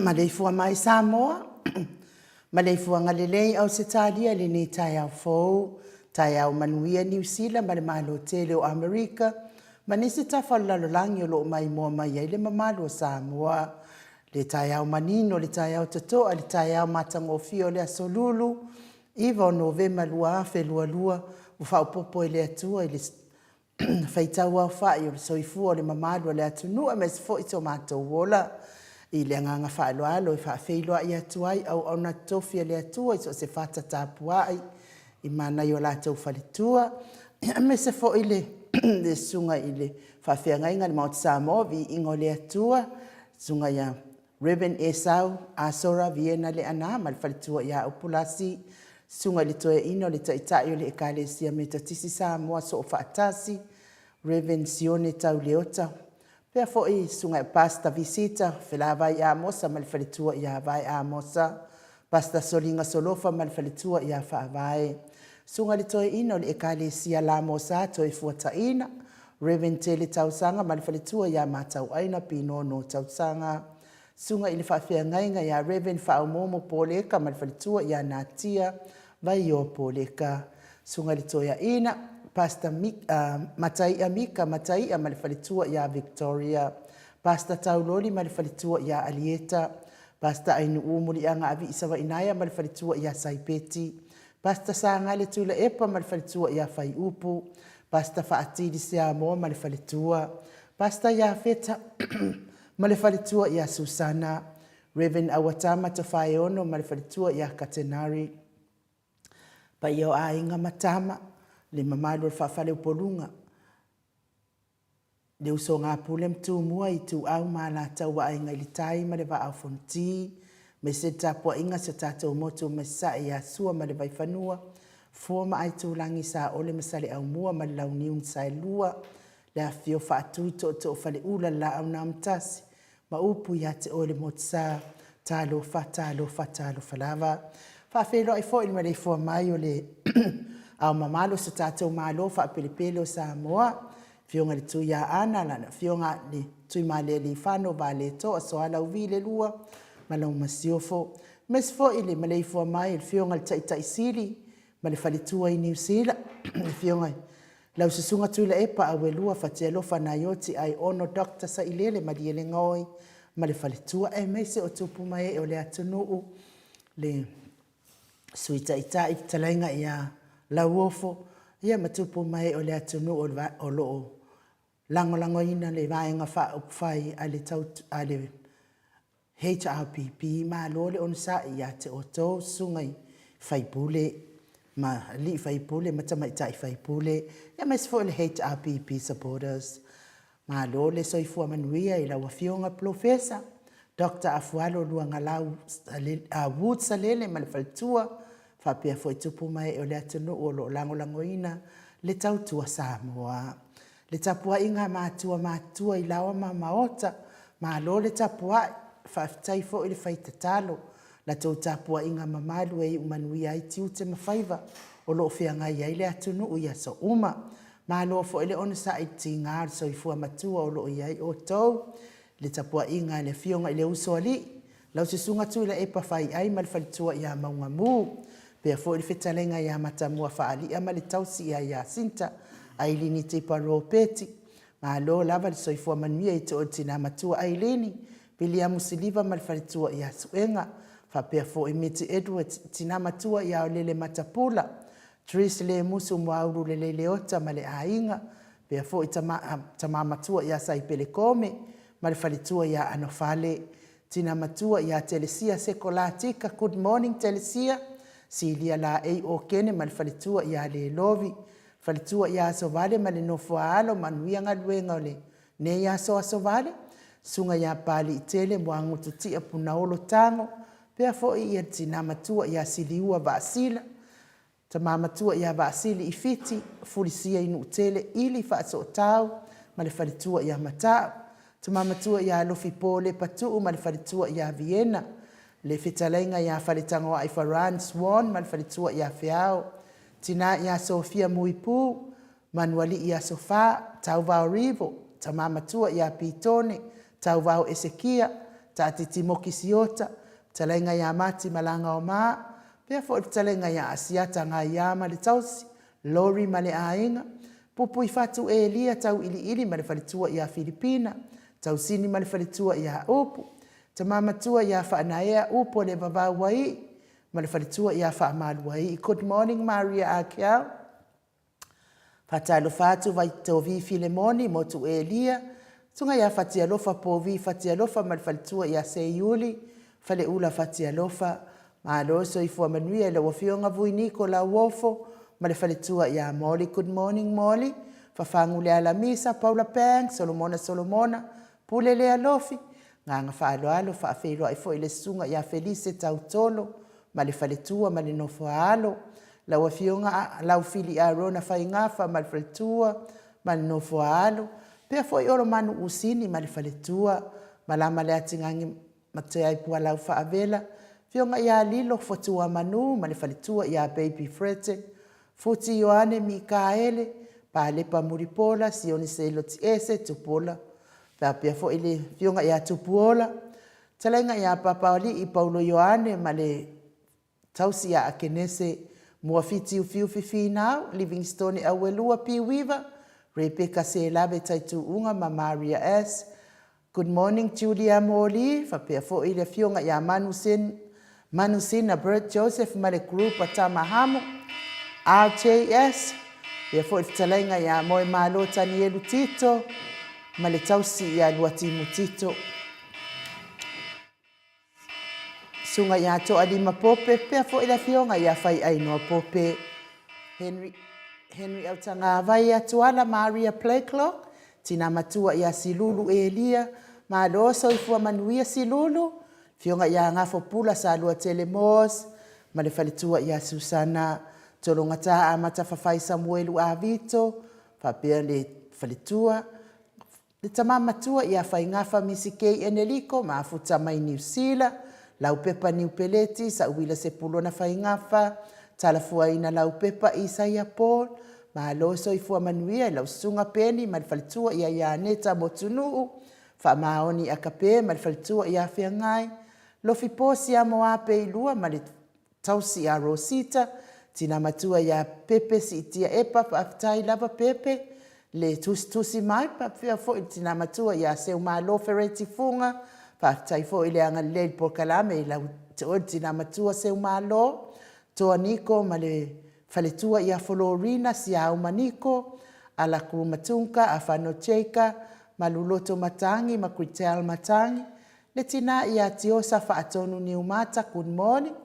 Maleifua mai Samoa, maleifuaga lelei Ausetalia i lenei taeao fou, taeao manuia Niu Sila ma le Malo tele o Amerika ma nisi tafa o le lalolagi o lo o maimoa mai ai le mamalu o Samoa. Le taeao manino, le taeao totoa, le taeao matagofie o le Aso Lulu, 9 o Novema 2022, ua faaopoopo e le Atua i le faitau aofai o le soifua o le mamalu o le atunuu aemaise foi so matou ola. I le agaga faaaloalo e faafeiloai atu ai auauna totofi a le Atua i so o se fata tapuai i manaia o latou faletua, aemaise foi le susuga i le faafeagaiga i le Maota Samoa, Viiga o le Atua, susuga ia Rev Esau Asora Viena Leaana ma le faletua ia Upulasi, susuga i le Toeaina o le Taitai o le Ekalesia Metotisi Samoa Soofaatasi, Rev Sione Tau Leota, faapea foi susuga i Pastor Visita Felavai Amosa ma le faletua ia Vae Amosa, Pastor Soliga Solofa ma le faletua ia Faavae, susuga i le Toeaina o le Ekalesia Lamosa Toefuataina, Rev Tele Tausaga ma le faletua ia Matauaina Pinono Tausaga, susuga i le faafeagaiga ia Rev Faaomoomo Poleka ma le faletua ia Natia Vaioa Poleka, susuga i le Toeaina Pastor Mataia Mika Mataia ma le faletua ia Victoria, Pastor Tauloli ma le faletua ia Alieta, Pastor Ainuu Muliaga Avii Savainaea ma le faletua ia Saipeti, Pastor Sagale Tuilaepa ma le faletua ia Faiupu, Pastor Faatili Seamoa ma le faletua, Pastor Iafeta ma le faletua ia Susana, Rev. Auatama Tofaeono ma le faletua ia Katenari. Paia o aiga ma tama, le mamalu o le Faafaleupoluga. Le usoga a Pule ma Tumua, Ituau ma Alataua, Aiga i le Tai ma le Vaa o Fonoti, aemaise le tapuaiga a si o tatou motu mai Sasae ia Sua ma le Vaifanua, Fofo ma Aitulagi, Saole ma Saleaaumua ma le Launiu na Saelua, le afifio o Faatui, Tootoo o Faleula, le Laau na Amotasi, ma upu ia te oe le Motusa, talofa, talofa, talofa lava. Faafeiloai foi i le maleifua mai o le Ao mamalu o si o tatou Malo faapelepele o Samoa, Afioga i le Tuiaana, Lana Afioga le Tuimalealiifano Vaaletoa Sualauvi II ma lau Masiofo. Aemaise foi le maleifua mai o le Afioga i le Taitai Sili ma le Faletua i Niu Sila, le Afioga i lau Susuga Tuilaepa Auelua Fatialofa Naioti Aiono Dr Sailele Malielegaoi ma le Faletua, aemaise o tupu ma ee o le atunuu, le Sui Taitai, fetalaiga ia Lauofo, ia ma tupu ma ee o le atunuu o lo o lagolagoina le Vaega Faaupufai a le HRPP, malo le onosai ia te outou susuga i faipule ma alii faipule ma tamaitai faipule, aemaise foi o le HRPP supporters. Malo le soifua manuia i lau Afioga Polofesa Doctor Afualo Luagalau Woods Salele ma le faletua, faapea foi tupu ma ee o le atunuu o lo o lagolagoina le tautua Samoa. Le tapuaiga a matua matutua i laoa ma maota, malo le tapuai, faafetai foi le fai tatalo. La outou tapuaiga mamalu e iu manuia ai tiute ma faiva o lo o feagai ai le atunuu i aso uma. Malo foi le onosai i le tiga o le soifua matua o lo o i ai outou. Le tapuaiga a le Afioga i le Usoalii, lau Susuga Tuilaepa Faiai ma le faletua ia Maugamu, faapea foi le fetalaiga ia Matamua Faalia ma le tausi ia Iasinta Ailini Tipa Ropeti. Malo lava le soifua manuia i te oe le tina matua Ailini, Viliamu Siliva ma le faletua ia Suega, faapea foi Miti Edwards, tina matua ia Olele Matapula, Tris Lemusu Muaulu Lelei Leota ma le aiga, faapea foi tama matua ia Saipele Kome ma le faletua ia Anofale, tina matua ia Telesia Seko Latika, good morning Telesia, Silia Laei Okene ma le faletua ia Lelovi, faletua ia Asovale ma le nofo a alo, manuia galuega o lenei aso Asovale, susuga ia Papaliitele Muagutu Tia Punaolo Tago, faapea foi le tina matua ia Siliua Vaasila, Tama matua ia Vaasili i Fiti, Fulisia i Nuutele, Ili Faasootau ma le faletua ia Mata'u, Tama matua ia Alofi Po Lepatuu ma le faletua ia Viena, le fetalaiga ia Faletagoai Farran Swan ma le faletua ia Feao, tina ia Sofia Muipu, Manualii ia Sofa, Tauvao Rivo, tama matua ia Pitone, Tauvao Esekia, Taatiti Moki Siota, fetalaiga ia Mati Malagaoma, Pea foi le fetalaiga ia Asiata Gaia ma le tausi, Lori ma le aiga, Pupuifatu Elia Tauiliili ma le faletua ia Filipina, Tausini ma le faletua ia Upu, Tama matua ia Faanaea Upu le Vavauaii ma le faletua ia Faamaluaii. Good morning Maria Akau. Faatalofa atu Vaitovi Filemoni, Motu Elia, Susuga ia Fatialofa Povi Fatialofa ma le faletua ia Seiuli Faleula Fatialofa. Malo soifua manuia i lau Afioga Vui Niko Lauofo ma le faletua ia Molly. Good morning Molly. Fafagu Lealamisa, Paula Pang, Solomona Solomona, Pule Lealofi, Agaga faaaloalo, faafeiloai foi i le Susuga ia Felise Tautolo ma le faletua ma le nofo a alo, lau Afioga Laufili Arona Faigafa ma le faletua ma le nofo a alo, pea foi Olomanu Usini ma le faletua, Malama Leatigagi Mateaipualau Faavela, Afioga ia Lilo Fotuamanu ma le faletua ia Baby Fredrick, Futi Ioane Mikaele, Palepa Mulipola, Sione Seilotiese, Tupuola, faapea foi le Afioga ia Tupuola, Fetalaiga ia Papaalii Paulo Ioane ma le tausi ia Akenese Muafiti Ufiufi Finau, Livingstone Auelua P. Weaver, Rebecca Selave Taituuga ma Maria S. Good morning Julia Moli, faapea foi le Afioga ia Manusen Manusina Bert Joseph ma le group a Tama Hamo, RJS, faapea foi le fetalaiga ia Moemalo Tanielu Tito ma le tausi ia Luatimu Tito. Susuga ia Toalima Pope, faapea foi le Afioga ia Faiainoa Pope, Henry, Henry Autagavai Atuala, Maria Playclock, Tina matua ia Silulu Elia, malo soifua manuia Silulu, Afioga ia Gafo Pula Saluatele Moss ma le faletua ia Susana Tologata Amata Fafai Samuelu Avito faapea le faletua Le tama matua ia Faigafa Misi Kei Eneliko mafuta mai Niu Sila, Laupepa Niu Peleti, Sauila Sepulona Faigafa, Talafuaina Laupepa Isaia Paul, Malo soifua manuia i lau susuga Peni ma le faletua ia Ianeta Motunuu, Faamaoni Akape ma le faletua ia Feagai, Lofi Posi Amoa Peilua ma le Tausi a Rosita, tina matua ia Pepe Siitia Epa, faafetai lava Pepe le tusitusi mai, faapea foi le tina matua ia Seumalo Fereti Fuga, faafetai foi le agalelei i le polokalame i lau te oe le tina matua Seumalo, Toa Niko ma le faletua ia Folorina Siauma Niko, Alaku Matunka, Afano Cheika, Maluloto Matangi ma Critel Matangi, Le tina ia Tiosa Faatonu Niumata, good morning.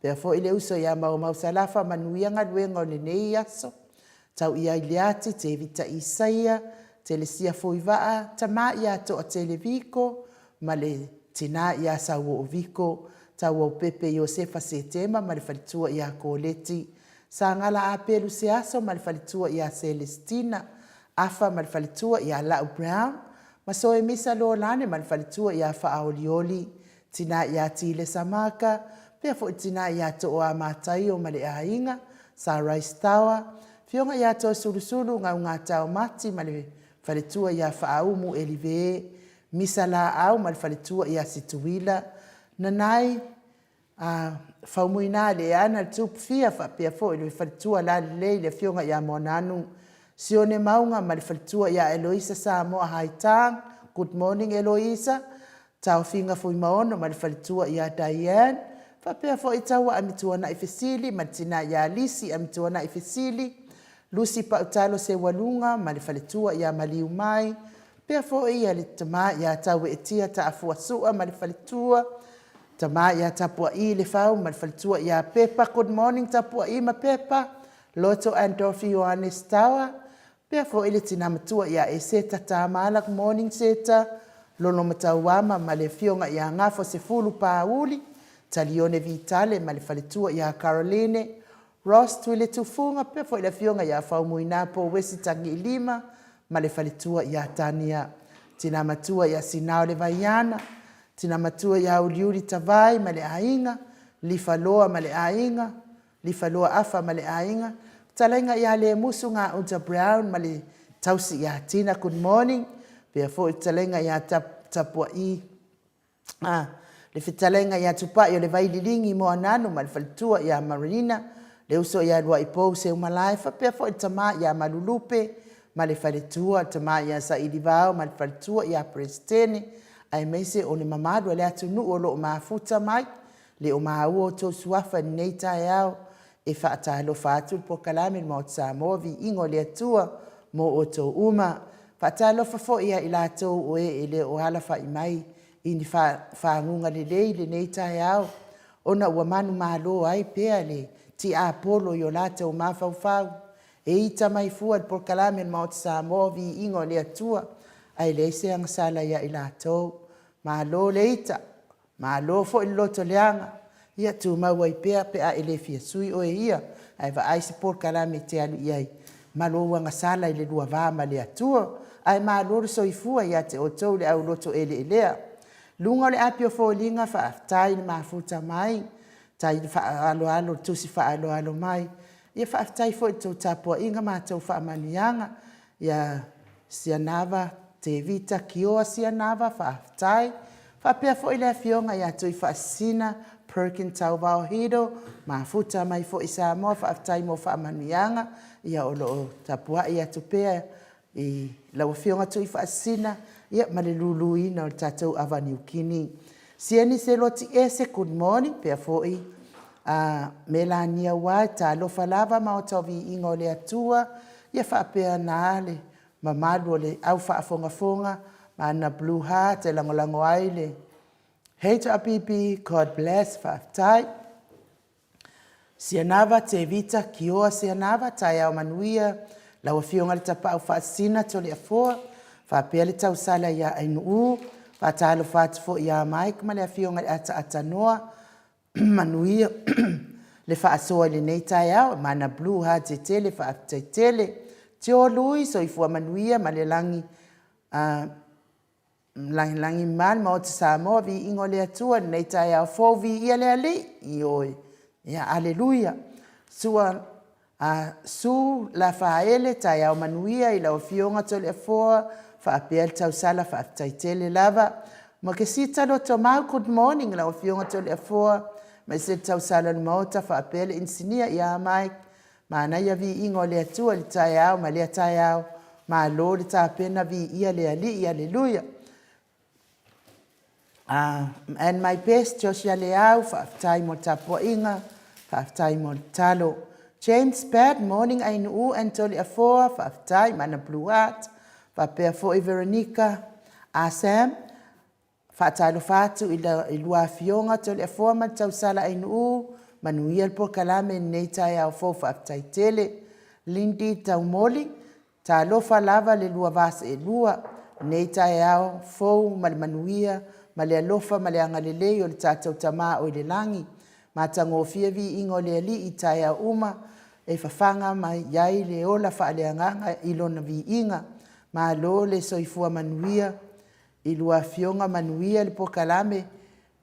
Pea foi le uso ia Maumau Salafa, manuia galuega o lenei aso. Tau ia i Leati, Tevita Isaia, Telesia Foivaa, tama ia Toatele Viko, ma le tina ia Sauoo Viko, Tauaupepe Iosefa Setema ma le faletua ia Koleti, Sagala Apelu Seaso ma le faletua ia Selestina, Afa ma le faletua ia Lau Brown, ma Soemisa Lolane ma le faletua ia Faaolioli, tina ia Tilesa Maka, pea foi tina ia Tooa Mataio ma le aiga, Sa Rice Tawa, afioga ia Toesulusulu Gaugatao Mati ma le faletua ia Faaumu Elive, Misa Laau ma le faletua ia Situila, Nanai, A Faumuina Leana le Tupufia faapea foi le faletua lalelei le afioga ia Moananu Sione Mauga ma le faletua ia Eloisa Samoa Haitang. Good morning Eloisa. Taofiga Fuimaono ma le faletua ia Diane. Faapea foi Taua Amituanai Fesili ma le tina ia Lisi Amituanai Fesili, Lucy Pautalo Seualuga ma le faletua ia Maliumai, pea foi ia le tama ia Taueetia Taafuasua ma le faletua, Tama ia Tapua'i Lefau ma le faletua ia Pepa. Good morning Tapua'i ma Pepa. Loto Andolfi Ioannes Tawa. Pea foi le tina matua ia Eseta Tamala. Good morning Seta. Lolomatauama ma le afioga ia Gafo Sefulu Pauli. Talione Vitale ma le faletua ia Caroline. Ross Tuiletufuga, pea foi le afioga ia Faumuina Powesi Tagiilima ma le faletua ia Tania. Tina matua ia Sinao Levaiana, tina matua ia Uliuli Tavai ma le aiga, Lifaloa ma le aiga, Lifaloa Afa ma le aiga, fetalaiga ia Lemusu Gauta Brown ma le tausi ia Tina, good morning, pea foi fetalaiga ia Tapua'i A, le fetalaiga ia Tupai o le Vaililigi Moananu ma le faletua ia Marina, le uso ia Luaipou Seumalae faapea foi le tama ia Malulupe ma le faletua, le tama ia Sailivao ma le faletua ia Peresetene, aemaise o le mamalu a le atunuu o lo o mafuta mai, le o maua outou suafa i lenei taeao e faatalofa atu le polokalame i le Maota Samoa, viiga o le Atua mo outou uma. Faatalofa foi ia i latou o e e le o alafai mai i ni faguga lelei i lenei taeao, ona ua manumalo ai pea le tiapolo i o latou mafaufau e ita mai fua le polokalame a le Maota Samoa, viiga o le Atua, ae leai se agasala ia i latou. Malo le ita, Malo foi le loto leaga, ia tumau ai pea pe a e le fia sui oe ia, ae vaai se polokalame e te alu i ai ma lou agasala i le lua va ma le Atua. Ae malo le soifua ia te outou le au loto eleelea. Luga o le api o foliga, faafetai le mafuta mai, tai le faaaloalo, le tusi faaaloalo mai. Ia faafetai foi i le tou tapuaiga ma a outou faamanuiaga. Ia Sianava Tevita Kioa Sianava, faafetai. Faapea foi le Afioga ia Tuifaasisina Perkin Tauvao Hido, mafuta mai foi i Samoa, faafetai mo faamanuiaga, ia o lo o tapuai atu pea i lau Afioga Tuifaasisina ia ma le luluina o le tatou ava Niukini. Sieni Seloti Ese, good morning, pea foi a Melania White, talofa lava Maota o Viiga o le Atua, ia faapea na le mamalu o le au faafogafoga ma ana blue heart e lagolago ai le HRPP, God bless, faafetai. Sianava Tevita Kioa Sianava, taeao manuia, lau Afioga i le Tapaau Faasisina Toleafoa, Faapea le tausala ia Ainuu, faatalofa atu foi ia Mike ma le afioga i le Ataatanoa, manuia le faasoa i lenei taeao. Mana Blue Heart e tele, faafetai tele. Tio Lui, soifua manuia ma le lagi lagilagi ma le Maota Samoa, viiga o le Atua i lenei taeao fou, viia le Alii, ioe, ia aleluia. Sua a Su Lafaele, taeao manuia i lau Afioga Toleafoa faapea le tausala, faafetai tele lava. Makesita Lotomau, good morning i lau Afioga Toleafoa aemaise le tausala o le Maota faapea le Inisinia ia Mike. Manaia viiga o le Atua i le taeao ma lea taeao, malo le tapena, viia le Alii, aleluia. And my best Joshua Leau, faafetai mo le tapuaiga, faafetai mo le tatalo. James Bad morning Ainuu and Toleafoa, faafetai Mana Blue Heart, faapea foi Veronica Sam, faatalofa atu i lua afioga Toleafoa ma le tausala Ainuu, manuia le polokalame i lenei taeao fou, faafetai tele. Lindy Taumoli, Talofa lava le lua va seelua, lenei taeao fou ma le manuia ma le alofa ma le agalelei o le tatou Tama o i le lagi. Matagofie viiga o le Alii i taeao uma e fafaga mai ai le ola faaleagaga i Lona viiga. Malo le soifua manuia i lua afioga, manuia le polokalame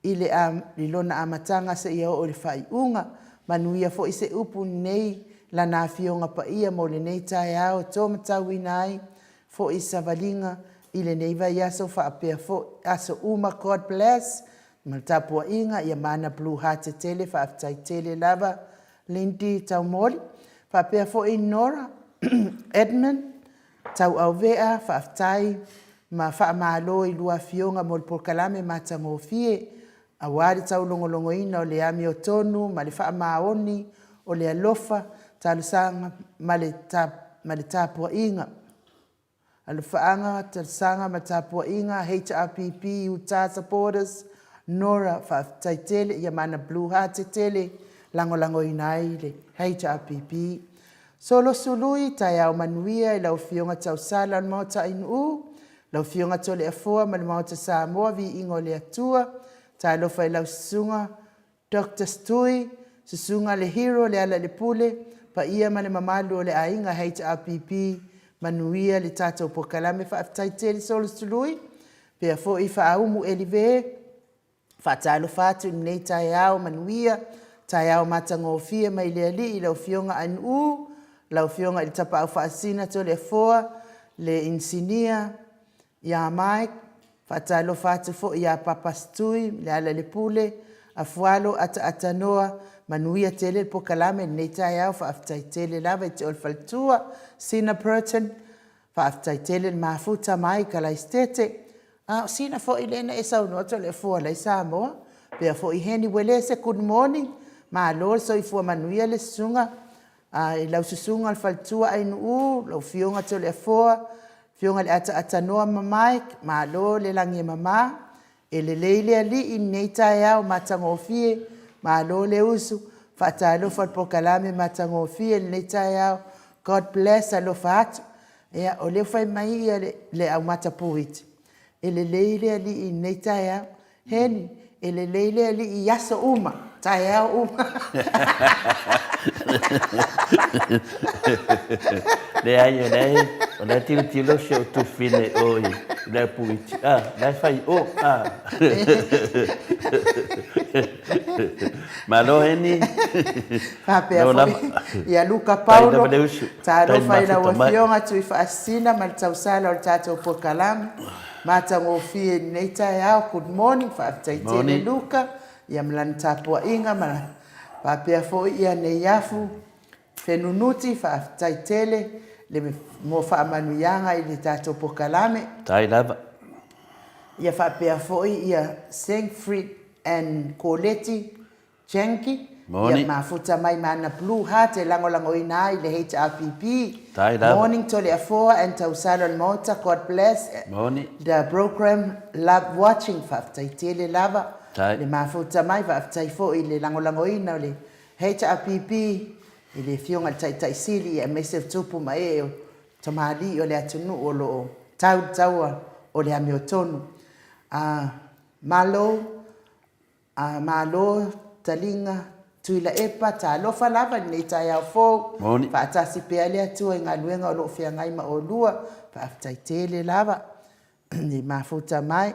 i le i lona amataga seia oo i le faaiuga. Manuia foi se upu nei Lana Afioga Paia mo lenei taeao e tōmatauina ai foi savaliga i lenei vaiaso faapea foi aso uma. God bless ma le tapuaiga ia mana blue heart tele faafetai tele lava Lindy Taumoli faapea foi Nora Edmund Tauauvea, faafetai ma faamalo i lua afioga mo le polokalame matagofie aua le taulogologoina o le amiotonu ma le faamaoni o le alofa, talosaga ma le ma le tapuaiga. Alofaaga, talosaga ma tapuaiga HRPP Utah Supporters, Nora, faafetai tele, ia mana blue heart tele lagolagoina ai le HRPP. Solo Sului, taeao manuia i lau Afioga Tausala o le Maota Ainuu, lau Afioga Toleafoa ma le Maota Samoa, viiga o le Atua. Talofa i lau Susuga Doctor Stui, Susuga le Hero Lealailepule, paia ma le mamalu o le aiga HRPP, manuia le tatou polokalame. Faafetai tele Solo Sului, pea foi Faaumu Elive, Faatalofa atu i lenei taeao manuia, taeao matagofie mai le Alii i lau Afioga Anu'u, lau Afioga i le Tapaau Faasisina Toleafoa, le Inisinia ia Mike, faatalofa atu foi ia Papa Stui, Lealailepule, Afualo Ataatanoa, manuia tele le polokalame i lenei taeao, faafetai tele lava i te oe le faletua, Sina Burton, Faafetai tele le mafuta mai Kalaisitete. A o sina foi lea na e saunoa Toleafoa la e i Samoa. Pea foi Heni Uelese, good morning. Malo le soifua manuia le susuga i lau susuga le faletua Ainuu, lau afioga Toleafoa, afioga i le Ataatanoa ma Mike, malo le lagi e mama. E lelei le Alii i lenei taeao matagofie, malo le usu, faatalofa i le polokalame matagofie i lenei taeao. God bless, alofa atu. Ia, o lea ua fai mai le au matapu iti, e lelei le Alii i lenei taeao. Heni, e lelei le Alii i aso uma, taeao uma. Leai, o lea e, o lea e tilotilo si ou tufine i o i le aupuiti, a, la e fai i o, a. Malo Heni. Faapea foi ia Luka Paulo, talofa i lau Afioga Tuifaasisina ma le tausala o le tatou polokalame matagofie i lenei taeao. Good morning, faafetai tele Luka ia ma lana tapuaiga ma faapea foi ia Neiafu Fenunuti, faafetai tele le mo faamanuiaga i le tatou polokalame. Faafetai lava. Ia faapea foi ia Siegfried and Koleti Jenki, ia mafuta mai ma ana blue heart e lagolagoina ai le HRPP. Faafetai lava. Morning Toleafoa and Tausala o le Maota, God bless Morning. the program, love watching. Faafetai tele lava Faafetai. le mafuta mai, faafetai foi i le lagolagoina o le HRPP i le Afioga i le Taitai Sili aemaise o tupu ma ee o tamalii o le atunuu o lo o. tau le taua o le amiotonu. A Malo, a Malo taliga Tuilaepa, talofa lava i lenei taeao fou. Moni. Faatasi pea le Atua i galuega o lo o feagai ma oulua. Faafetai tele lava i mafuta mai.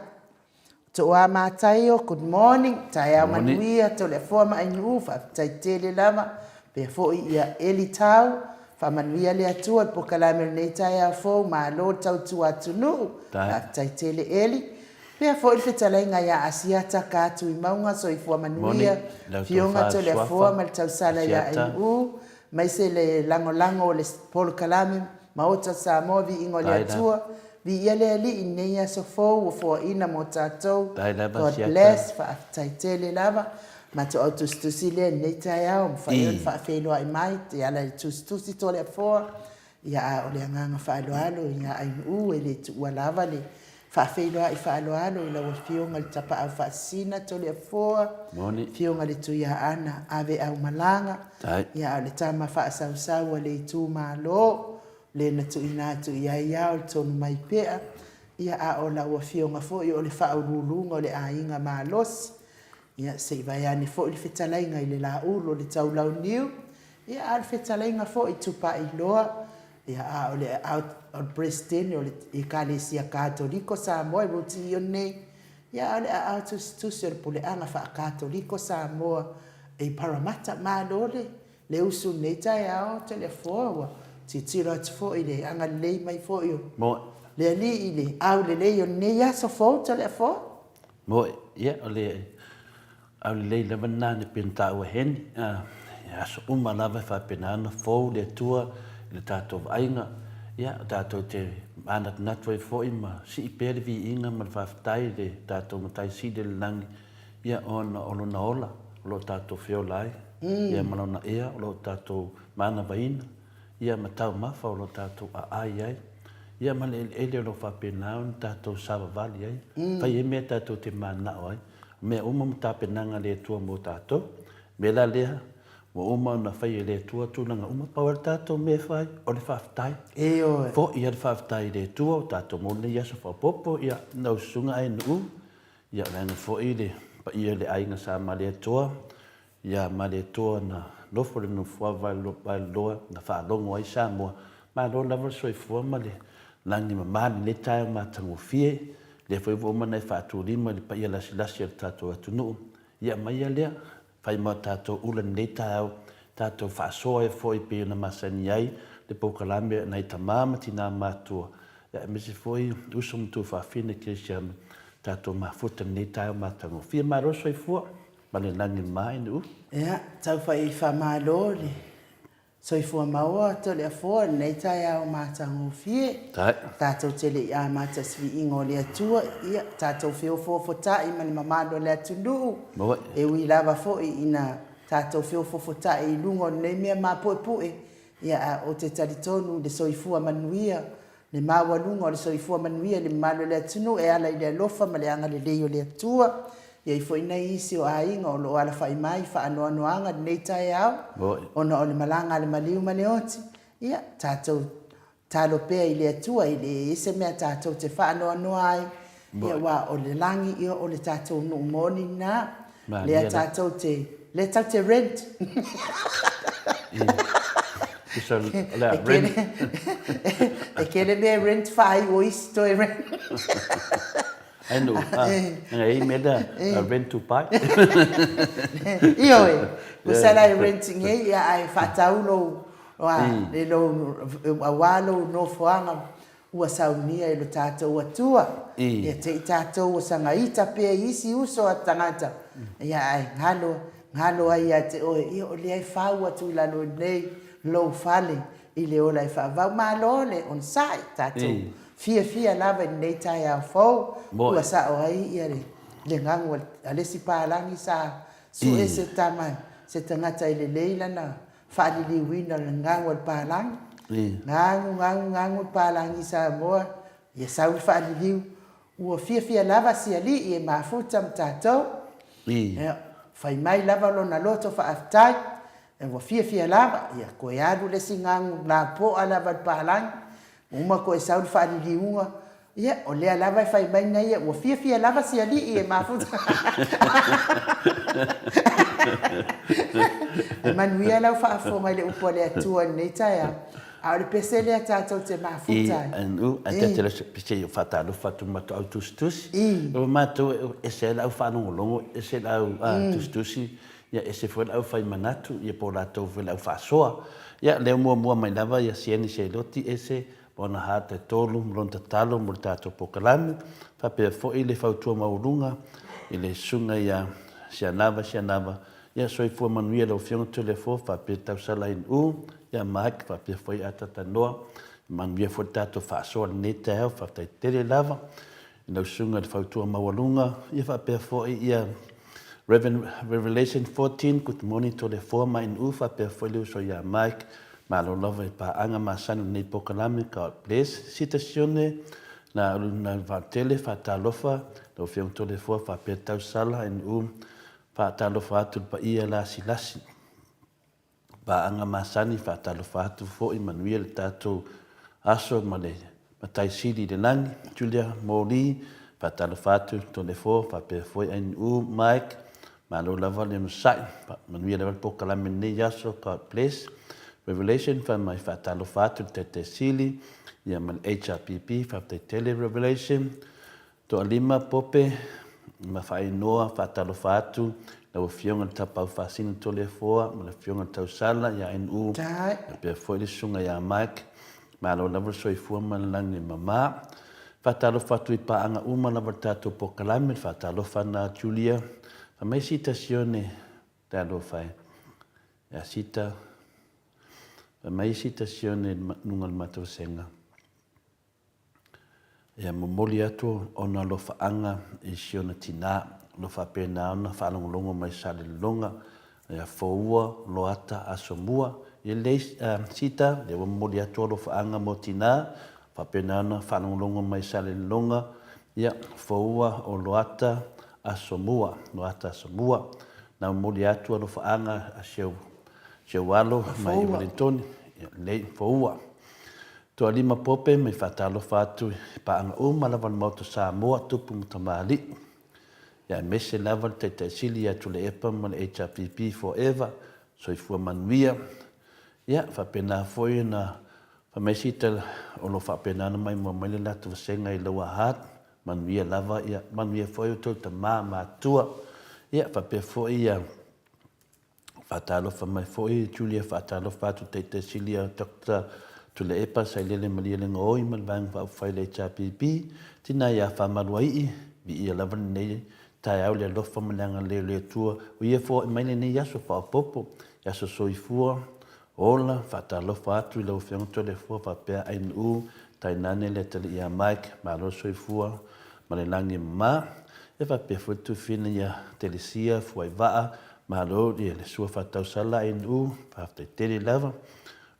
Toa Mataio, good morning, taeao manuia, Toleafoa ma Ainuu, faafetai tele lava. Pea foi ia Eli Tau, faamanuia le Atua i le polokalame o lenei taeao fou, malo le tautua atunuu. Faafetai tele Eli. Pea foi le fetalaiga ia Asiata Katuimauga, soifua manuia, Afioga Toleafoa ma le tausala ia Ainuu, aemaise le lagolago o le polokalame Maota Samoa, Viiga o le Atua, Viia le Alii i lenei aso fou ua foaina mo tatou. God bless, faafetai tele lava. Matou au tusitusi lea i lenei taeao, mafai ona faafeiloai mai e ala i le tusitusi Toleafoa. Ia a o le agaga faaaloalo ia Ainuu e le tuua lava le faafeiloai faaaloalo i lau Afioga i le Tapaau Faasisina Toleafoa, Afioga i le Tuiaana Aveaumalaga, ia a o le tama faasausau a le itumalo le na tuuina atu i ai ia o le tonu mai pea, ia a o lau Afioga foi o le Faauluuluga o le Aiga Malosi. Ia se i vaeane foi le fetalaiga i le Laulu o le Taulauniu, ia a o le fetalaiga foi i Tupailoa, ia a o le o le Peresetene o le Ekalesia Katoliko Samoa e Ruti nei, ia a o le aao tusitusi o le Puleaga Faa-Katoliko Samoa i Parramatta. Malo le le usu i lenei taeao Toleafoa, ua tilotilo atu foi i le agalelei mai foi o le Alii i le aulelei o lenei aso fou Toleafoa. Moe, ia o le aulelei lava lena na pei ona taua e Heni, i aso uma lava e faapena ona fou le Atua i le tatou vaaiga, ia tatou te manatunatu ai foi ma sii pea le viiga ma le faafetai i le tatou Matai Sili o le Lagi, ia ona o Lona ola o lo o tatou feola ai, ia ma Lona ea o lo o tatou manavaina, ia ma taumafa o lo o tatou aai ai, ia ma le eleele o lo o faapena ona tatou savavali ai, fai ai mea tatou te mananao ai, o mea uma ma tapenaga a le Atua mo tatou. O le mea la lea, ua uma ona fai e le Atua tulaga uma, pau lava le tatou mea e fai, o le faafetai. Ioe. Foi lava le faafetai i le Atua ua tatou maua lenei aso faaopoopo, ia lau susuga Ainuu, ia vaeane foi le paia o le aiga Sa Malietoa, Ia Malietoa na nofo i le nofoa Vailoa na faalogo ai Samoa. Malo lava le soifua ma le lagi mama i lenei taeao matagofie. Lea foi ua uma ona e faatulima i le paia lasilasi o le tatou atunuu. Ia aumai lea, fai ma tatou ula i lenei taeao, tatou faasoa ai foi pei ona masani ai le polokalame a nai tama ma tina matutua, aemaise foi uso ma tuafafine kerisiano, tatou mafuta i lenei taeao matagofie. Malo le soifua. Ma le lagi ma i nu'u. Ia, tau fai faamalo le soifua maua Toleafoa i lenei taeao matagofie. Tatou te le i amata i se viiga o le Atua, ia, tatou feofoofota'i ma le mamalu o le atunuu, e ui lava foi ina tatou feofoofota'i i luga o lenei mea mapuepue, ia, ae ou te talitonu i le soifua manuia Le maualuga o le soifua manuia i le mamalu o le atunuu e ala i le alofa ma le agalelei o le Atua. E i ai foi nai isi o aiga o lo o alafai mai i faanoanoaga i lenei taeao ona o le malaga a le maliu ma le oti. Ia, tatou talo pea i le Atua e leai se mea tatou te faanoanoa ai, ia aua o le lagi, ia o le tatou nuu moni lena. Lea tatou te, lea tatou te rent. E tele mea e rent faaiu o isi toe rent. Ai no, e ai mea lea, rent to buy. Ioe, tusa la e rent nei, ia ae faatau lou, aua lou nofoaga Ua saunia e lo tatou Atua, ia te i tatou ua saga ita pea i isi uso a tagata, ia ae galo, galo ai ia te oe, ia o lea e fau atu i lalo nei lou fale i le ola e faavau. Malo le onosai, tatou fiafia lava i lenei taeao fou, ua sao ai ia le gagu a le isi palagi sa sue se tama, se tagata e lelei lana faaliliuina o le gagu a le palagi. Gagu, gagu, gagu le palagi i Samoa, ia sau le faaliliu. Ua fiafia lava si alii e mafuta ma tatou. Ia, fai mai lava lona loto faafetai, ua fiafia lava, ia toe alu le isi gagu lapoa lava i le palagi, uma toe sau le faaliliuga. Ia, o lea lava e fai mai na ia, ua fiafia lava si alii e mafuta. Ae manuia lau faafofoga i le upu a le Atua i lenei taeao. A o le pese lea tatou te mafuta ai. I, nu, ae te tele se i faatalofa atu ma matou au tusitusi. O matou e ese ai le au faalogologo, ese le au tusitusi, ia ese foi le au fai manatu, ia po o latou foi le au faasoa. Ia, lea muamua mai lava ia Sieni Seiloti ese ma ona hata e tolu ma lona tatalo mo le tatou polokalame, faapea foi le fautua maualuga i le Susuga ia Sianava Sianava, ia soifua manuia lau Afioga Toleafoa faapea Tausala Inu, ia Mike faapea foi Atatanoa, manuia foi le tatou faasoa i lenei taeao, faafetai tele lava. I lau susuga i le fautua maualuga, ia faapea foi ia Revelation 14, good morning Toleafoa ma Inu, faapea foi le uso ia Mike, malo lava i paaga masani o lenei polokalame, God bless. Sita Sione, na na vaatele, faatalofa, lau Afioga Toleafoa faapea Tausala, Inu, faatalofa atu i le paia lasilasi. Paaga masani faatalofa atu foi manuia le tatou aso ma le Matai Sili i le lagi Julia Moli faatalofa atu Tolefo faapea foi Ainu Mike malo lava le onosai manuia lava le polokalame lenei aso God bless Revelation fai mai faatalofa atu le Taitai Sili ia ma le HRPP faafetai tele Revelation Toalima Pope ma Faainoa faatalofa atu lau Afioga i le Tapaau Faasino Toleafoa ma le Afioga i le Tausala ia NU faapea foi le Susuga ia Mike. Malo lava le soifua ma le lagi e mama. Faatalofa atu i paaga uma lava o le tatou polokalame, le faatalofa na Julia, fai mai Sita Sione, talofa e. Ia Sita, fai mai Sita Sione i luga o le matou vasega. Ia momoli atu ona alofaaga i si ona tinā, o lo o faapena ona faalogologo mai Salelologa, ia Foua, Loata, Asomua, ia lelei Sita, lea ua momoli atu alofaaga mo tinā, faapena ona faalogologo mai Salelologa, ia Foua o Loata, Asomua, Loata Asomua. Na momoli atu alofaaga a si ou alo mai Ueletoni, ia lelei Foua. Toalima Pope mai faatalofa atu i paaga uma lava o le Maota Samoa, tupu ma tamalii, ia aemaise lava le Taitai Sili ia Tuilaepa ma le HRPP Forever, soifua manuia. Ia faapena foi ona fai mai si tala o lo o faapena ona maimoa mai le latou vasega i Lower Hutt, manuia lava, ia manuia foi outou tama matua. Ia faapea foi ia Faatalofa mai foi Julia, faatalofa atu Taitai Silia Doctor Tuilaepa Sailele Malielegaoi ma le Vaega Faaupufai a le HRPP, tina ia Faamaluaii, viia lava lenei taeao i le alofa ma le agalelei o le Atua, ua ia foai mai lenei aso faaopoopo i aso soifua Ola, faatalofa atu i lau Afioga Toleafoa faapea Ainu, tainane le atalii ia Mike, malo le soifua ma le lagi e mama. Ia faapea foi le tuafafine ia Telesia Fuaivaa, malo ia le sua faatausala Ainu, faafetai tele lava.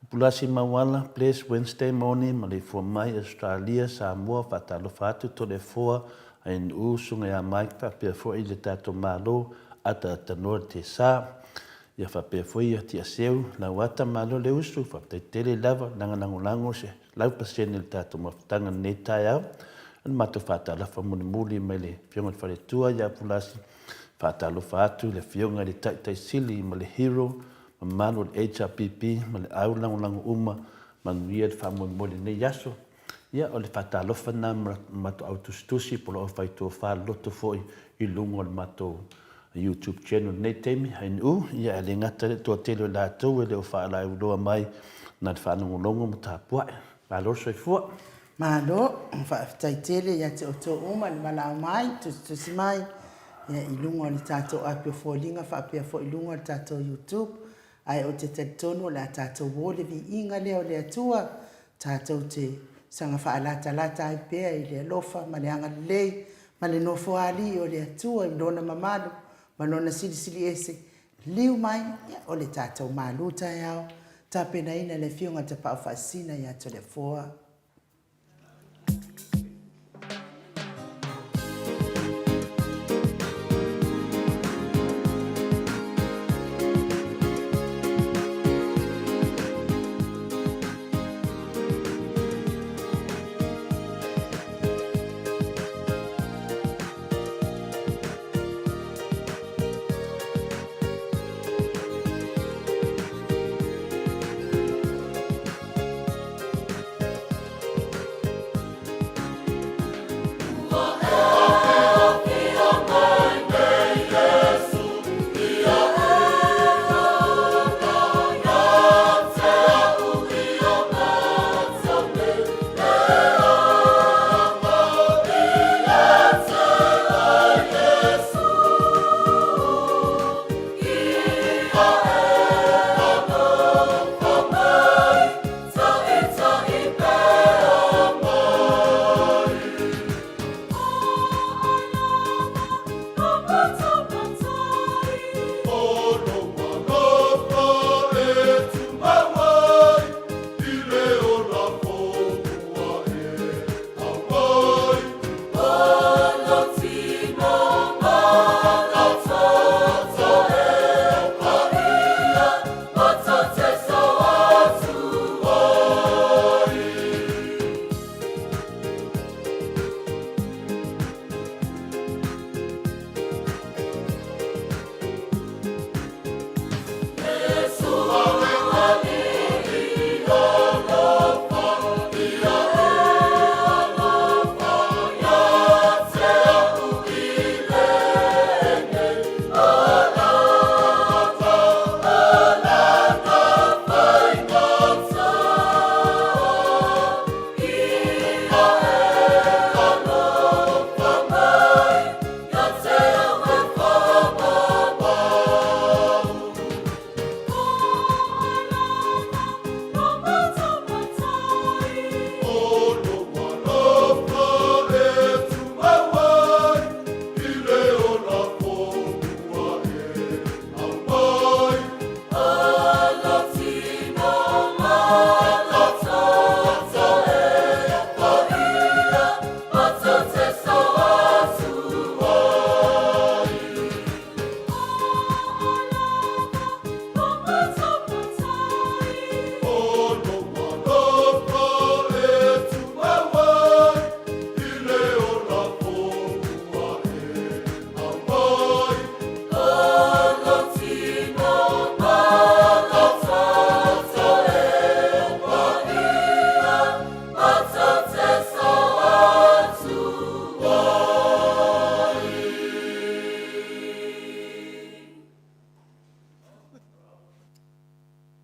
Upulasi Mauala, bless Wednesday morning, maleifua mai Australia, Samoa, faatalofa atu Toleafoa, Ainu, susuga ia Mike faapea foi le tatou Malo, ataatanoa le tesa. Ia faapea foi ia Tiaseu, Lauata, malo le usu, faafetai tele lava, lagalagolago se 100% le tatou mafutaga i lenei taeao. O le matou faatalofa mulimuli mai le Afioga i le Faletua ia Pulasi, faatalofa atu i le Afioga i le Taitai Sili ma le Hero, mamalu o le HRPP ma le au lagolago uma, manuia le faamoemoe i lenei aso. Ia, o le faatalofa lena ma le matou au tusitusi po o le aufaitofa loto foi i luga o le matou YouTube channel i lenei taimi, HNU, ia e le gata i le toatele o i latou e le o faalauiloa mai na le faalogologo ma tapuai. Malo le soifua. Malo, faafetai tele ia te outou uma le valaau mai, tusitusi mai ia i luga o le tatou api o foliga faapea foi i luga o le tatou YouTube. Ae ou te talitonu o le a tatou o le viiga lea o le Atua Tatou te saga faalatalata ai pea i le alofa ma le agalelei ma le nofoalii o le Atua i Lona mamalu ma Lona silisili ese, liu mai o le tatou malu taeao, tapenaina e le Afioga i le Tapaau Faasisina ia Toleafoa.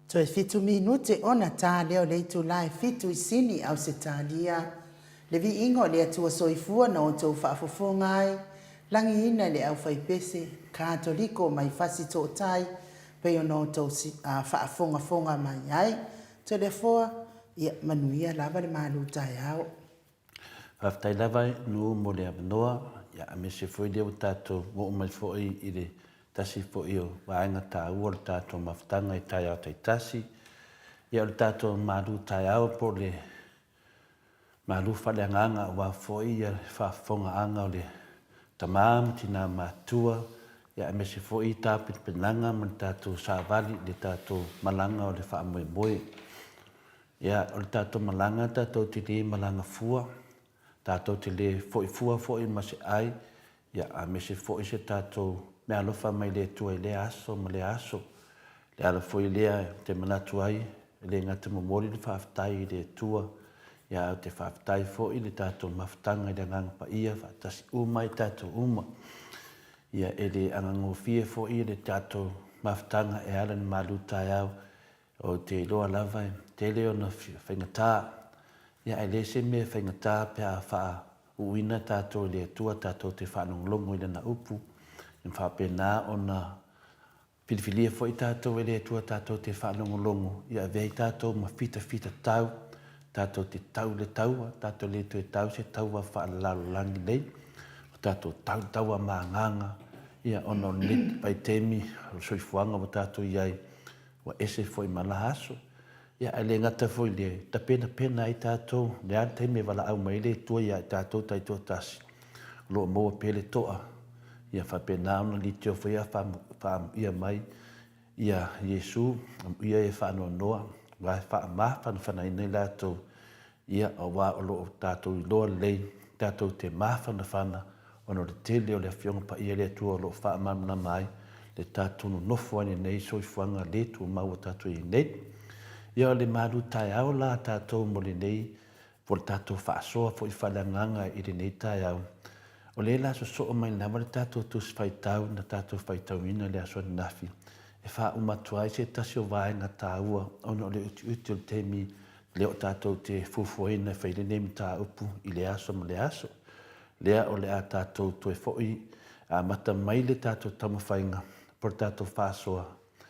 Toe fitu minute ona ta lea o le itula e fitu i Sini, Ausetalia. Le viiga o le Atua Soifua na outou faafofoga ai, lagiina le aufaipese Katoliko mai Fasitootai pei ona outou faafogafoga mai ai. Toleafoa, ia manuia lava le malu taeao. Faafetai lava Nuu mo le avanoa, ia aemaise foi lea ua tatou oo mai foi i le tasi foi o vaega taua o le tatou mafutaga i taeao taitasi. Ia o le tatou malu taeao po o le malu faaleagaga aua foi ia le faafofogaaga o le tama ma tina matutua, ia aemaise foi tapenapenaga ma le tatou savali i le tatou malaga o le faamoemoe. Ia, o le tatou malaga tatou te le malaga fua, tatou te le foi fua foi ma se ai, ia, aemaise foi se tatou meaalofa mai le Atua i lea aso ma lea aso. Le ala foi lea ou te manatu ai, e le gata momoli le faafetai i le Atua, ia, ae ou te faafetai foi i le tatou mafutaga i le Agaga Paia faatasi uma ai tatou uma. Ia, e le agagofie foi le tatou mafutaga e ala i le malu taeao Ou te iloa lava e tele ona faigata, ia ae leai se mea e faigata pe a faauuina tatou e le Atua tatou te faalogologo i Lana upu, e faapena ona filifilia foi tatou e le Atua tatou te faalogologo, ia avea ai tatou ma fitafita tau, tatou te tau le taua, tatou le toe tau se taua faalelalolagi nei, ua tatou tau le taua ma agaga, ia ona o lenei vaitaimi o le soifuaga ua tatou i ai, Ua ese foi ma la aso. Ia, ae le gata foi i le tapenapena ai tatou, o le a le taimi e valaau mai ai le Atua ia i tatou taitoatasi, o lo o maua pea le toa, ia faapena ona litio foi a faaamuia mai ia Iesu, amuia e faanoanoa, aua e faamafanafanaina i latou Ia, aua o lo o tatou iloa lelei, tatou te mafanafana ona o le tele o le Afioga Paia a le Atua o lo o faamalamalama ai le tatou nonofo ai i lenei soifuaga le tumau ua tatou i ai nei. Ia, o le malu taeao la a tatou mo lenei, po o le tatou faasoa foi faaleagaga i lenei taeao, o lea la sosoo mai lava le tatou Tusi Faitau na tatou faitauina i le aso ananafi e faauma atu ai se tasi o vaega taua ona o le utiuti o le taimi Lea o tatou te fuafuaina e fai lenei mataupu i lea aso ma lea aso. Lea o le a tatou toe foi amata mai le tatou taumafaiga po o le tatou faasoa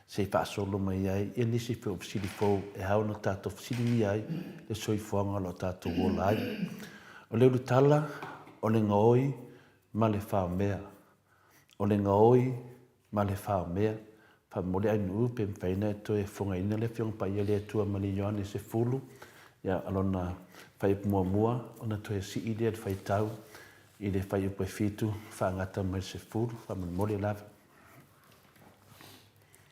se i faasolo mai ai ia nisi foi o fesili fou e ao ona tatou fesiligia ai le soifuaga o lo o tatou ola ai. O le ulutala, o le gaoi ma le faomea. O le gaoi ma le faomea, faamomoli ainuu pe mafai ona e toe fofogaina le Afioga Paia le Atua ma le Ioane 10, ia, lona fuaiupu muamua, ona toe sii lea le faitau i le fuaiupu e fitu faagata mai le 10, faamolemole lava.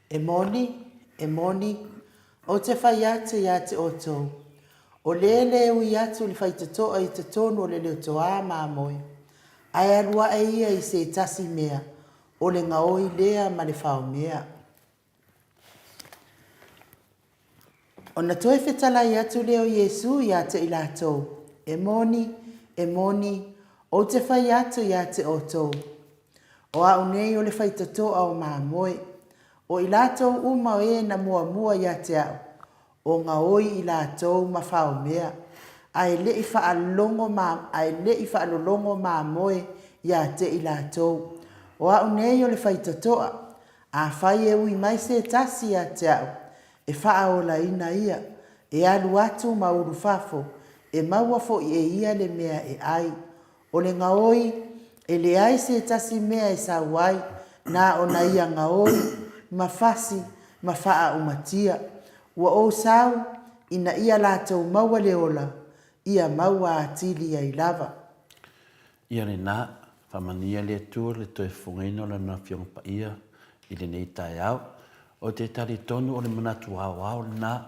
E moni, e moni, ou te fai atu ia te outou, o le le ui atu le faitotoa i totonu o le leotoā mamoe, ae alu ae ia i se tasi mea, O le gaoi lea ma le faomea. Ona toe fetalai atu lea o Iesu ia te i latou, E moni, e moni, ou te fai atu ia te outou, o au nei o le faitotoa o mamoe, o i latou uma o e na muamua ia te au, o gaoi i latou ma faomea, ae le i faalogo ma, ae le i faalologo mamoe ia te i latou. O au nei o le faitotoa, afai e ui mai se tasi ia te au, e faaolaina ia, e alu atu ma ulu fafo, e maua foi e ia le mea e ai. O le gaoi, e leai se tasi mea e sau ai, na ona ia gaoi, ma fasi, ma faaumatia. Ua ou sau, ina ia latou maua le ola, ia maua atili ai lava. Ia lena, faamanuia le Atua le toe fofogaina o Lana Afioga Paia i lenei taeao. Ou te talitonu o le manatu aoao lena,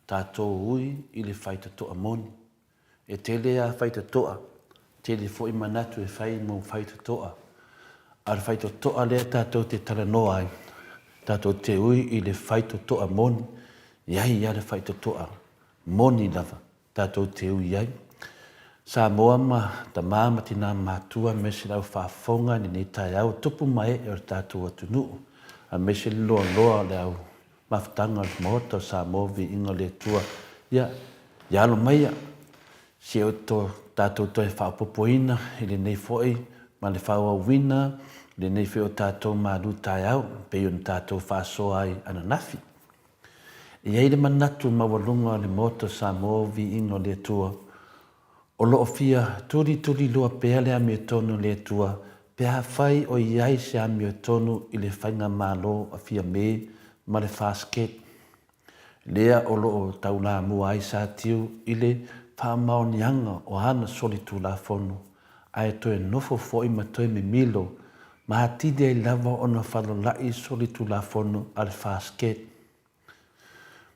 tatou ui i le faitotoa moni. E tele a faitotoa, tele foi manatu e fai mo faitotoa. A o le faitotoa lea tatou te talanoa ai, tatou te ui i le faitotoa moni, e ai ia le faitotoa moni lava tatou te ui ai. Samoa ma tama ma tina matua aemaise le au faafofoga i lenei taeao, tupu ma ee o le tatou atunuu, aemaise le loaloa o le au. mafutaga o le Maota o Samoa Viiga o le Atua. Ia, ia alo maia, se o to tatou toe faaopoopoina i lenei foi ma le faaauauina lenei foi o tatou malu taeao pei ona tatou faasoa ai ananafi. E i ai le manatu maualuga o le Maota o Samoa Viiga o le Atua, O lo o fia tulitulilua pea le amiotonu a le Atua pe afai o i ai se amiotonu i le Faigamalo a Fiame ma le Fasket, lea o lo o taulamua ai Satiu i le faamaoniaga o ana solitulafono, ae toe nofo foi ma toe mimilo ma atili ai lava ona falola'i solitulafono a le Fasket.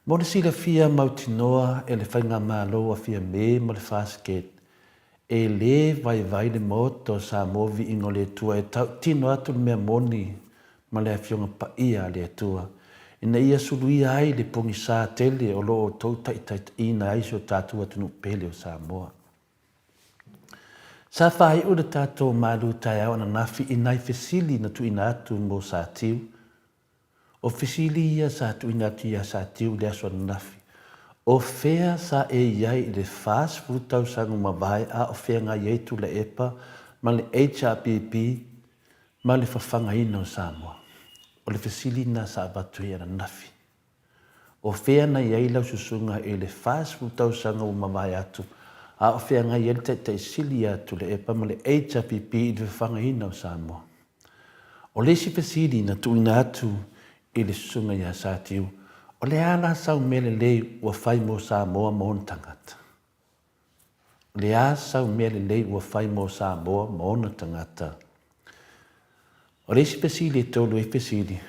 Mo le silafia mautinoa e le Faigamalo a Fiame ma le Fasket, e lē vaivai le Maota o Samoa Viiga o le Atua e tautino atu le mea moni ma le Afioga Paia a le Atua, ina ia suluia ai le pogisā tele o lo o outou taitaitaina ai si o tatou atunuu pele o Samoa. Sa faaiu le tatou malu taeao ananafi i nai fesili na tuuina atu mo Satiu, O fesili ia sa tuuina atu ia Satiu i le aso ananafi, O fea sa e i ai i le 40 tausaga ua mavae a o feagai ai Tuilaepa ma le HRPP ma le fafagaina o Samoa? O le fesili lena sa avatu ai ananafi. O fea na i ai lau susuga i le 40 tausaga ua mavae atu a o feagai ai le Taitai Sili ia Tuilaepa ma le HRPP i le fafagaina o Samoa? O le isi fesili na tuuina atu i le susuga ia Satiu, o le a la sau mea lelei ua fai mo Samoa ma ona tagata? O le a sau mea lelei ua fai mo Samoa ma ona tagata? O le isi fesili e tolu ai fesili,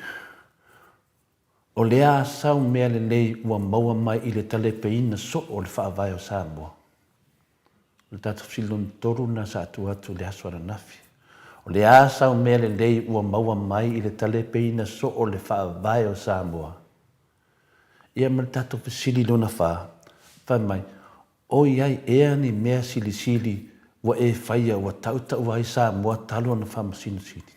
o le a sau mea lelei ua maua mai i le talepeina soo o le Faavae o Samoa? O le tatou fesili lona tolu lena sa tuu atu i le aso ananafi. O le a sau mea lelei ua maua mai i le talepeina soo o le Faavae o Samoa? Ia ma le tatou fesili lona fa, fai mai, O i ai ea ni mea silisili ua e faia ua tautaua ai Samoa talu ona Faamasino Sili?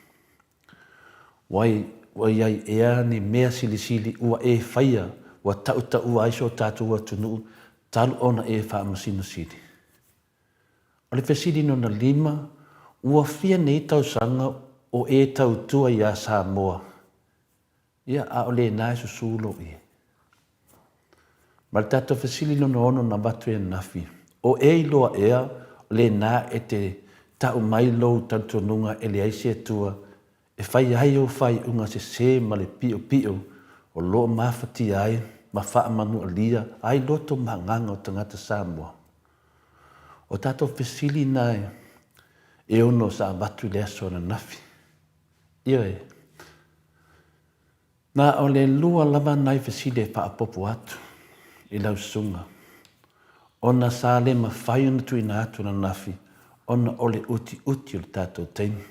Wai, ua i ai ea ni mea silisili ua e faia ua tautaua ai so tatou atunuu talu ona e Faamasino Sili? O le fesili lona lima, ua fia nei tausaga o e tautua iā Samoa? Ia, a o lena e susu lou ie. Ma le tatou fesili lona ono na avatu e ananafi, o e iloa ea o lena e te tau mai lou talitonuga e leai se Atua e fai ai ou faaiuga sese ma le piopio o lo o mafatia ai ma faamanualia ai loto ma agaga o tagata Samoa? O tatou fesili na e ono sa avatu i le aso ananafi. Ioe. Na o le lua lava nai fesili e faaopoopo atu i lau susuga, ona sa le mafai ona tuuina atu ananafi ona o le utiuti o le tatou taimi.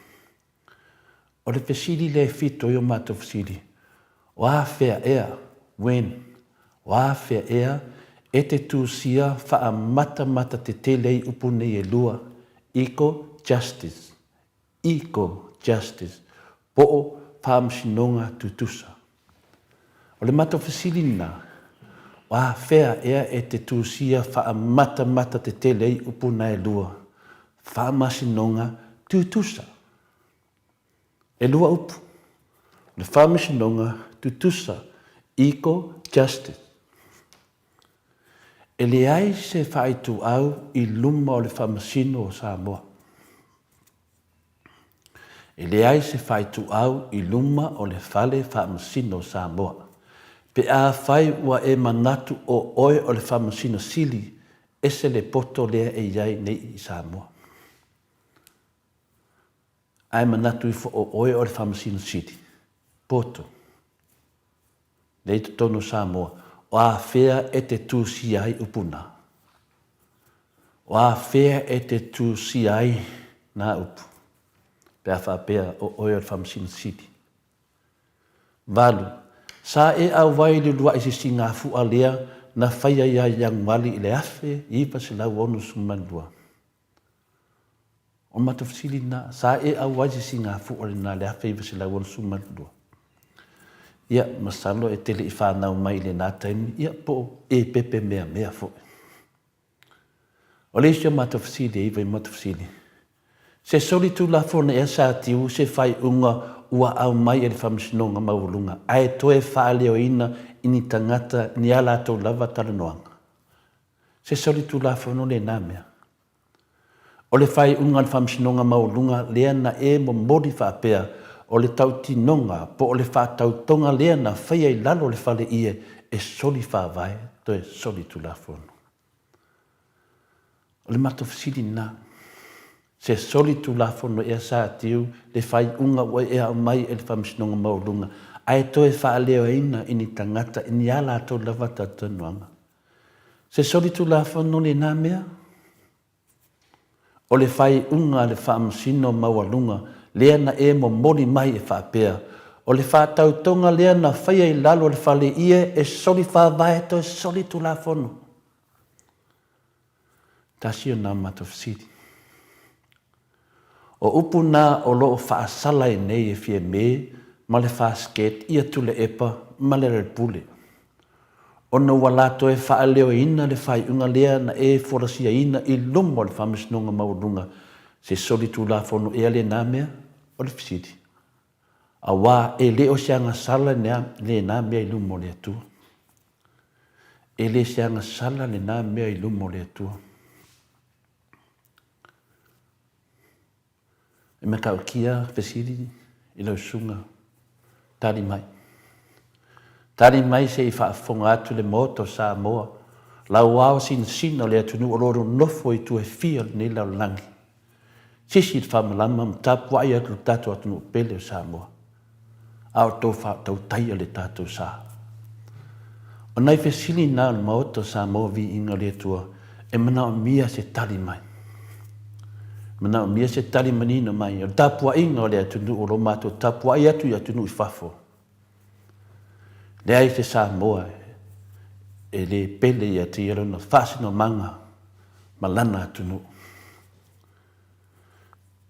O le fesili lea e fito ai o matou fesili, o afea ea, when, o afea ea e te tusia faamatamata tetele ai upu nei e lua, equal justice, Equal Justice, po o Faamasinoga Tutusa. O le matou fesili lena, o afea ea e te tusia faamatamata tetele ai upu na e lua, Faamasinoga Tutusa? E lua upu, o le Faamasinoga Tutusa, Equal Justice. E leai se faaituau i luma o le Faamasino o Samoa. E leai se faaituau i luma o le Fale Faamasino o Samoa. Pe afai ua e manatu o oe o le Faamasino Sili, ese le poto lea e i ai nei i Samoa. Ae manatu ifo o oe o le Faamasino Sili, poto. Lea i totonu o Samoa, o afea e te tusia ai upu na? O afea e te tusia ai nā upu? Pe a faapea o oe o le Faamasino Sili. Valu, Sa e auai i le uluai sisigafua lea na faia ia Ianuali i le 1962. O matou fesili lena, sa e auai se sigafua lena i le 1962? Ia, masalo e te le i fanau mai i lena taimi, ia, po o e pepe meamea foi. O le isi o matou fesili e iva i matou fesili, se soli tulafono ea sa tiu se faaiuga ua aumai e le Faamasinoga Maualuga ae toe faaleoina i ni tagata ni a latou lava talanoaga? Se soli tulafono lena mea. O le faaiuga a le Faamasinoga Maualuga lea na e momoli faapea o le tautinoga po o le faatautoga lea na faia i lalo o le fale ie e soli faavae toe soli tulafono. O le matou fesili lena. Se soli tulafono ea sa tiu le faaiuga ua e aumai e le Faamasinoga Maualuga ae toe faaleoina i ni tagata i ni a latou lava talatalanoaga? Se solitulafono lena mea? O le faaiuga a le Faamasino Maualuga lea na e momoli mai e faapea, o le faatautoga lea na faia i lalo o le fale ie e soli faavae toe solitulafono. Tasi o na matou fesili. O upu na o lo o faasala ai nei e Fiame ma le Fasket ia Tuleepa ma le Alepule. Ona ua la toe faaleoina le faaiuga lea na e folasiaina i luma o le Faamasinoga Maualuga se solitulafono ea lena mea? O le fesili. Aua e le o se agasala lena mea i luma o le Atua. E le se agasala lena mea i luma o le Atua. E matautia fesili i lau susuga, tali mai. Tali mai se i faafofoga atu le Maota o Samoa, lau ao sinasina o le atunuu o lo o nonofo i itu e fia o lenei lalolagi. Sisi le faamalama ma tapuai atu le tatou atunuu pele o Samoa. A o tou faatautaia le tatou sa. O nai fesili na o le Maota o Samoa Viiga o le Atua e manaomia se tali mai. Manaomia se tali manino mai o le tapuaiga o le atunuu o lo o matou tapuai atu i atunuu i fafo. Leai se Samoa e le pele ia te ia lona faasinomaga ma lana atunuu.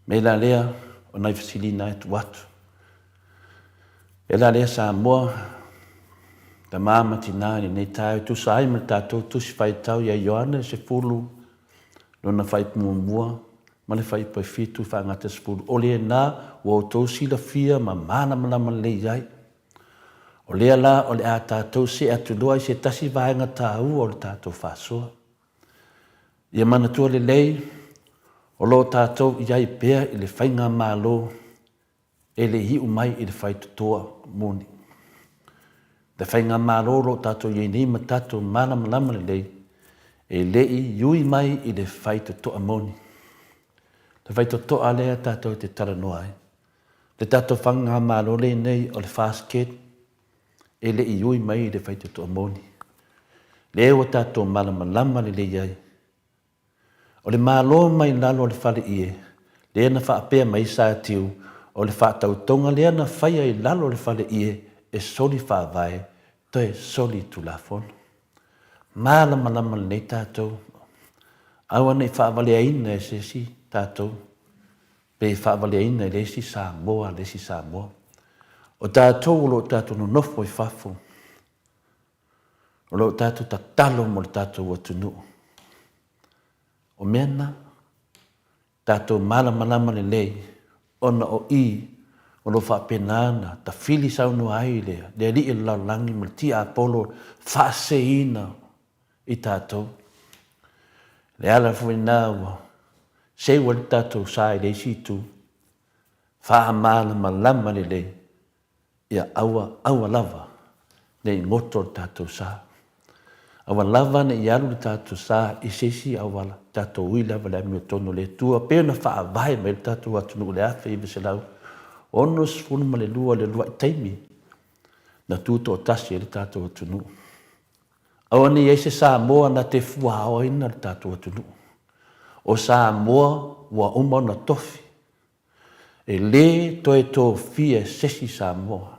Mea la lea, o nai fesiliga e tuu atu. Mea la lea Samoa, tama ma tina i lenei taeao e tusa ai ma le tatou Tusi Faitau ia Ioane 10, lona faaipu muamua ma le faaipu e fitu faagata 10, o lena ua outou silafia ma malamalama lelei ai. O lea la o le a tatou see atu loa i se tasi vaega taua o le tatou faasoa. Ia manatua lelei, o lo o tatou i ai pea i le faigamalo e le i iu mai i le faitotoa moni. Le faigamalo o lo o tatou i ai nei ma tatou malamalama lelei, e le i ui mai i le faitotoa moni. Le faitotoa lea tatou te talanoa ai. Le tatou faigamalo lenei o le FAST e le i ui mai i le faitotoa moni. Lea ua tatou malamalama lelei ai. O le Malo mai lalo o le fale ie, lea na faapea mai Satiu, o le faatautoga lea na faia i lalo o le fale ie e soli faavae, toe soli tulafono. Malamalama lelei tatou, aua ne i faavaleaina e se isi tatou pe faavaleaina e le isi Samoa le isi Samoa. O tatou o lo o tatou nonofo i fafo, o lo o tatou tatalo mo le tatou atunuu. O mea na, tatou malamalama lelei ona o i o lo o faapena ona tafili saunoa ai le Alii o le lalolagi ma le tiapolo faaseseina i tatou. Le ala foi lena ua seu ai le tatou sa i le isi itu, faamalamalama lelei ia aua, aua lava ne i goto le tatou sa. Aua lava ne i alu le tatou sa i se isi auala, tatou ui lava i le amiotonu a le Atua, pei ona faavae mai le tatou atunuu i le 1962 i le uluai taimi na tutoatasi ai le tatou atunuu. Aua ne i i ai se Samoa na te fuaoaina le tatou atunuu. O Samoa ua uma ona tofi. E le toe tofia e se isi Samoa.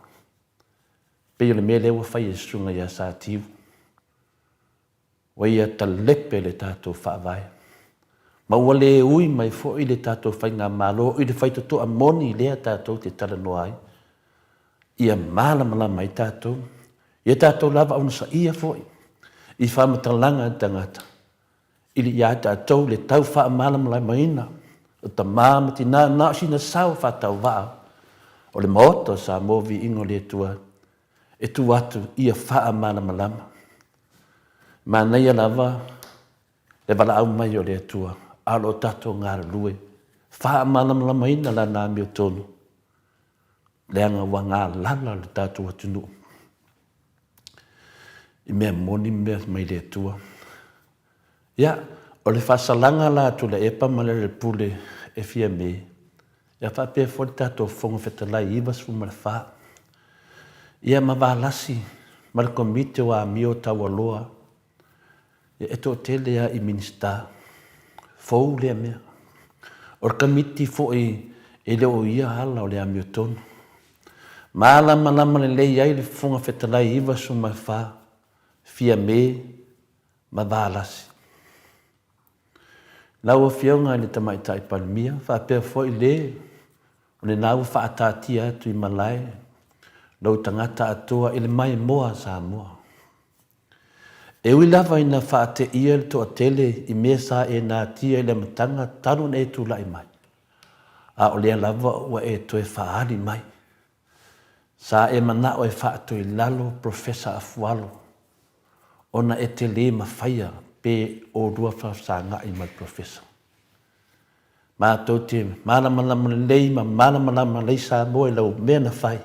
Pei o le mea lea ua fai e le Susuga ia Satiu. Ua ia talepe le tatou Faavae. Ma ua le ui mai foi le tatou Faigamalo i le faitotoa moni lea tatou te talanoa ai. Ia malamalama ai tatou, ia tatou lava onosaia foi i faamatalaga a le tagata i le ia tatou le tau faamalamalamaina o tama ma tina na o sina sao faatauvaa o le Maota o Samoa Viiga o le Atua e tuu atu ia faamalamalama. Manaia lava le valaau mai o le Atua a o lo o tatou galulue faamalamalamaina Lana amiotonu leaga ua galala le tatou atunuu i mea moni ma mea mai le Atua. Ia, o le faasalaga la a Tuilaepa ma Lealailepule e Fiame, ia faapea foi le tatou Fofoga Fetalai 94, ia ma Valasi ma le Komiti o Amio Taualoa, Ia, e toatele lava i Minisita fou lea mea. O le Kamiti foi e le o ia ala o le amiotonu. Malamalama lelei ai le Fofoga Fetalai 94, Fiame ma Valasi. Lau Afioga i le Tamaitai Palemia, faapea foi le o lena ua faataatia atu i malae lou tagata atoa i le maimoa a Samoa. E ui lava ina faateia le toatele i mea sa e natia i le amataga talu ona e tulai mai, a o lea lava ua e toe faaali mai. Sa e manao e faatoilalo Professor Afualo ona e te le mafaia pe olua faafesagai ma le Professor. Matou te malamalama lelei ma malamalama lelei Samoa i lau mea na fai.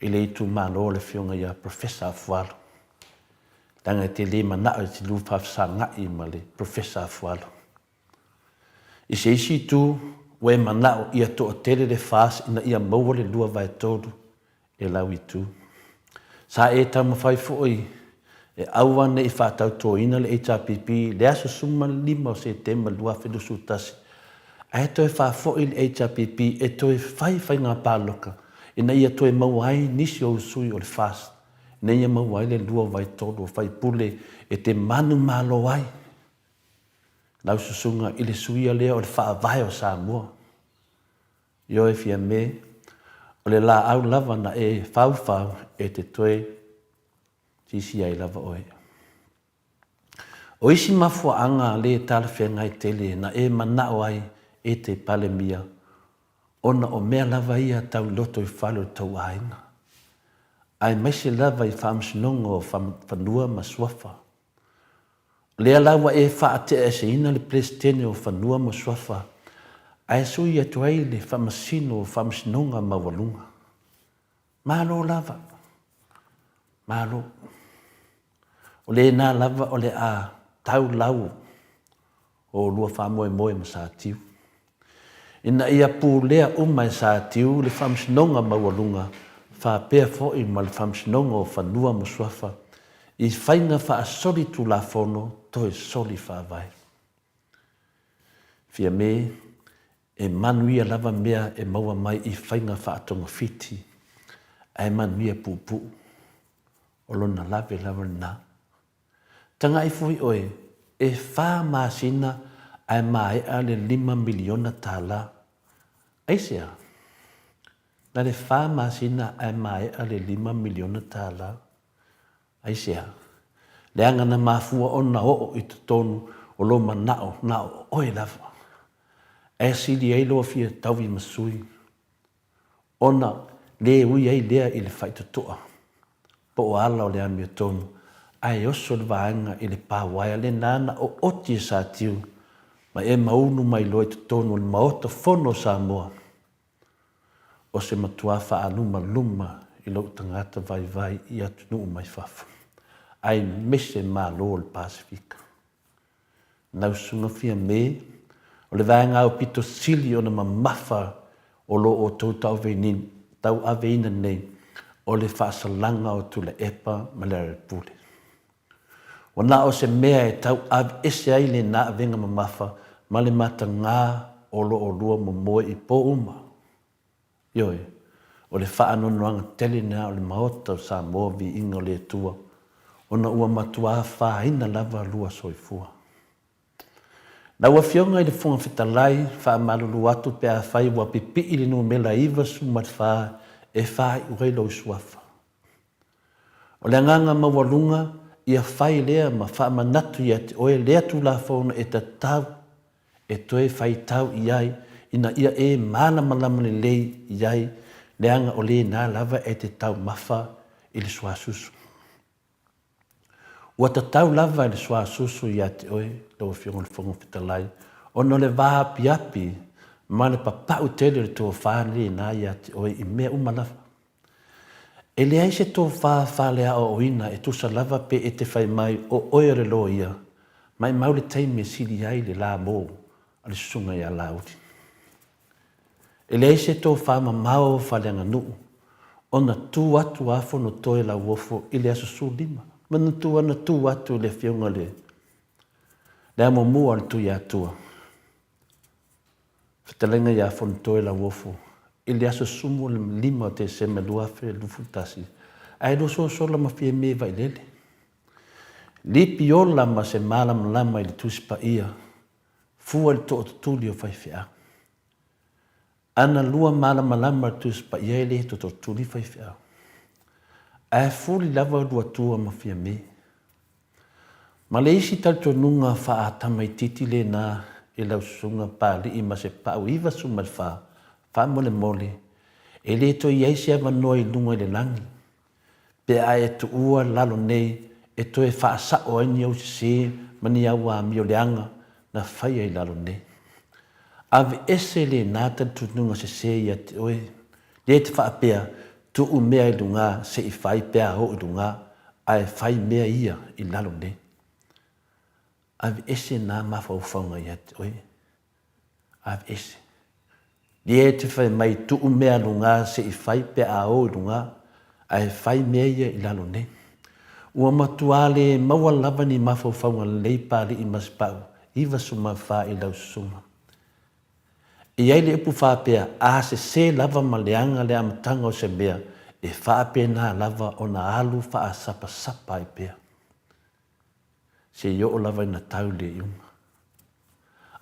i le itumalo o le Afioga ia Professor Afualo, leaga e te le manao e te lua faafesagai ma le Professor Afualo. I se isi itu, ua e manao ia toatele le FAST ina ia maua le 2/3 e lau itu. Sa e taumafai foi e aua ne i faatautoina le HRPP i le aso 15 o Setema 2021, ae toe faafoi le HRPP e toe fai faiga palota ina ia toe maua ai nisi o sui o le FAST ina ia maua ai le 2/3 o faipule e te manumalo ai lau susuga i le suia lea o le Faavae o Samoa. Ioe Fiame, o le laau lava na e faufau e te toe sisia ai lava oe. O isi mafuaaga le talafeagai tele na e manao ai e te Palemia ona o mea lava ia tau i loto i fale o le tou aiga, aemaise lava i faamasinoga o fanua ma suafa. O lea la ua e faateaeseina le Peresetene o Fanua ma Suafa ae sui atu ai le Faamasino o Faamasinoga Maualuga. Malo lava. Malo. O lena lava o le a tau lau o olua faamoemoe ma Satiu. Ina ia pulea uma e Satiu le Faamasinoga Maualuga faapea foi ma le Faamasinoga o Fanua ma Suafa i faiga faasolitulafono toe soli faavae. Fiame, E manuia lava mea e maua mai i faiga faatogafiti, ae manuia puupuu. O lona lave lava lena. Tagai foi oe, e fa masina ae maea le $5 miliona. Aisea? Na le fa masina ae maea le $5 miliona. Aisea? Leaga na mafua ona oo i totonu o lou manao na o oe lava. Ae sili ai lou fia taui ma sui, ona le ui ai lea i le faitotoa, po o ala o le amiotonu, ae oso le vaega i le pa uaea lena na ooti e Satiu ma e maunu mai loa i totonu o le Maota Fono o Samoa. O se matua faalumaluma i lou tagata vaivai i atunuu mai fafo, aemaise Malo o le Pasefika. Nausuga Fiame, o le vaega aupito sili ona mamafa o lo outou tauaveina nei, o le faasalaga o Tuilaepa ma Lealailepule. Ua na o se mea e tau aveese ai lena avega mamafa ma le matagā o lo olua momoe i pō uma. Ioe, o le faanoanoaga tele lena o le Maota o Samoa Viiga o le Atua, ona ua matuā afaina lava lua soifua. Lau Afioga i le Fofoga Fetalai, faamalulu atu pe afai ua pipii le numera 94 e faaiu ai lou suafa. O le agaga maualuga ia fai lea ma faamanatu ia te oe lea Tulafono e tatau e toe faitau i ai ina ia e malamalama lelei i ai leaga o lena lava e te taumafa i le suasusu. Ua tatau lava i le suasusu ia te oe, lau Afioga i le Fofoga Fetalai, ona o le vaapiapi ma le papau tele o le tofa lena ia te oe i mea uma lava. E leai se tofa faaleaoaoina e tusa lava pe e te fai mai o oe o le loia, maimau le taimi e sili ai le lamo a le susuga ia Laauli. E leai se tofa mamao faaleaganuu ona tu atu a Fonotoe Lauofo i le aso 15. Manatua na tu atu le afioga i le amomua a le Tuiatua, fetalaiga ia Fonotoe Lauofo i le aso 15 o Tesema 2021, ae lososola ma Fiame Vailele. Lipi ola ma se malamalama i le Tusi Paia Fua i le tootutuli o faifeau. Ana lua malamalama le Tusi Paia e le tototuli faifeau. Ae fuli lava lua tua ma Fiame. Ma le isi talitonuga faa-tamaititi lena i lau susuga Papalii ma se pau 94, faamolemole, e le toe i ai se avanoa i luga i le lagi Pe a e tuua lalo nei e toe faasao ai ni ou sese ma ni au amio leaga na faia i lalo nei. Aveese lena talitonuga sese ia te oe, lea e te faapea, tuu mea i luga se i fai pe a oo i luga, ae fai mea ia i lalo nei. Aveese na mafaufauga ia te oe. Aveese. Lea e te fai mai tuu mea luga se i fai pe a o i luga, ae fai mea ia i lalo nei. Ua matua le maua lava ni mafaufauga lelei Palii ma Sipau 94 i lau susuga. E i ai le upu faapea, a sese lava ma leaga le amataga o se mea, e faapena lava ona alu faasapasapa ai pea. Se i oo lava ina tau le iuga.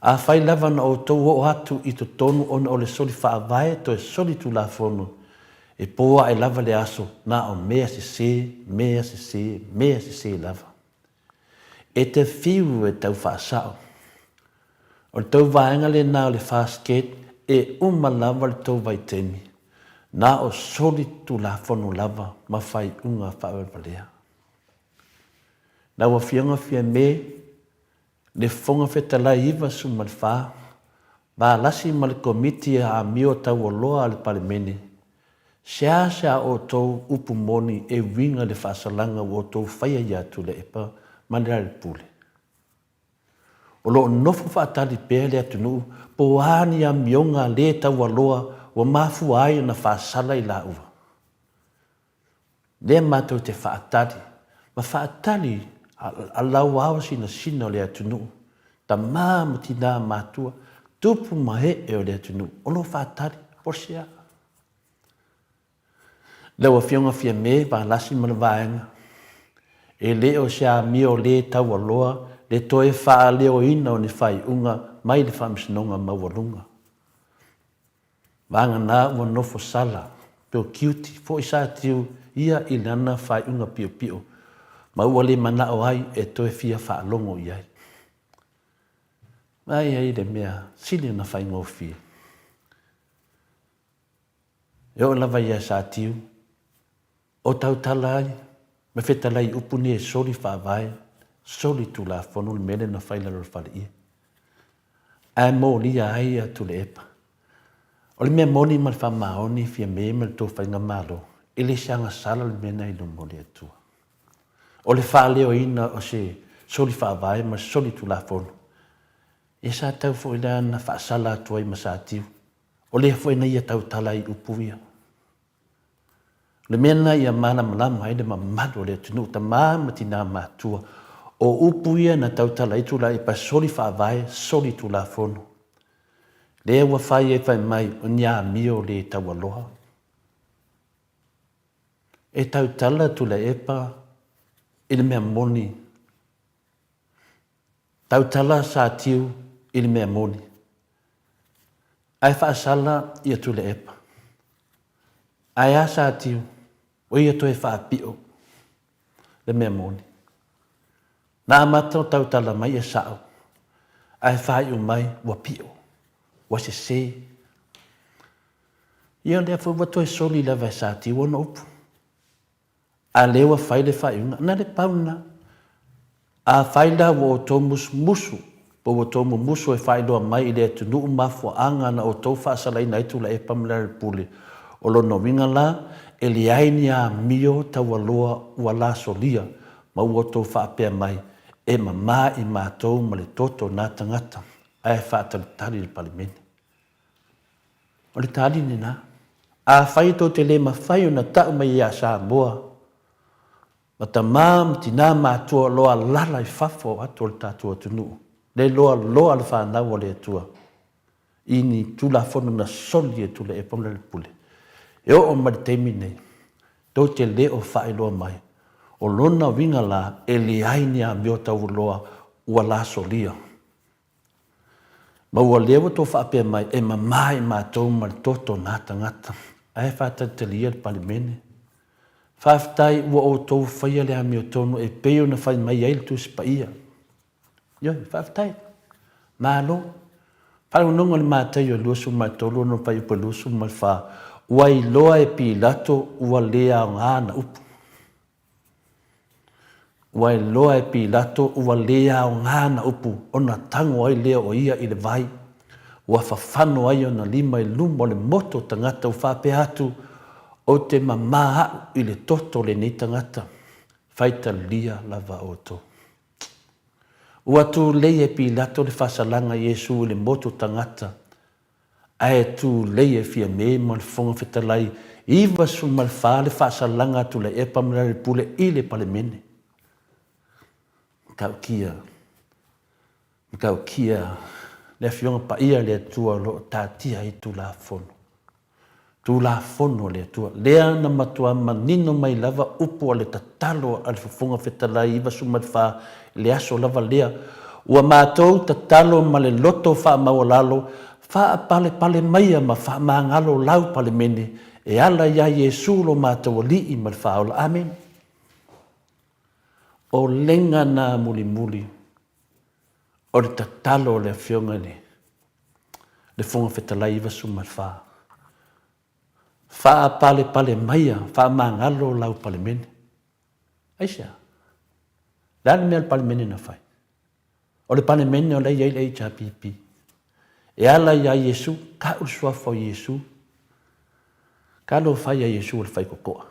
Afai lava na outou oo atu i totonu ona o le soli faavae toe soli tulafono, e po ae lava le aso na o mea sese, mea sese, mea sese lava. E te fiu e tau faasao. O le tou vaega lena o le FASGate e uma lava le tou vaitaimi, na o soli tulafono lava ma faaiuga faavalevalea. Lau Afioga Fiame, le Fofoga Fetalai 94, Valasi ma le Komiti a Amio Taualoa a le Palemene, seasea outou upu moni e uiga i le faasalaga ua outou faia ia Tuilaepa ma Lealailepule. O lo o nofo faatali pea le atunuu po o a ni amioga le taualoa ua mafua ai ona faasala i laua. Lea matou te faatali ma faatali a lau ao sinasina o le atunuu, tama ma tina matua, tupu ma ee o le atunuu, o lo o faatali, po o se a. Lau Afioga Fiame Valasi ma le Vaega, e le o se amio le taualoa le toe faaleoina o ni faaiuga mai le Faamasinoga Maualuga. Vagana ua nofo sala, peo kiuti, foi Satiu ia i lana faaiuga piopio, ma ua le manao ai e toe fia faalogo i ai. Vaai ai le mea sili ona faigofie. E oo lava ia Satiu, O tautala ai, ma fetalai i upu nei e soli faavae, soli tulafono le mea lea na fai i lalo o le faleie. Ae molia ai ia Tuilaepa. O le mea moni ma le faamaoni Fiame ma le tou faigamalo, e le se agasala le mea lena i luma o le Atua. O le faaleoina o se soli faavae ma se soli tulafono, ia sa tau foi la na faasala atu ai ma Satiu. O lea foi na ia tautala ai i upu ia. O le mea lena ia malamalama ai le mamalu o le atunuu, tama ma tina matua. O upu ia na tautala ai Tulaipa, soli faavae, soli tulafono. Lea ua fai ai fai mai o ni amio le taualoa. E tautala Tulaipa i le mea moni. Tautala Satiu i le mea moni. Ae faasala ia Tuilaepa. Ae a Satiu, o ia toe faapio le mea moni. Na amata o tautala mai e sao, ae faaiu mai ua pio, ua sese. Ia o lea foi ua toe soli lava e Satiu ona upu. A lea ua fai le faaiuga, na le pau lena. Afai la ua outou musumusu po ua outou mumusu e faailoa mai i le atunuu mafuaaga na outou faasalaina ai Tuilaepa ma Lealailepule, o lona uiga la, e leai ni amio taualoa ua lasolia ma ua outou faapea mai, e mama i matou ma le toto na tagata, ae faatalitali le Palemene. O le tali lena. Afai tou te le mafai ona tau mai ia Samoa, ma tama ma tina matua o lo o alala i fafo atu o le tatou atunuu, le loaloa le fanau a le Atua i ni Tulafono na soli e Tuilaepa ma Lealailepule, e oo mai le taimi lenei, tou te le o faailoa mai, o lona uiga la, e leai ni amio taualoa ua lasolia. Ma ua lea ua tou faapea mai, e mama i matou ma le toto na tagata. Ae faatalitali ia le Palemene. Faafetai ua outou faia le amiotonu e pei ona fai mai ai le Tusi Paia. Ioe, faafetai. Malo. Faalogonogo i le Mataio 23 ona fuaiupu e 24, ua iloa e Pilato ua le aoga ana upu. Ua iloa e Pilato ua le aoga ana upu ona tago ai lea o ia i le vai. Ua fafano ai ona lima i luma o le moto tagata ua faapea atu, Ou te mama au i le toto o lenei tagata, faitalia lava outou. Ua tulei e Pilato le faasalaga Iesu i le moto tagata Ae tulei e Fiame ma le Fofoga Fetalai 94 le faasalaga a Tuilaepa ma Lealailepule i le Palemene. Matautia, matautia le Afioga Paia a le Atua o lo o taatia ai Tulafono. Tulafono a le Atua, lea na matua manino mai lava upu a le tatalo a le Fofoga Fetalai 94 i le aso lava lea, ua matou tatalo ma le loto faamaualalo, faapalepale maia ma faamagalo lau Palemene e ala iā Iesu lo matou Alii ma le Faaola. Amene. O lega na mulimuli o le tatalo a le Afioga i le le Fofoga Fetalai 94. Faapalepale maia, faamagalo lau Palemene. Aisea? Le a le mea a le Palemene na fai? O le Palemene o la e i ai le HRPP. E ala iā Iesu, tau le suafa o Iesu. Talofa ia Iesu o le faikokoa.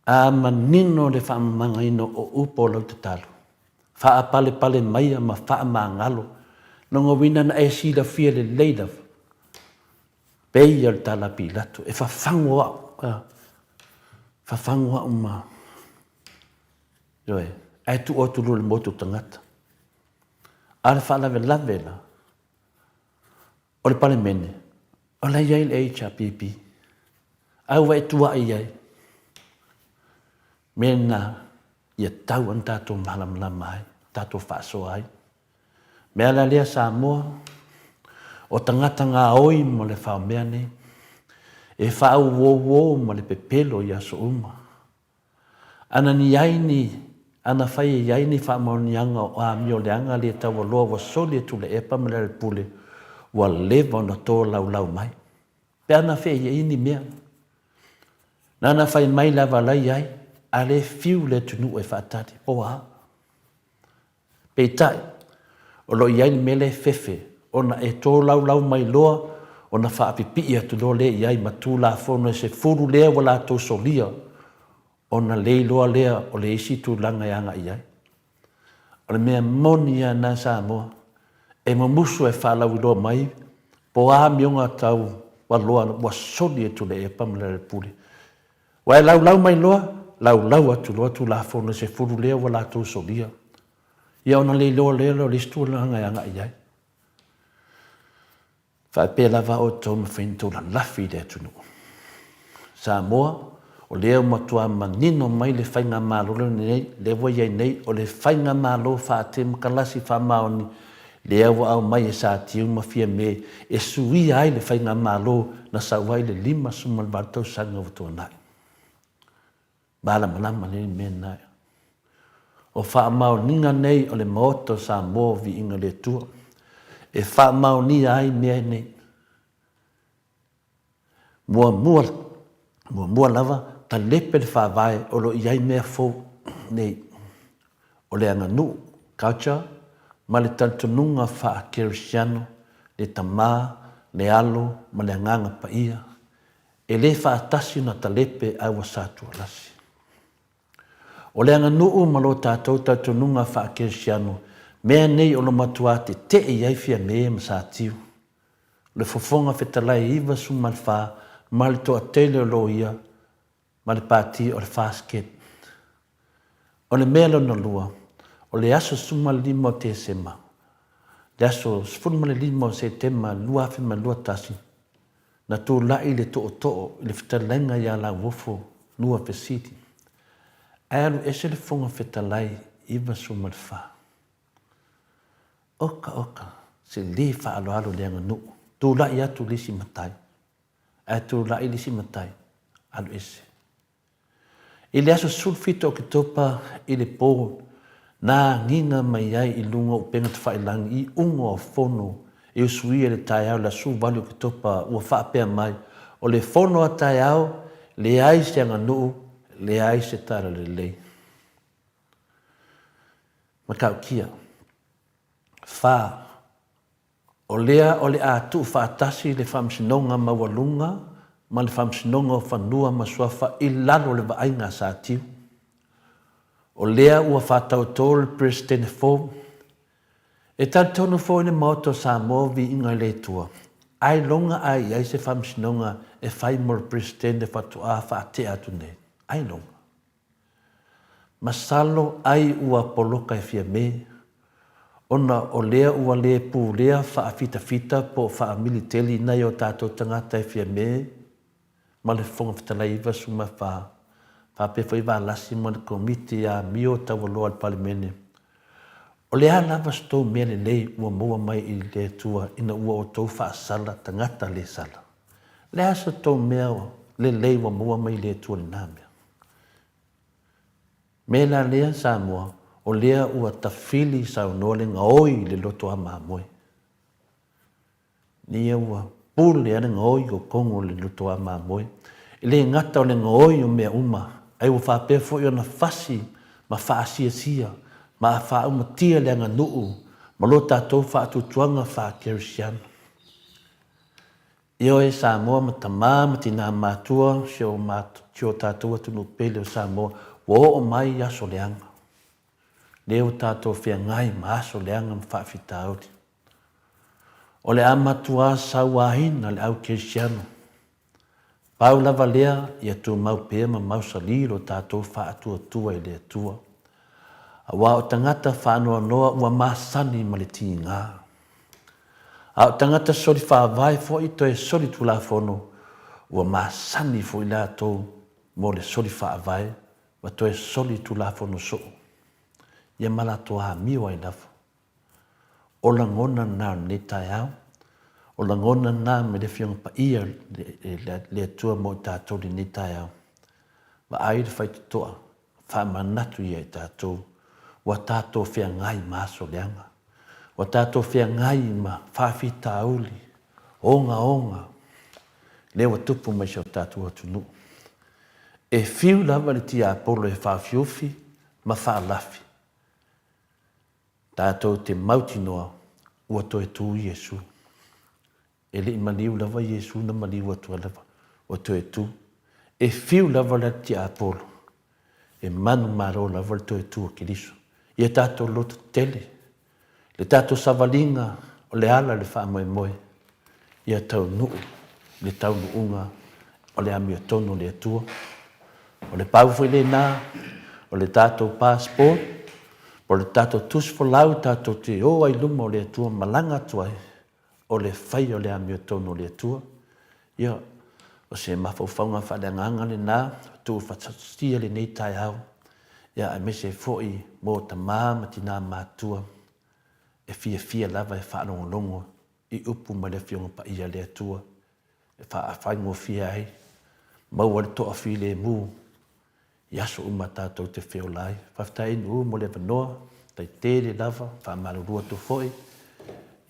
A manino le faamamagaina o upu o lau tatalo, faapalepale maia ma faamagalo, lona uiga na e silafia lelei lava, pei o le tala a Pilato, e fafago au, a, fafago au ma, ioe, ae tuu atu loa i le motu o tagata. A o le faalavelave la, o le Palemene, o la e i ai le HRPP, a ua e tuuai i ai, mea lena ia tau ona tatou malamalama ai, tatou faasoa ai. Mea la lea Samoa, o tagata gaoi ma le faomea nei, e faauouo ma le pepelo i aso uma. Ana ni ai ni, ana fai e iai ni faamaoniaga o amio leaga le taualoa ua soli e Tuleepa ma Lealepule, ua leva ona tolaulau mai. Pe ana fe iai ni mea. Nana fai mai lava la iai, a le fiu le atunuu e faatali, po a. Peitai, o lo o i ai le mea lea e fefe, ona e tolaulau mai loa ona faapipii atu loa lea i ai ma Tulafono e sefulu lea ua latou solia, ona le iloa lea o le isi tulaga e agai i ai. O le mea moni lava lena Samoa, e mumusu e faalauiloa mai po o a amioga tau aloa ua soli e Tuilaepa ma Lealailepule. Ua e laulau mai loa, laulau atu loa Tulafono e sefulu lea ua latou solia. Ia ona le iloa lea o le isi tulaga e agai i ai. Faapea lava outou mafai ona tou lalafi i le atunuu. Samoa, o lea ua matua manino mai le Faigamalo lenei, lea ua i ai nei, o le Faigamalo faatemokalasi faamaoni, Lea ua aumai e Satiu ma Fiame e suia ai le faigamalo na sau ai le 58 tausaga ua tuanai. Malamalama lelei le mea lena. O faamaoniga nei o le Maota o Samoa Viiga i le Atua e faamaonia ai mea nei. Muamua, muamua lava, talepe le Faavae o lo o i ai mea fou nei, o le aganuu, culture, ma le talitonuga faa-kerisiano, le Tama, le Alo ma le Agaga Paia, e le faatasi ona talepe ae ua satualasi. O le aganuu ma lo tatou talitonuga faa-kerisiano, mea nei o lo matuā tetee i ai Fiame ma Satiu. O le fofoga fetalai 94 ma le toatele o loia ma le pati o le FASGET. O le mea lona lua, o le aso 15 o Tesema, le aso 15 o Setema 2021, na tulai le tootoo i le fetalaiga ia Lauofo Nua Fesili, ae alu ese le fofoga fetalai 94. Oka oka, se le faaaloalo i le aganuu, tulai atu le isi matai, ae tulai le isi matai, alu ese. I le aso 17 o Oketopa i le po, na agiga mai ai i luga o upega tafailangi i uga o fono e usuia i le taeao i le aso 18 o Oketopa ua faapea mai, o le fono a taeao, leai se aganuu, leai se talalelei. Matautia. Fa, O lea o le a tuufaatasi le Faamasinoga Maualuga ma le Faamasinoga o Fanua ma Suafa i lalo o le vaaiga a Satiu. O lea ua faataoto le Peresetene fou. E talitonu foi le Maota o Samoa viiga i le Atua, ailoga a i ai se Faamasinoga e fai mo le Peresetene faatoa faatea atu nei? Ailoga. Masalo ai ua poloka e Fiame, ona o lea ua le pulea faafitafita po o faamiliteli nai o tatou tagata e Fiame ma le Fofoga Fetalai 94, faapea foi Valasi ma le Komiti Amio Taualoa a le Palemene. O le a lava se tou mea lelei ua maua mai i le Atua ina ua outou faasala tagata le sala? Le a se tou mea lelei ua maua mai i le Atua lena mea? Me la lea Samoa, o lea ua tafili saunoa le gaoi i le loto a mamoe. Nia ua pule a le gaoi o Kongo le loto a mamoe. E le gata o le gaoi o mea uma, ae ua faapea foi ona fasi ma faasiasia ma faaumatia le aganuu ma lo tatou faatuatuaga faa-kerisiano. Ioe Samoa ma tama ma tina matua si o si o tatou atunuu pele o Samoa ua oo mai aso leaga. Lea ua tatou feagai ma aso leaga ma faafitauli. O le a matuā sauaina le au kerisiano. Pau lava lea ia tumau pea ma mausali lo tatou faatuatua i le Atua. Aua o tagata faanoanoa ua masani ma le tiga. A o tagata soli faavae foi toe soli tulafono, ua masani foi latou mo le soli faavae ma toe soli tulafono soo. Ia ma latou amio ai lava. O lagona na o lenei taeao, o lagona na mai le Afioga Paia le Atua mo i tatou i lenei taeao. Vaai le faitotoa Faamanatu ia i tatou, ua tatou feagai ma aso leaga, ua tatou feagai ma faafitauli, ogaoga, lea ua tupu mai si o tatou atunuu. E fiu lava le tiapolo e faaofiofi ma faalafi, tatou te mautinoa ua toe tu Iesu. E le i maliu lava Iesu na maliu atu ai lava, ua toe tu. E fiu lava le tiapolo, e manumalo lava le toe tu a Keriso. Ia tatou loto tetele, le tatou savaliga o le ala i le faamoemoe, ia taunuu i le taunuuga o le amiotonu o le Atua. O le pau foi lena o le tatou passport, po o le tatou tusi folau tatou te o ai i luma o le Atua malaga atu ai, o le faia o le amiotonu o le Atua, ia, o se mafaufauga faaleagaga lena, tuufaatasia lenei taeao, ia, aemaise foi mo tama ma tina matutua. e fiafia lava e faalogologo i upu mai le Afioga Paia a le Atua e faafaigofie ai, maua le toafilemu i aso uma tatou te feola ai. Faafetai Nuu mo le avanoa, faafetai tele lava, faamalulu atu foi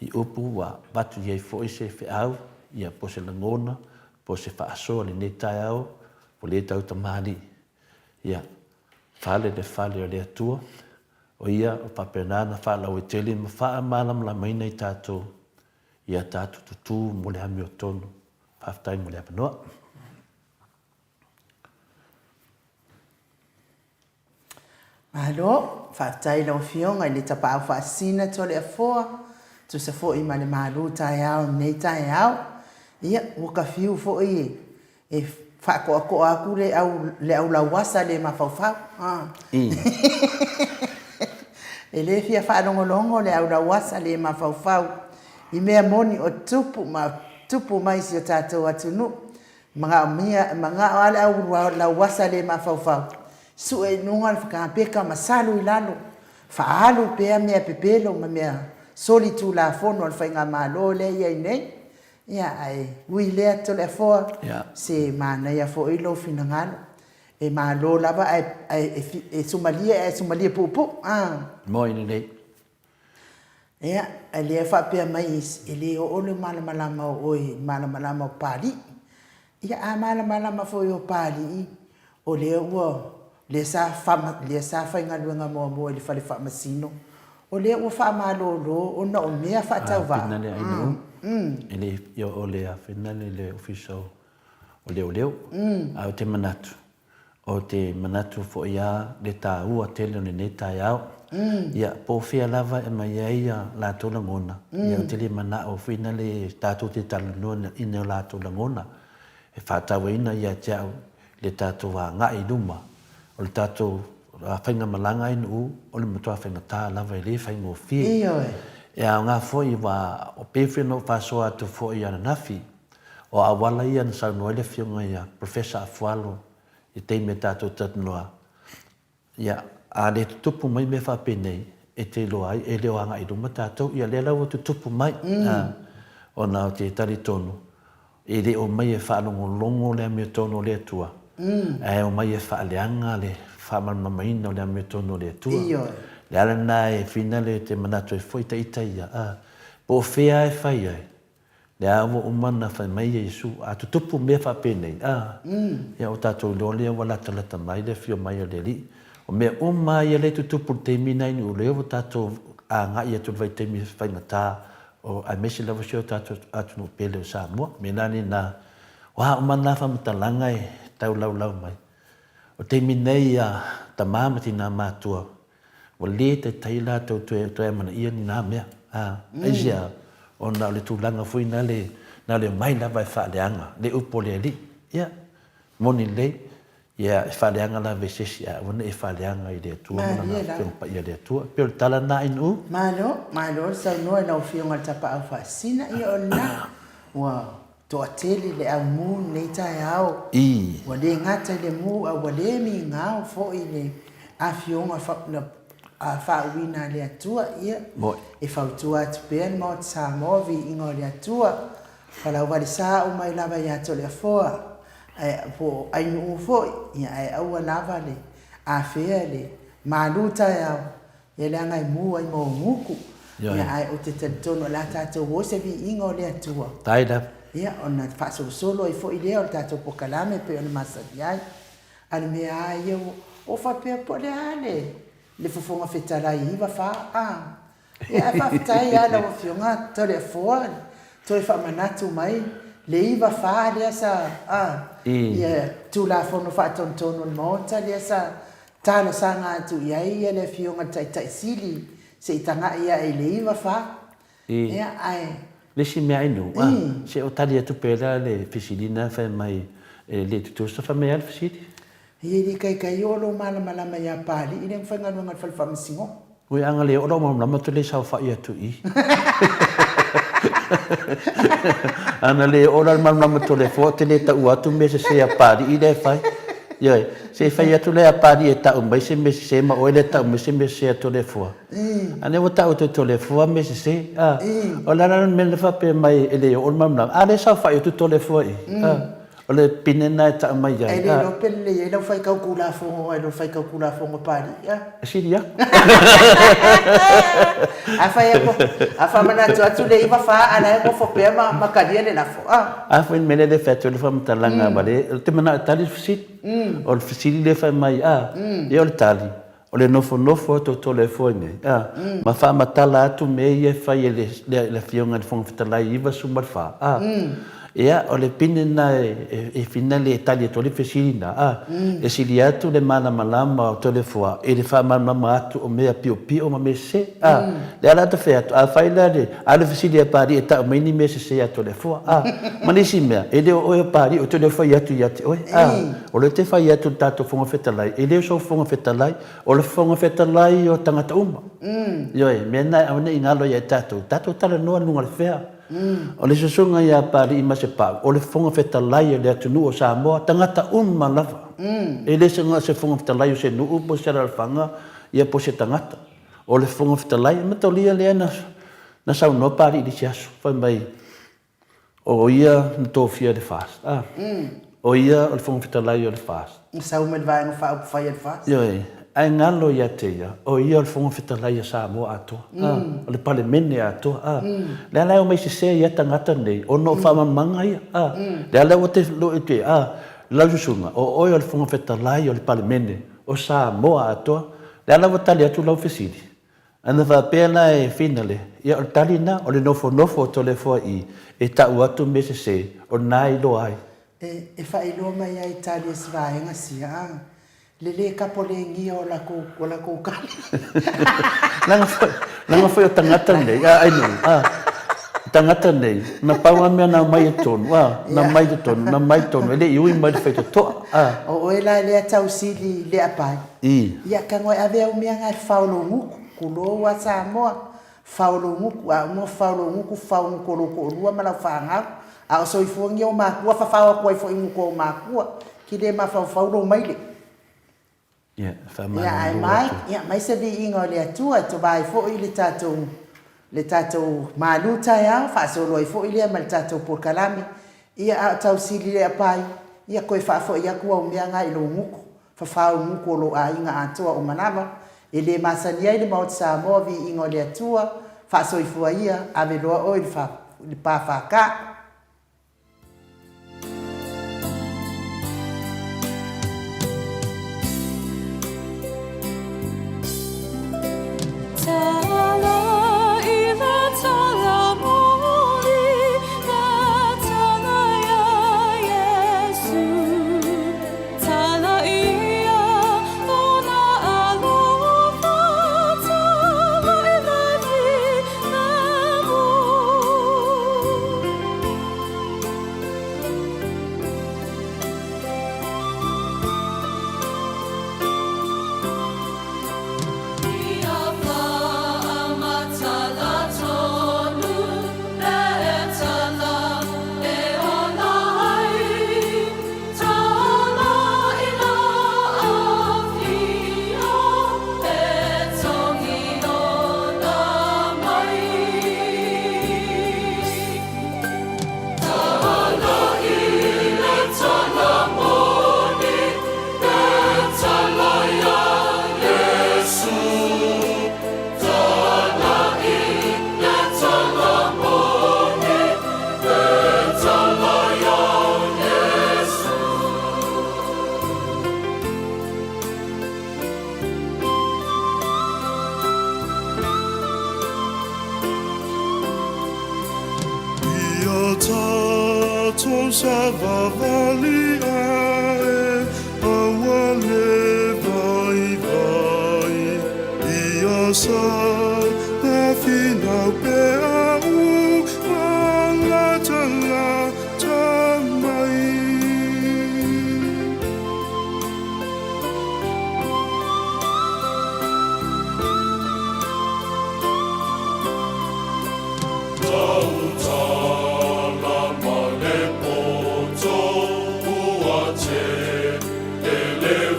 i upu ua avatu i ai foi se feau, ia po o se lagona, po o se faasoa i lenei taeao ua le tautamalii. Ia, fale le fale o le Atua, o Ia o faapena ona faalauaitele ma faamalamalamaina i tatou i a tatou tutū mo le amiotonu. Faafetai mo le avanoa. Malo, faafetai i lau Afioga i le Tapaau Faasisina Toleafoa, tusa foi ma le malu taeao i lenei taeao. Ia, ua ka fiu foi e faatoatoa atu le au, le au lauasa le mafaufau. Ah. E le fia faalogologo le au lauasa le mafaufau i mea moni o tupu ma tupu mai i si o tatou atunuu. Manaomia, manao lava le au lauasa le mafaufau, sue i luga le kapeta ma salu i lalo, faaalu pea mea pepelo ma mea solitulafono a le faigamalo lea e i ai nei. Ia, ae ui i lea Toleafoa, se manaia foi lou finagalo. E malo lava ae, ae e sumalie ae sumalie puupuu. A. Moe lelei. Ia, a lea faapea mai e le oo le malamalama o oe i le malamalama o Papalii. Ia, a malamalama foi o Papalii, o lea ua, lea sa lea sa faigaluega muamua i le fale faamasino, o lea ua faamalolo ona o mea faatauvaa. A finale ai nuu, e le i oo le a finale le Ofisa o Leoleo. Ae ou te manatu, Ou te manatu foi a le taua tele o lenei taeao. Ia, po o fea lava e aumai ai a latou lagona, ia ou te le manao foi na le tatou te talanoa i ni o latou lagona e faatauaina ia te au le tatou agai i luma. O le tatou faigamalaga i Nu'u, o le matua faigata lava e le faigofie. Ioe. E aoga foi aua pei foi ona ou faasoa atu foi ananafi, O auala ia na saunoa ai le Afioga ia Professor Afualo i taimi a tatou talanoa, ia, a le tutupu mai mea faapenei, e te iloa ai e le o agai i luma tatou. Ia lea la ua tutupu mai, a, ona ou te talitonu, e le omai e faalogologo le amiotonu o le Atua, ae omai e faaleaga le faamalamalamaina o le amiotonu o le Atua. Ioe. Le ala lena e finale te manatu ai foi ita ia, a, po o fea e fai ai, Lea ua uma ona fai mai Iesu, a tutupu mea faapenei, a, ia ua tatou iloa lea ua latalata mai le afio mai o le Alii. O mea uma lava ia lea e tutupu i le taimi lena i Niualea ua tatou agai atu i le vaitaimi faigata o aemaise lava si o tatou atunuu pele o Samoa. O mea la lena, o a uma na faamatalaga e tau laulau mai. O le taimi nei a tama ma tina matua, Ua le taitai latou toe toe amanaia ni na mea. A, aisea? Ona o le tulaga foi na le, na le omai lava e faaleaga le upu a le Alii. Ia, moni lelei, ia e faaleaga lava i se isi, ae aua ne i faaleaga i le Atua ma Lana Afioga Paia le Atua. E pei o le tala lena a Inuu. Malo, malo le saunoa i lau Afioga i le Tapaau Faasisina. Ia o lena, ua Toatele le au mu lenei taeao. I. Ua le gata i le mu a ua le migao foi le afioga faauuina a le Atua. Ia, e fautua atu pea le Maota Samoa, viiga o le Atua, falauvale-sa uma ai lava ia Toleafoa, ae po o Ainuu foi, ia ae aua lava le afea le malu taeao Ia leaga e mu ai ma ou gutu. Ia ae ou te talitonu o le a tatou o i se viiga o le Atua. Tai lava. Ia ona faasolosolo ai foi lea o le tatou polokalame e pei ona masani ai. A o le mea lava ia ua ou faapea po o le a le le Fofoga Fetalai 94 a. Ia ae faafetai lava lau Afioga Toleafoa toe faamanatu mai le 94 lea sa a ia Tulafono Faatonutonu o le Maota lea sa Talosaga atu i ai ia le Afioga i le Taitai Sili se i tagai ae i le 94. I Ia, ae. Le isi mea ainu, a, se o tali atu pea la le fesili na fai mai e le tutusa, fai mai a le fesili. Ia e le kaikai oo lou malamalama ia Papalii lea na faigaluega i le fale faamasinoga. Oi a na le oo lou malamalama ou te le saofai atu i i. A na le oo la le malamalama Toleafoa ou te le taua atu mea sese a Papalii lea e fai. Ioe, se i fai atu lea a Papalii e tau mai se mea sese ma oe lea e tau mai se mea sese a Toleafoa. A lea ua tau atu e Toleafoa mea sese. A, o le a la le mea lea faapea mai e le oo le malamalama? A lea e saofai atu Toleafoa i i. A, o le pine lena e tau mai ai. Ae le iloa pe lelei ai lau faitau Tulafono nai lo le faitau Tulafono a Papalii, a? E sili atu. A fai atu, a faamanatu atu le 94 a la e nofo pea ma talia le lafo, a? A foi le mea lea e fai atu ai le faamatalaga a le, ou te manao e tali le fesili. O le fesili lea e fai mai, a, ia o le tali, o le nofonofo atu o Toleafoa i inei, a, ma faamatala atu mea ia e fai e le Afioga i le Fofoga Fetalai 94, a. Ia, o le pine lena e finale e tali atu ai le fesili lena, a, e sili atu le malamalama o Toleafoa i le faamalamalama atu o mea piopio ma mea sese, a. Lea la ta fai atu, afai la le, a le fesili a Papalii e tau mai ni mea sese ia Toleafoa, a. Ma le isi mea, e le o oe o Papalii ou te le o fai atu ia te oe, a. O lea ou te fai atu i le tatou Fofoga Fetalai, e le o sou Fofoga Fetalai, o le Fofoga Fetalai o tagata uma. Ioe, mea lena e aua ne i galo ia i tatou, tatou talanoa i luga o le fea. O le susuga ia Papalii Masepau, o le Fofoga Fetalai o le atunuu o Samoa, tagata uma lava. E le o se Fofoga Fetalai o se nuu po o se alaalafaga ia po o se tagata. O le Fofoga Fetalai, e matalia lea na saunoa Papalii i le isi aso, fai mai, O ia na tofia e le FAST, a. O ia o le Fofoga Fetalai o le FAST. Na sau mai le Vaega Faaupufai a le FAST. Ioe, ae galo ia te ia, o ia o le Fofoga Fetalai a Samoa atoa, a, o le Palemene atoa, a. Lea la e omai sese ai ia tagata nei, ona o faamamaga ia, a. Lea la ua te, a, lau susuga, o oe o le Fofoga Fetalai o le Palemene o Samoa atoa. Lea la ua tali atu lau fesili, Ana faapea la e finale, ia o le tali lena, o le nofonofo o Toleafoa i i, e tau atu mea sese, o lena e iloa ai. E, e faailoa mai ai tali a si vaega sia, a, le le kapolegia o lakou, o lakou tali. Leaga foi, leaga foi o tagata nei, a, ai nei, a, tagata nei, na pau lava mea na aumai i totonu, a, na aumai i totonu, na aumai i totonu, e le i ui mai le faitotoa, a. O oe la lea tausili leapai. I. Ia tago e ave au mea na e fao lou gutu, tulou a Samoa, fao lou gutu, a uma fao lou gutu, fao gutu o lou toalua ma lau fanau, a o soifua ni ou matua, fafao atu ai foi gutu o ou matua, ki le mafaufau lou maile. Ia, Ia, ae mai, ia, mai se viiga o le Atua e tova ai foi le tatou, le tatou malu taeao, faasolo ai foi lea ma le tatou polokalame. Ia, a o tausili le apai, ia toe faafoi atu au mea na i lou gutu, Fafao gutu o lou aiga atoa uma lava, e le masani ai le Maota Samoa viiga o le Atua, faasoifua ia, ave loa oe i le pa FK.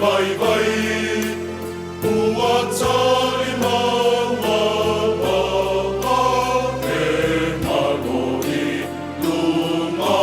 vaivai ua tali maua maa e malo i luga.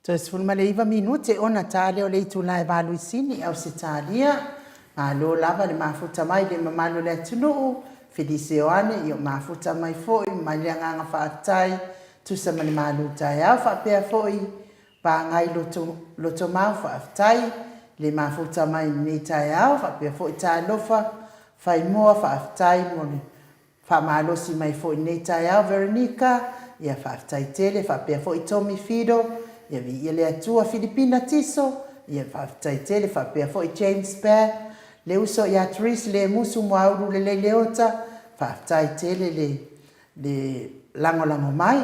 Toe 19 minute ona ta lea o le itula e 8 i Sini, Ausetalia. Malo lava le mafuta mai le mamalu o le atunuu, Felise Ioane, ia mafuta mai foi mai le agaga faafetai, tusa ma le malu taeao faapea foi Pagai loto, lotomau faafetai le mafuta mai i lenei taeao faapea foi Talofa Faimoa faafetai mo le Faamalosi mai foi i lenei taeao Veronica, ia faafetai tele faapea foi Tommy Fido, ia viia le Atua Filipina Tiso, ia faafetai tele faapea foi James Bear, le uso ia Therese Lemusu Muaulu Lelei Leota, faafetai tele le le lagolago mai.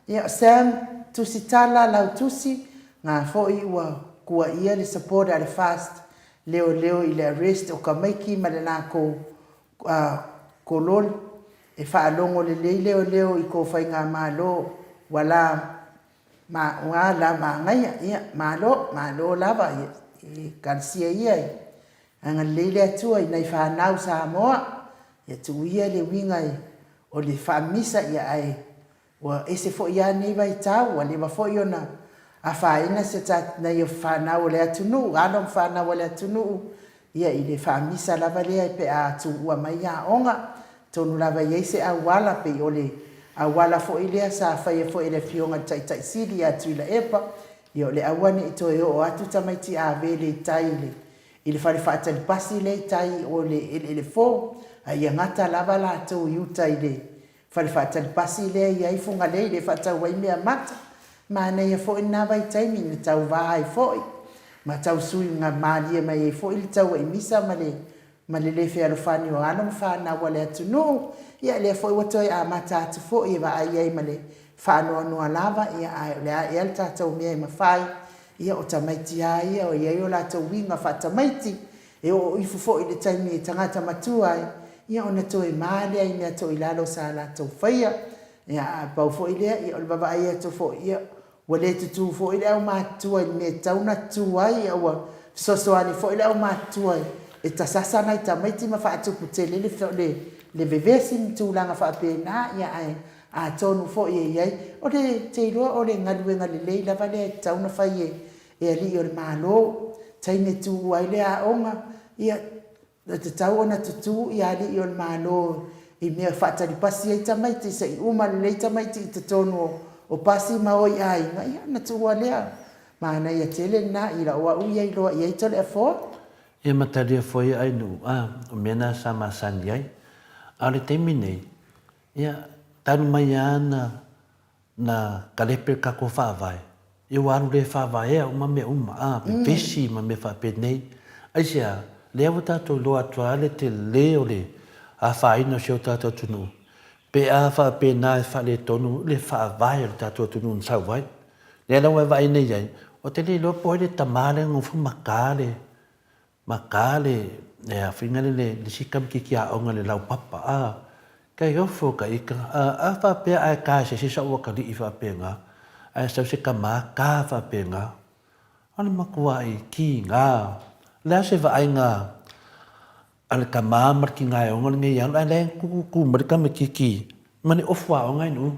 Ia Sam Tusitala Lautusi, nga foi ua kuaia le support a le fast leoleo i le arrest o Kamaiki ma le lakou a Kolol e faalogo lelei leoleo i ko faigamalo ua la ma ua la magaia ia malo malo lava ia i kalasia ia i agalelei le Atua i nai fanau Samoa ia tuu ia le uiga o le faamisa ia ae Ua ese foi a nei vaitau, ua leva foi ona afaina si o nai fanau o le atunuu, alo ma fanau a le atunuu, ia i le faamisa lava lea pe a tuua mai aoga. Atonu lava e i ai se auala, pei o le auala foi lea sa faia foi e le Afioga i le Taitai Sili ia Tuilaepa, ia o le aua ne i toe oo atu tamaiti Avele i tai i le fale faatali pasi lea i tai o le eleele fou, a ia gata lava latou i uta i le fale faatali pasi lea e i ai Fugalei lea e faatau ai meamata. Manaia foi lena vaitaimi na tauva ai foi ma tau suiga malie mai ai foi le tauai misa ma le ma le le fealofani o alo ma fanau a le atunuu. Ia lea foi ua toe amata atu foi e vaai ai ma le faanoanoa lava, ia ae o le a ea le tatou mea e mafai, ia o tamaiti lava ia e i ai o latou uiga faatamaiti E oo ifo foi i le taimi e tagata matua ai, ia ona toe ma lea i mea toilalo sa latou faia. Ia, a pau foi lea, ia o le vavaai atu foi, ia ua le tutū foi le aumatutua i le mea e tatau ona tutū ai, ia ua fesoasoani foi le aumatutua e tasasa nai tamaiti ma faatupu tele le, le, le vevesi ma tulaga faapena, ia ae atonu foi e i ai, o le, te iloa o le galuega lelei lava lea e tatau ona fai e, e alii o le Malo, taimi e tuua ai le aoga, ia, e tatau ona tutu ia alii o le Malo. i mea e faatali pasi ai tamaiti se i uma lelei tamaiti i totonu o o pasi ma o i aiga, ia ona tuua lea. Manaia tele lena i lau au ia iloa i ai Toleafoa. Ia ma talia foi ai nuu, a, o mea na sa masani ai. A o le taimi nei, ia, talu mai lava na, na kalepe le tatou faavae, ia ua alu le faavaea uma mea uma, a, vevesi ma mea faapenei. Aisea? Lea ua tatou iloa atu lava le tele o le afaina o si o tatou atunuu, pe a faapena e faaletonu le faavae o le tatou atunuu na sau ai. Lea la ua e vaai nei ai, ou te le iloa po o ai le tama lea na nofo ma ta le, ma ta le, le a foi lea le isi tamaitiiti aoga i le laupapa, a, kai ofo ka ika, a, a faapea a e ta e se isi sau atalii faapena, ae sau se tama ta faapena, o le matuai tiga. O le a se vaaiga A le tama ma le tina e ona lenei alu, ae la e tu mai le tamaititi ma le ofu aoga e nuu.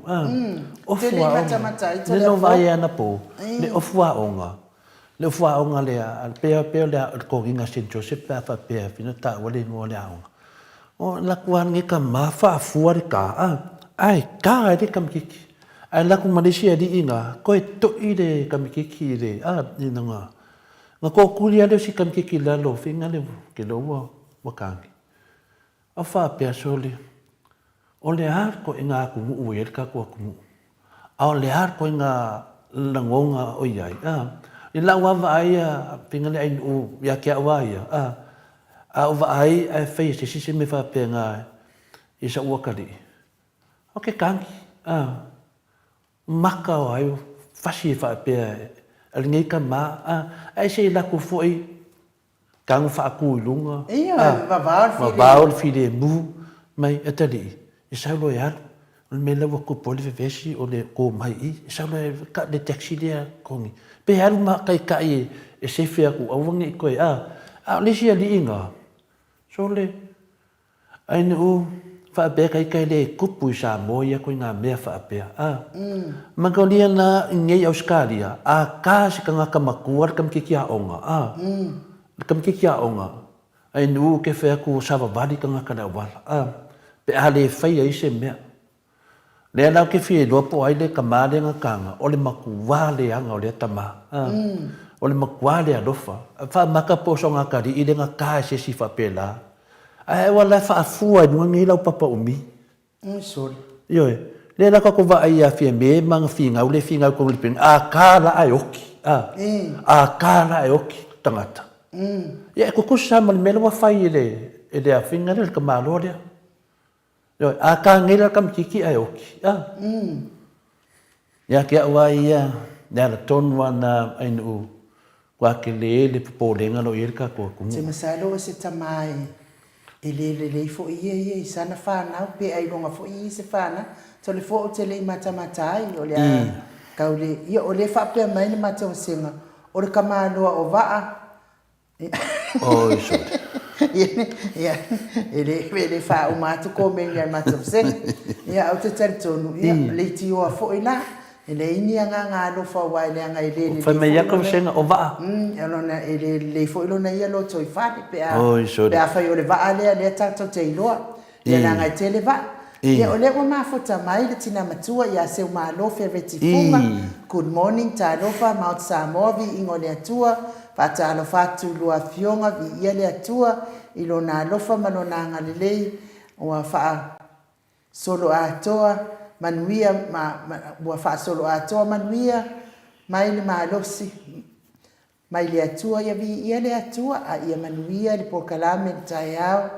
Ofu aoga. Le no vaai ai anapo, le ofu aoga, le ofu aoga lea, pei pei o le toniga a Saint Joseph pe a faapea e na taua le igoa o le aoga. O alu atu lava lenei tama faafua le ta, ae ta ai le tamaititi. Ae alu atu ma le isi alii ina, toe toi le tamaititi i le, i lona Na tootuli lava lea o si tamaitiiti i lalo o faiga lea ou te iloa ua ua tagi. A faapea, sole, o le a le ituaiga atunuu ua i ai le tatou atunuu? A o le a le ituaiga lagona o i ai? A, i lau lava vaai a faiga lea ainuu ia te au lava ia, a, a ou vaai ae fai e se isi se mea faapena i sa'u atalii, ou te tagi, a. Maka o ai fasi e faapea e lenei tama a ae se i lako foi tago faaku i luga a vavao le filemu mai atalii e sau loa e alu o le mea lea ua tupu ai le vevesi o le to mai i i e sau loa e ka le taxi lea togi pe alu ma taitai e sefe atu aua nei toe a a o le isi alii na sole Ai nuu faapea ka ika e le tupu i Samoa ia koina mea faapea a. Manakolia na i nei Ausetalia a ka se tagata matua le tamaitiiti aoga a. Le tamaitiiti aoga ai nuu ke fai atu ua savavali tagata le auala a. Pe a le faia ai se mea. Lea la ou te fia iloa po o ai le tama lea na taga, o le matua leaga o lea tama. O le matua le alofa. Faamata po o soga atalii lea na ta e se isi faapela. Ae aua la e faafua i luga nei lau papa umi. Sorry. Ioe. Lea la tatou vaai ia Fiame ma ana finau lea e finau i totonu o le peni, a ta la ae oti. A ta la ae oti tagata. Ia e tutusa lava ma le mea lea ua fai e le e le afiga lea, le tamaloa lea. Ioe, a ta nei la tamaitiiti ae oti, a. Ia te au lava ia, le ala tonu lava lena ainuu ua tele le popolega o lo o i ai le tatou atunuu. Se masalo o se tama e le lelei foi ia ia i sana fanau pe ailoga foi ia i se fanau. Tole fua ou te le i matamata ai o le a tau le ia o lea faapea mai le matou vasega o le tamaloa o Vaa Oi sole. Ia, e le, e le faauma atu komeni a le matou vasega. Ia, ou te talitonu, ia, leitioa foi la, e leai ni agaga alofa aua e leaga e le lelei Fai mai ia ka vasega o Vaa. Lona, e le lelei foi lona ia lotoifale pe a, pe afai o le vaa lea, lea tatou te iloa. Ia leaga e tele vaa. Ia o lea ua mafuta mai le tina matua ia Seumalo Fereti Fuga, Good morning talofa Mount Samoa viiga o le Atua, faatalofa atu i lua afioga viia le Atua i lona alofa ma lona agalelei ua faasolo atoa manuia ma ua faasolo atoa manuia mai le malosi Mai le Atua ia viia le Atua a ia manuia le polokalame le taeao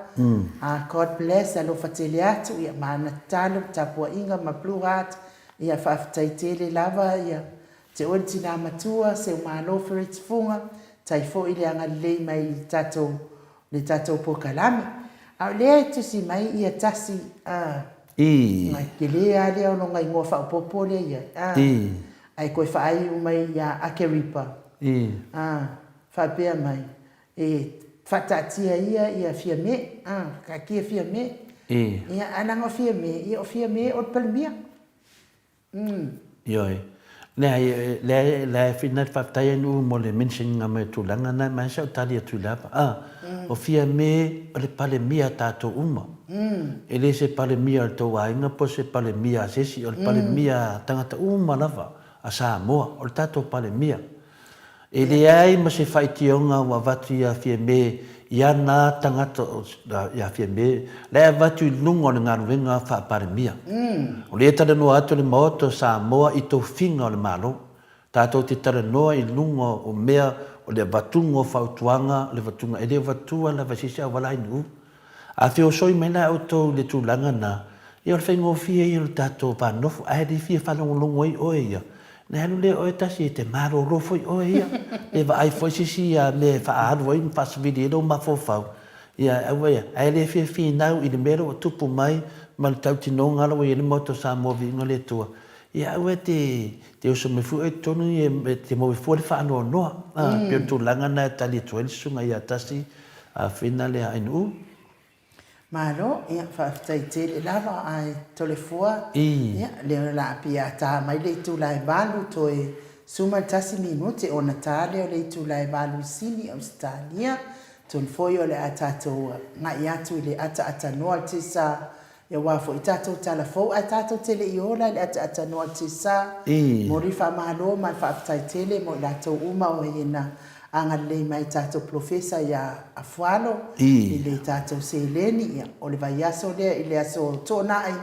a God bless alofa tele atu ia ma ana tatalo ma tapuaiga ma blue heart ia faafetai tele lava ia te oe le tina matua Seumalo Feretifunga tai foi le agalelei mai i le tatou le tatou polokalame a o lea e tusi mai ia tasi a I. Tele a lea o lona igoa faaopoopo lea ia a Ae toe faaiu mai ia Akeripa, ā, faapea mai, E faataatia ia ia Fiame, ā, taatia Fiame. Ia, ae leaga o Fiame, ia o Fiame o le Palemia. Ioe. Leai, leai, leai Whina, faafetai Ainuu mo le mention ina mai o tulaga na, ma sa ou tali atu i lava. A, o Fiame o le Palemia a tatou uma. E le se Palemia a le tou aiga po o se Palemia a se isi, o le Palemia a tagata uma lava a Samoa, o le tatou Palemia. E leai ma se faitioga ua avatu ia Fiame i ana tagata ia Fiame, la e avatu i luga o le galuega faa-Palemia. O lea e talanoa atu le Maota o Samoa i tofiga o le Malo. Tatou te talanoa i luga o mea o le avatuga o fautuaga, o le avatuga, e le avatua lava i se isi auala ainu. A feosoi mai la outou i le tulaga na, ia o le faigofie ia o le tatou va nofo, ae le fia faalogologo ai oe ia, na alu lea oe tasi e te malolo foi oe ia, pe vaai foi se isi mea e faaalu ai ma faasavili ai lou mafaufau, ia aua ia, ae le fia finau i le mea lea ua tupu mai ma le tautinoga la ua i ai le Maota o Samoa Viiga o le Atua, ia aua e te te oso mai fua oe i totonu e te maua ai fua le faanoanoa. E pei o le tulaga lena e tali atu ai le susuga ia Tasi Afina lea Ainuu. Malo, ia faafetai tele lava ae Toleafoa, ia lea o le a pei a ta mai le itula e 8 toe 11 minute ona ta lea o le itula e 8 i Sini, Ausetalia, atonu foi o le a tatou agai atu i le ataatanoa le tisa Aua foi tatou tala fou ae tatou te le i ola i le ataatanoa tisa. Momoli le faamalo ma le faafetai tele mo i latou uma o ena agalelei mai tatou polofesa ia Afualo i le tatou seleni. Ia o le vaiaso lea i le aso Toonai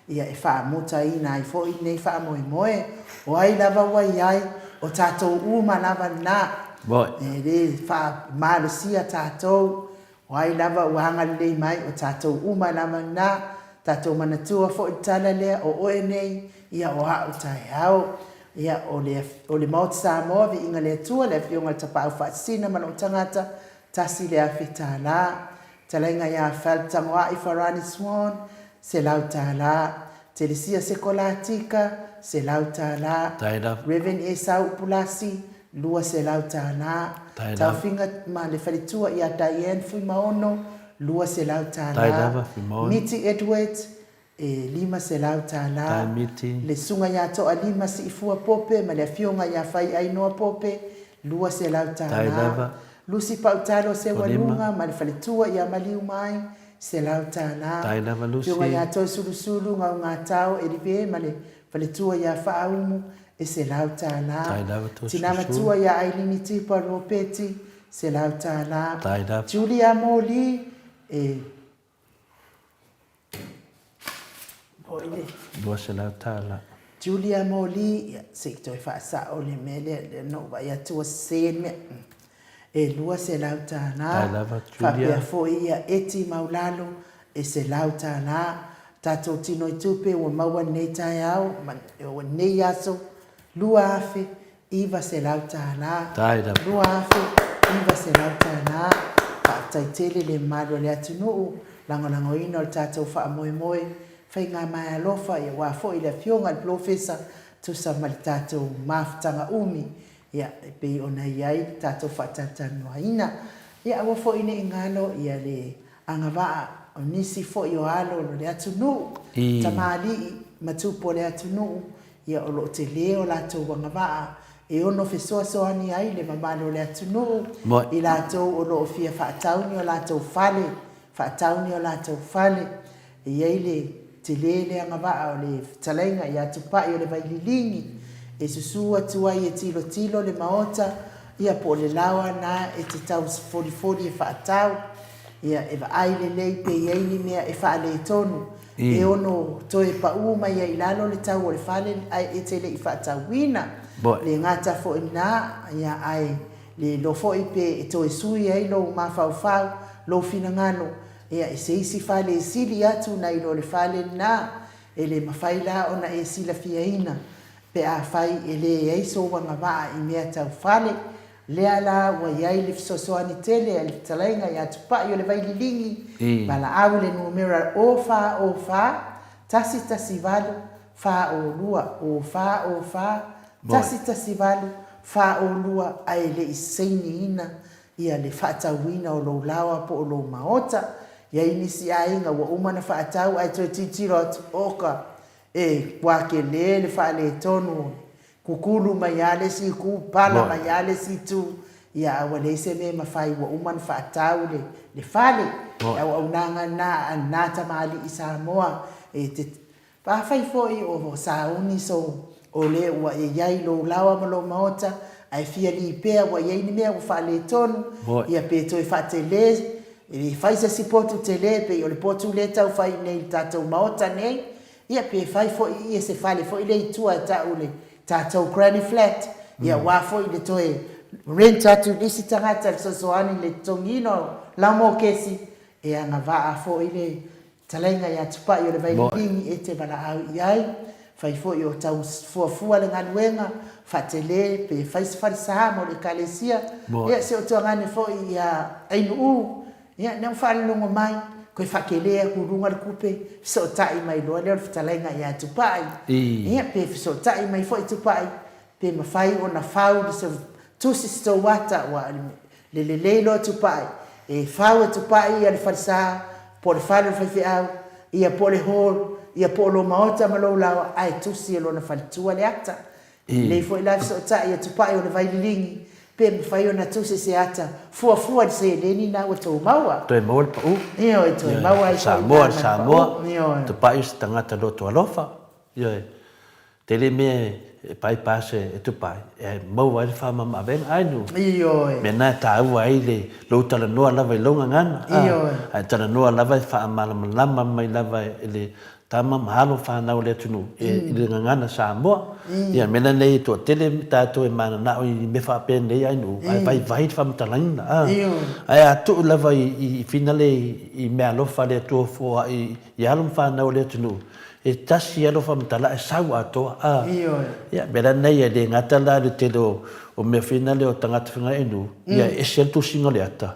ia e faamutaina ai foi lenei faamoemoe. O ai lava ua i ai, o tatou uma lava lena. E le faamalosia tatou. O ai lava ua agalelei mai, o tatou uma lava lena. Tatou manatua foi le tala lea, o oe nei, ia o a'u taeao. Ia, o le, o le Maota Samoa, Viiga le Atua, le Afioga i le Tapaau Faasisina ma lou tagata, $1,000. Talaiga ia Phelp Tagoai Farani Swan, $100. Telesia Sekolatika, $100. Rev. Esau Upulasi, $200. Taofiga ma le faletua ia Diane Fuimaono, $200. Miti Edwards, e $500. Le Susuga ia Toalima Siifua Pope ma le Afioga ia Faiainoa Pope, $200. Lucy Pautalo Seualuga ma le faletua ia Maliumai, $100. Afioga ia Toesulusulu Gaugatao Elive ma le faletua ia Faaumu, e $100. Tina matua ia Ailini Tipa Ropeti, $100. Julia Moli, e $200. Julia Moli, ia, se i toe faasao le mea lea, lea na ou vaai atu ua sese le mea. E $200. Faapea foi ia Eti Maulalo, e $100. Tatou tinoi tupe ua maua lenei taeao ma lenei aso, $2,900. $2,900. Faafetai tele le mamalu o le atunuu, lagolagoina o le tatou faamoemoe, faiga-maealofa aua foi le Afioga i le Polofesa tusa ma le tatou mafutaga umi Ia, e pei ona i ai le tatou faatalatalanoaina. Ia, aua foi ne i galo ia le agavaa o nisi foi o alo o le atunuu, tamalii ma tupu o le atunuu, ia o lo o tele o latou agavaa e ono fesoasoani ai le mamalu o le atunuu i latou o lo o fia faatau ni o latou fale, faatau ni o latou fale. E i ai le tele le agavaa o le fetalaiga ia Tupai o le Vaililigi e susu atu ai e tilotilo le maota, ia po o le laoa na e te tau folifoli e faatau, ia e vaai lelei pe i ai ni mea e faaletonu e ono toe pau mai ai i lalo le tau o le fale ae e te le i faatauina. Le gata foi lena, ia ae le iloa foi pe e toe sui ai lou mafaufau, lou finagalo Ia, i se isi fale e sili atu nai lo le fale lena, e le mafai la ona e silafiaina pe afai e leai sou agavaa i mea tau fale. Lea la ua i ai le fesoasoani tele a le fetalaiga ia Tupai o le Vaililigi, valaau i le numera 0404 118 42, 0404 118 42 ae le i sainiina ia le faatauina o lou laoa po o lou maota. I ai nisi aiga ua uma ona faatau ae toe tilotilo atu, oka, e ua tele le faaletonu o le Kukulu mai lava le isi itu, pala mai lava le isi itu, ia a ua leai se mea e mafai ua uma ona faatau le le fale. Le auaunaga lena a lena tamalii Samoa e te Afai foi o sauni sou o le ua e i ai i lou laoa ma lou maota ae fia lipea ua i ai ni mea ua faaletonu, ia pe toe faatele, e fai se isi potu tele pei o le potu lea e tau fai nei i le tatou maota nei, Ia pe fai foi ia se fale foi lea i tua e tau le tatou granny flat, ia aua foi le toe rent atu i nisi tagata e fesoasoani i le totogiina o lau mokesi, e agavaa foi le talaiga ia Tupai o le Vaililigi e te valaau i ai. Fai foi o tau fuafua le galuega, faatele pe fai se falesa mo le ekalesia, ia si ou tuagane foi ia Ainu'u, Ia, lea ua faalologo mai, toe faatele atu i luga le tupe, fesootai mai loa lea o le fetalaiga ia Tupai. Ia, pe fesootai mai foi Tupai, pe mafai ona fau le tusi se tou ata, aua o le lelei loa Tupai, e fau e Tupai ia le falesa, po o le fale o le faifeau, ia po o le hall, ia po o lou maota ma lou laoa, ae tusi e lona faletua le ata. E lelei foi la fesootai atu pai o le vaililigi pe mafai ona tusi se ata fuafua i le seleni na ua tou maua. Toe maua le pau. Ioe, toe maua ai foi Samoa, le Samoa, Tupai o se tagata loto alofa. Ioe. Tele mea e bypass e Tupai e maua ai le faamamaavega. Ai nu. Ioe. Mea na e taua ai le lou talanoa lava i lou gagana. Ioe. Ae talanoa lava e faamalamalama mai lava e le Tama ma alo fanau a le atunuu i le gagana Samoa. Ia mea la nei e toatele tatou e mananao i mea faapenei ai nuu ae vaivai le faamatalaina a. Ae a tuu lava i finale i meaalofa a le Atua foai i alo ma fanau a le atunuu, e tasi lava lou faamatala ae sau atoa a. Ia mea la nei e le gata la le tele o mea finale o tagata faigaluega i nuu, ia e ese lava le tusiga o le ata.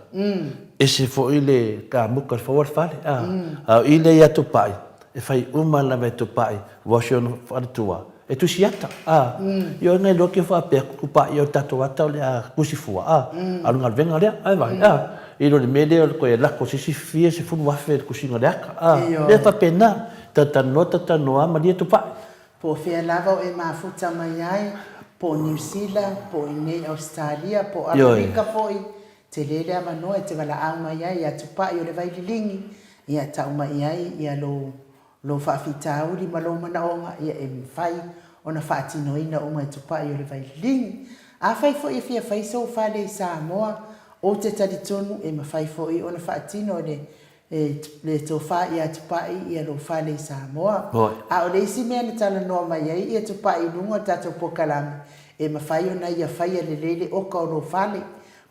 Ese foi le kamuka i le fau o le fale, a. A o i lea ia Tupai, e fai uma lava e Tupai, ua si ona faletua, e tusi ata, a. Ioe nai loa ke faapea, Tupai o le tatou ata o le a tusi fua, a. A o le galuega lea, ae vaai, a. I lo le mea lea o le toe lako se isi fia 10,000 i le tusiga o le ata, a. Mea faapena, talatalanoa talatalanoa lava malie Tupai. Po o fea lava o e mafuta mai ai, po o Niu Sila, po o inei Ausetalia, po o Amerika foi, Tele le avanoa e te valaau mai ai ia Tupai o le Vaililigi, ia tau mai ai ia lou lou faafitauli ma lou manaoga, ia e mafai ona faatinoina uma e Tupai o le Vaililigi. Afai foi e fia fai sou fale i Samoa, ou te talitonu e mafai foi ona faatino e le e le tofa ia Tupai ia lou fale i Samoa. A o le isi mea na talanoa mai ai ia Tupai i luga o le tatou polokalame, e mafai ona ia faia lelei le oka o lou fale.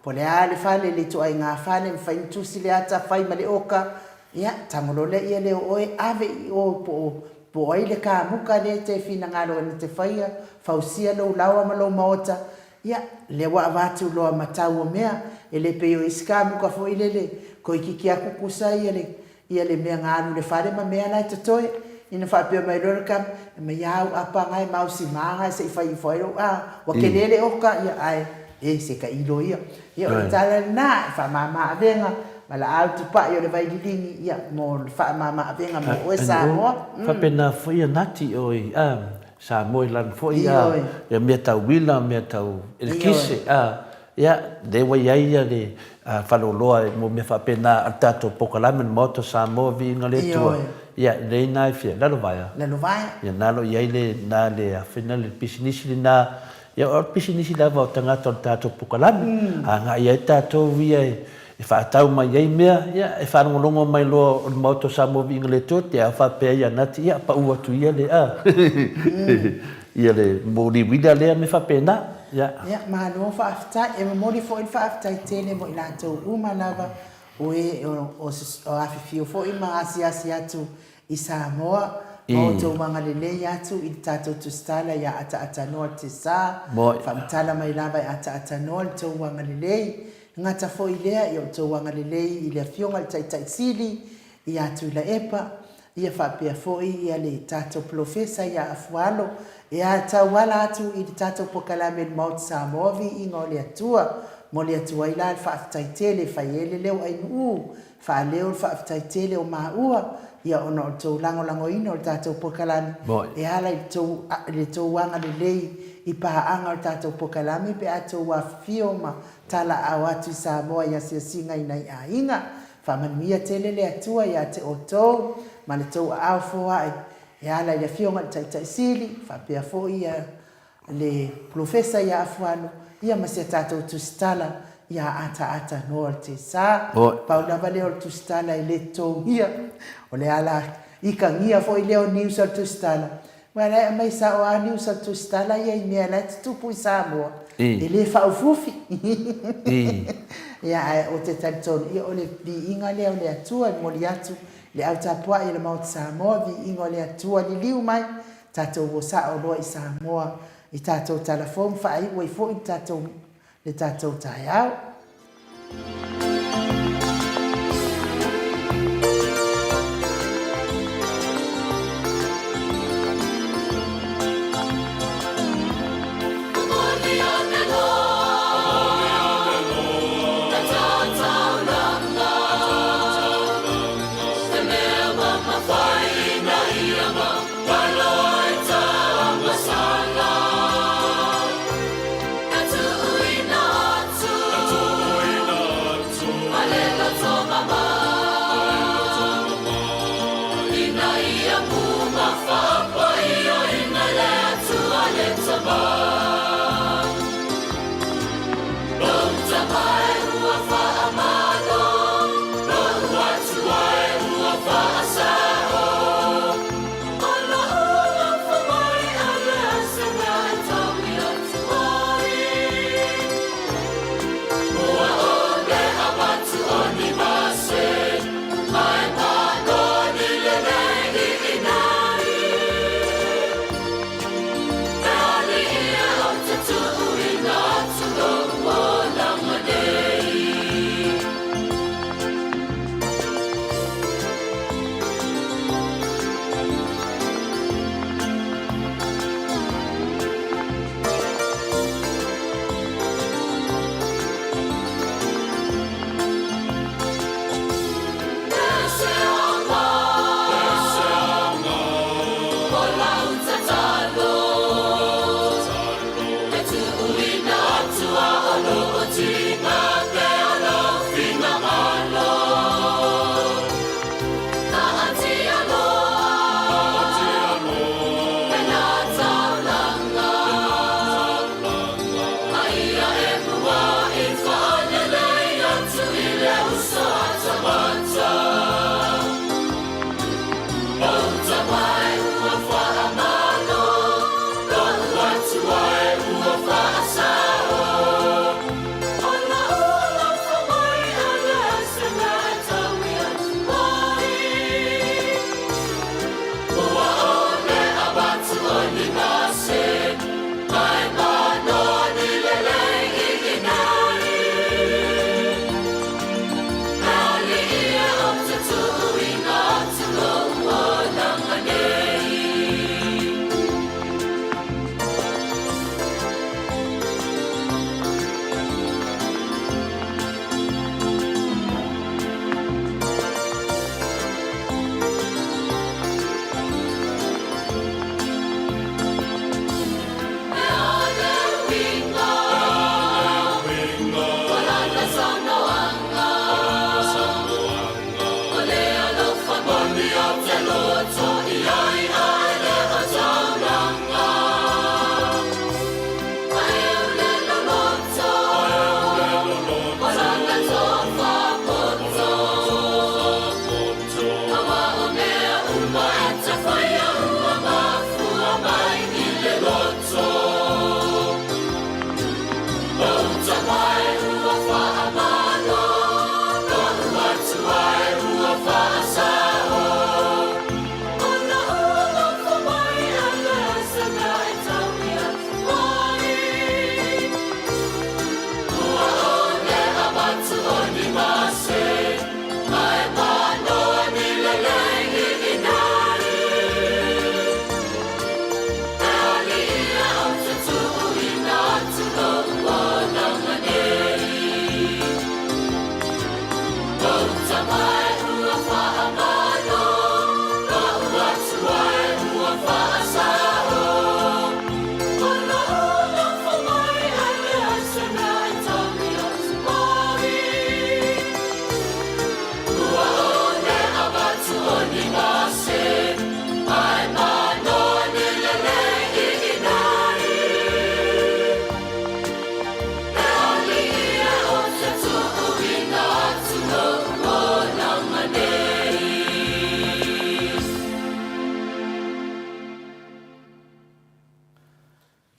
Po o le a le fale, le ituaiga fale, mafai ona tusi le ata, fai ma le oka, ia, tago loa lea lea o oe, ave i o po o, po o ai le kamuka lea e te finagalo e na te faia, fausia lou laoa ma lou maota, Ia, lea ua avatu loa ma tau o mea, e le pei o isi kamuka foi lele, toeitiiti lava kukusa ia le, ia le mea na alu i le fale ma mea la e totoe. Ina faapea mai loa le tama, e mai a au apa na e mausima na se i fai ifo ai lou, a, ua tele le oka, ia, ae, e, se tailo ia. Ia, o le tala lena, e faamama avega, valaau tupai o le vaililigi, ia, mo le faamama avega mo oe Samoa. Faapena foi ia Nati, oi, a, Samoa i lalo foi a ia mea tau uila, mea tau elekise a ia lea ua i ai ia le faleoloa mo mea faapena a le tatou polokalame le Maota o Samoa Viiga le Atua ia lea ina e fia Lalovaea Lalovaea ia na lo i ai le na le afina le pisinisi lena ia o le pisinisi lava o tagata o le tatou polokalame agai ai tatou ia e faatau mai ai mea, ia, e faalogologo mai loa o le Maota o Samoa Viiga le Atua, te au faapea ia Nati, ia, pau atu ia le, a, ia le moli uila lea mea faapena, ia. Ia, malo faafetai. E momoli foi le faafetai tele mo i latou uma lava o e o afifio foi ma asiasi atu i Samoa, ma outou agalelei atu i le tatou tusitala ia Ataatanoa le Tesa, faamatala mai lava e Ataatanoa le tou agalelei. Gata foi lea i outou agalelei i le Afioga i le Taitai Sili ia Tuilaepa, ia faapea foi ia le tatou Polofesa ia Afualo, e tauala atu i le tatou Pokalame i le Maota Samoa Viiga o le Atua. Momoli atu ai la le faafetai tele e fai ai le leo Ainuu, faaleo le faafetai tele o maua, ia ona o le tou lagolagoina o le tatou Pokalame e ala i le tou agalelei i paaga o le tatou pokalame pe a tou afifio ma talaau atu i Samoa i asiasiga i nai aiga. Faamanuia tele le Atua ia te outou ma le tou aao foai e ala i le Afioga i le Taitai Sili faapea foi ia le Polofesa ia Afualo ia ma si a tatou tusitala ia Ataata Noa Tesa. Pau lava lea o le tusitala e le totogia, o le ala ikagia foi lea o news a le tusitala, aua la e aumai sao lava news a le tusitala ia i mea la e tutupu i Samoa, e le faaufiufi. Ia ae ou te talitonu, ia o le viiga lea o le Atua e momoli atu i le au tapuai a le Maota Samoa, viiga o le Atua liliu mai, tatou o sao loa i Samoa i tatou tala fou ma faaiu ai foi le tatou le tatou taeao.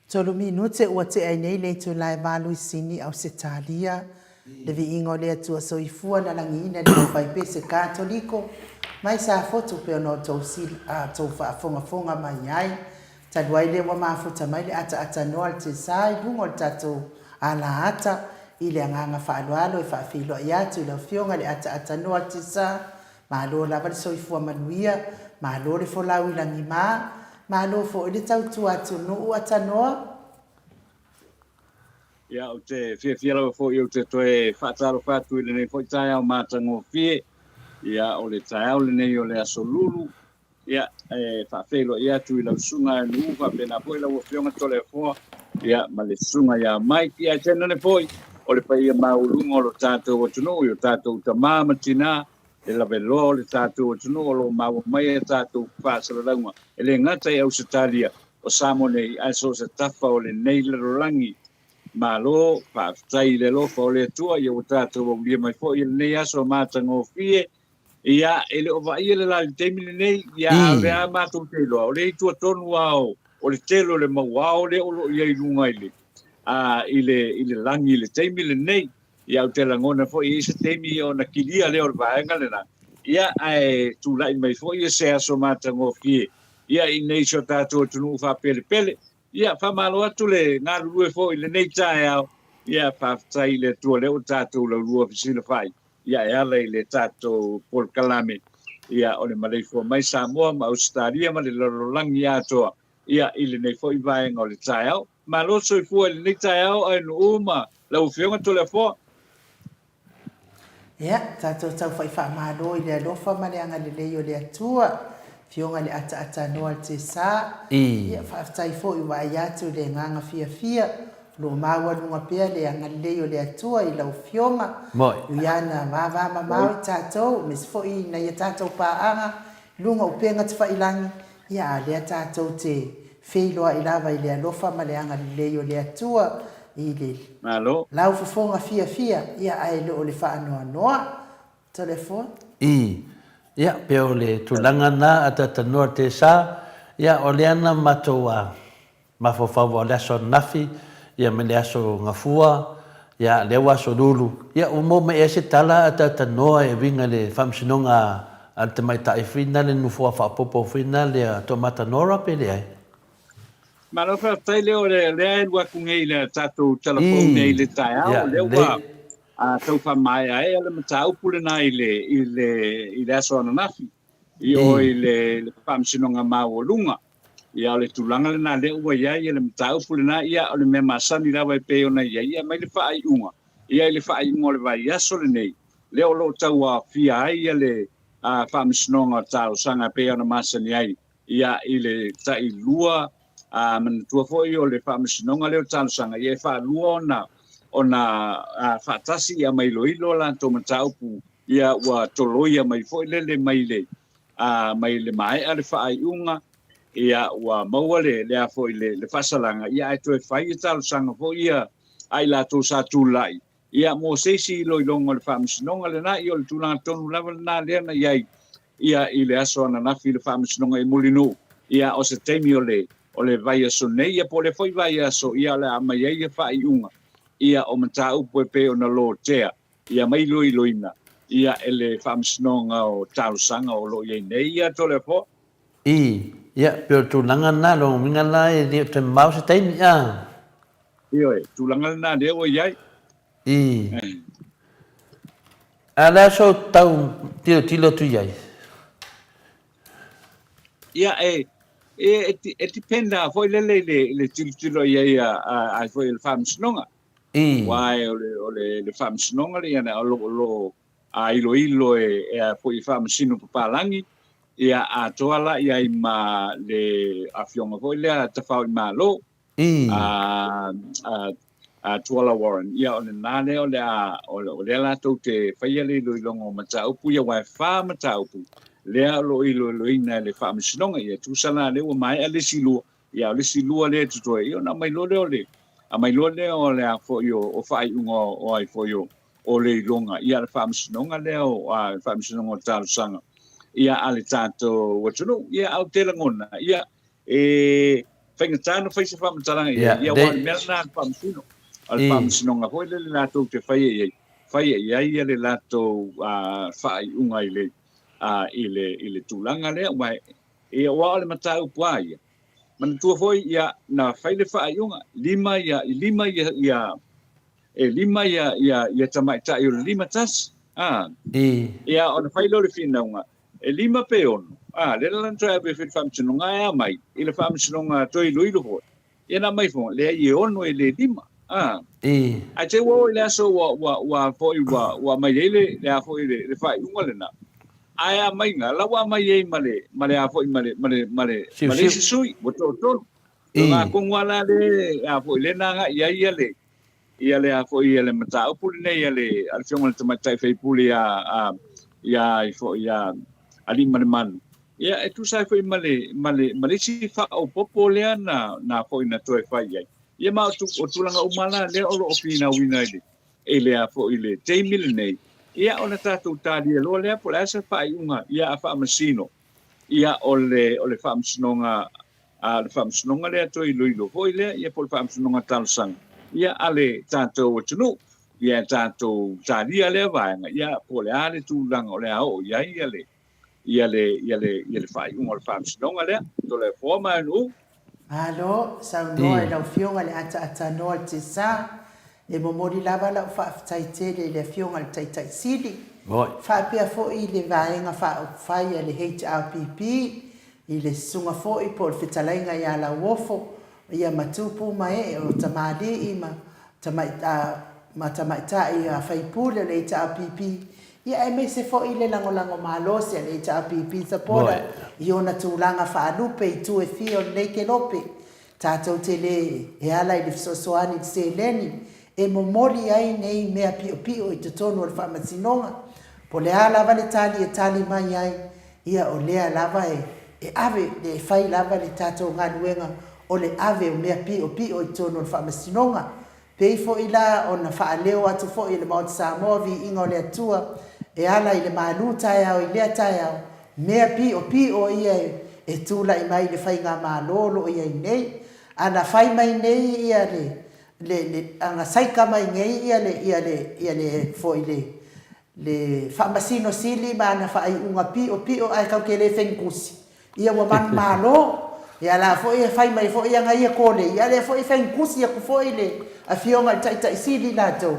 Tolu minute ua tea ai nei le itula e valu i Sini, Ausetalia. Le viiga o le Atua Soifua na lagiina le aufaipese Katoliko mai Safotu pei ona outou outou faafogafoga mai ai. Talu ai lea ua mafuta mai le ataatanoa a le Tesa i luga o le tatou alaata i le agaga faaaloalo e faafeiloai atu i lau Afioga i le ataatanoa a le Tesa, Malo lava le soifua manuia, malo le folau i lagima, malo foi le tautua atunuu Atanoa. Ia, ou te fiafia lava foi ou te toe faatalofa atu i lenei foi taeao matagofie. Ia, o le taeao lenei o le Aso Lulu. Ia, e faafeiloai atu i lau susuga e Nu'u faapena foi lau Afioga Toleafoa, ia, ma le susuga ia Mike, ia, ae tainane foi o le paia maualuga o lo tatou atunuu i o tatou tama ma tina, le laveloa o le tatou atunuu o lo o maua mai a tatou faasalalauga, e le gata i Ausetalia, o Samoa nei, ae so o se tafa o lenei lalolagi. Malo, faafetai i le alofa o le Atua, ia ua tatou aulia mai foi i lenei aso matagofie. Ia, e le o vaaia le la i le taimi lenei, ia, a o lea matou te iloa, o lea i tua tonu lava o, o le tele o le mau ao lea o lo o i ai i luga i le, a, i le, i le lagi i le taimi lenei. Ia, ou te lagona foi e i ai se taimi ona kilia lea o le vaega lena, ia, ae tulai mai foi se aso matagofie, ia, i inei i si o tatou atunuu faapelepele. Ia, faamalo atu le galulue foi i lenei taeao, ia, faafetai i le Atua o lea ua tatou laulua fesilafai. Ia, e ala i le tatou polokalame, ia, o le maleifua mai Samoa ma Ausetalia ma le lalolagi atoa, ia, i lenei foi vaega o le taeao. Malo soifua i lenei taeao ae nuu ma lau Afioga Toleafoa. Ia, tatou taufa'i faamalo i le alofa ma le agalelei o le Atua, Afioga i le Ataatanoa le Tesa. Ia, faafetai foi ua vaai atu i le agaga fiafia O lo o maualuga pea le agalelei o le Atua i lau Afioga, ui ana vavamamao i tatou, aemaise foi i nai a tatou paaga i luga o upega tafailangi, ia a lea tatou te feiloai lava i le alofa ma le agalelei o le Atua i le Malo. laufofoga fiafia, ia ae le o le faanoanoa. Toleafoa. I. Ia, pei o le tulaga na a Tatanoa Tesa, ia o lea na matou a. Mafaufau o le aso ananafi, ia ma le aso Gafua, ia lea ua aso Lulu. Ia ua maua mai ea se tala a talatalanoa e uiga i le faamasinoga a le tamaitai foi na le nofoa faaopoopo foi na lea Toamata Nora pe leai? Malo faafetai lea o lea e alu atu nei i le tatou tala fou nei i le taeao, lea ua tau faamaeaea le mataupu lena i le aso ananafi. I o i le Faamasinoga Maualuga. Ia, o le tulaga lena lea ua i ai le mataupu lena, ia, o le mea masani lava e pei ona i ai, ia aumai le faaiuga, ia, i le faaiuga o le vaiaso lenei, lea o lo o tauaofia ai le Faamasinoga o Talosaga e pei ona masani ai, ia, i le tailua, a manatua foi o le Faamasinoga lea o Talosaga, ia, e faalua ona ona faatasi ia ma iloilo a latou mataupu Ia ua toloia mai foi lele mai le a mai le maea le faaiuga, ia ua maua le le a foi le le faasalaga, ia ae toe fai ia talosaga foi ia a i latou sa tulai, ia mo se isi iloiloga o le faamasinoga lena, ia o le tulaga tonu lava lena lea na i ai ia i le aso ananafi i le faamasinoga i Mulinuu, ia o se taimi o le o le vaiaso nei, ia po o lea foi vaiaso, ia o le a aumai ai ia faaiuga ia o mataupu e pei ona lotea. Ia ma iloiloina ia e le Faamasinoga o Talosaga o lo o i ai nei ia Toleafoa. Ii, Ia, pei o le tulaga lena, lona uiga la e le o toe mamao se taimi, a? Ioe, tulaga lena lea ua i ai. Ii, A o le a sou tau tilotilo atu i ai? Ia, e, e, e depend lava foi lele i le, i le tilotilo i ai a, a, a foi a le Faamasinoga. Aua o le, o le, le faamasinoga lea o lo, o lo a iloilo e, e a foi e faamasino papalagi, ia atoa la i ai ma le afioga foi lea Tafao i Malo, a, a, a Tuala Warren. Ia o lena lea o le a, o, o lea latou te faia le iloiloga o mataupu ia, aua e fa mataupu lea o lo o iloiloina e le faamasinoga. Ia tusa la lea ua maea le isi lua, Ia, o le isi lua lea e totoe, ia ona aumai loa lea o le, aumai loa lea o le a foi o, o faaiuga o ai foi o, o le iloga, ia le faamasinoga lea o, a, le faamasinoga o talosaga, ia a le tatou atunuu. Ia, ae ou te lagona, ia, e, faigata ona fai se faamatalaga i ai, ia aua o le mea lena a le Faamasino. O le Faamasinoga foi lele latou te faia i ai, faia i ai le latou faaiuga i le, i le, i le tulaga lea, aua, ia, aua o le mataupu lava ia, manatua foi, ia, na fai le faaiuga, lima ia, lima ia, ia, e lima ia, ia, ia tamaitai o le 51, a, ia, ona fai lea o le finauga, e lima pe ono, a, lea la na toe ave foi i le Faamasinoga, ae a mai i le Faamasinoga toe iloilo foi, ia na aumai foi, leai e ono e le lima, a. Ae te i ua oo i le aso ua, ua, ua foi, ua, ua aumai ai le, le a foi le, le faaiuga lena, ae a aumaiga, la ua aumai ai ma le, ma le a foi, ma le, ma le, ma le, ma le isi sui, ua toatolu. O lena tonu lava la le, a foi, le na agai i ai ia le, ia le a foi ia le mataupu lenei a le a le Afioga i le Tamaitai Faipule ia a ia ai foi ia Aliimalemanu. Ia e tusa ai foi ma le ma le ma le isi faaopoopo lea na na foi na toe fai i ai. Ia ma o, tu, o tulaga uma la lea o lo o finauina i le i le a foi i le taimi lenei. Ia ona tatou talia loa lea po o le a se faaiuga ia a faamasino ia o le o le faamasinoga a le faamasinoga lea toe iloilo foi lea, ia po o le faamasinoga talosaga, ia a le tatou atunuu, ia e tatou talia lea vaega, ia po o le a le tulaga o le a oo i ai ia le, ia le, ia le, ia le faaiuga o le faamasinoga lea. Toleafoa ma Aunuu. Malo saunoa i lau Afioga i le ataatanoa o le Tesa. E momoli lava lau faafetai tele i le Afioga i le Taitai Sili, faapea foi i le Vaega Faaupufai a le HRPP, I le susuga foi po o le fetalaiga ia Lauofo, ia ma Tupu ma ee o tamalii ma ma tamaitai a faipule o le HRPP, ia aemaise foi le lagolago malosi a le HRPP Supporter i ona tulaga faalupe i itu e fia o lenei kelope. Tatou te le e ala i le fesoasoani i le seleni e momoli ai nei mea piopio i totonu o le Faamasinoga, po o le a lava le tali e tali mai ai, ia o lea lava e e ave le e fai lava le tatou galuega o le ave o mea piopio i totonu o le Faamasinoga. Pei foi la ona faaleo atu foi e le Maota Samoa viiga o le Atua e ala i le malu taeao i lea taeao, mea piopio ia e tulai mai i le faigamalo o lo o i ai nei. Ana fai mai nei ia le le le ana saika mai nei ia le ia le ia le foi le le Faamasino Sili ma ana faaiuga piopio ae tau te le fenikusi ia ua manumalo ia la foi e fai mai foi ana ia kole ia lea foi e fenikusi atu foi le Afioga i le Taitai Sili latou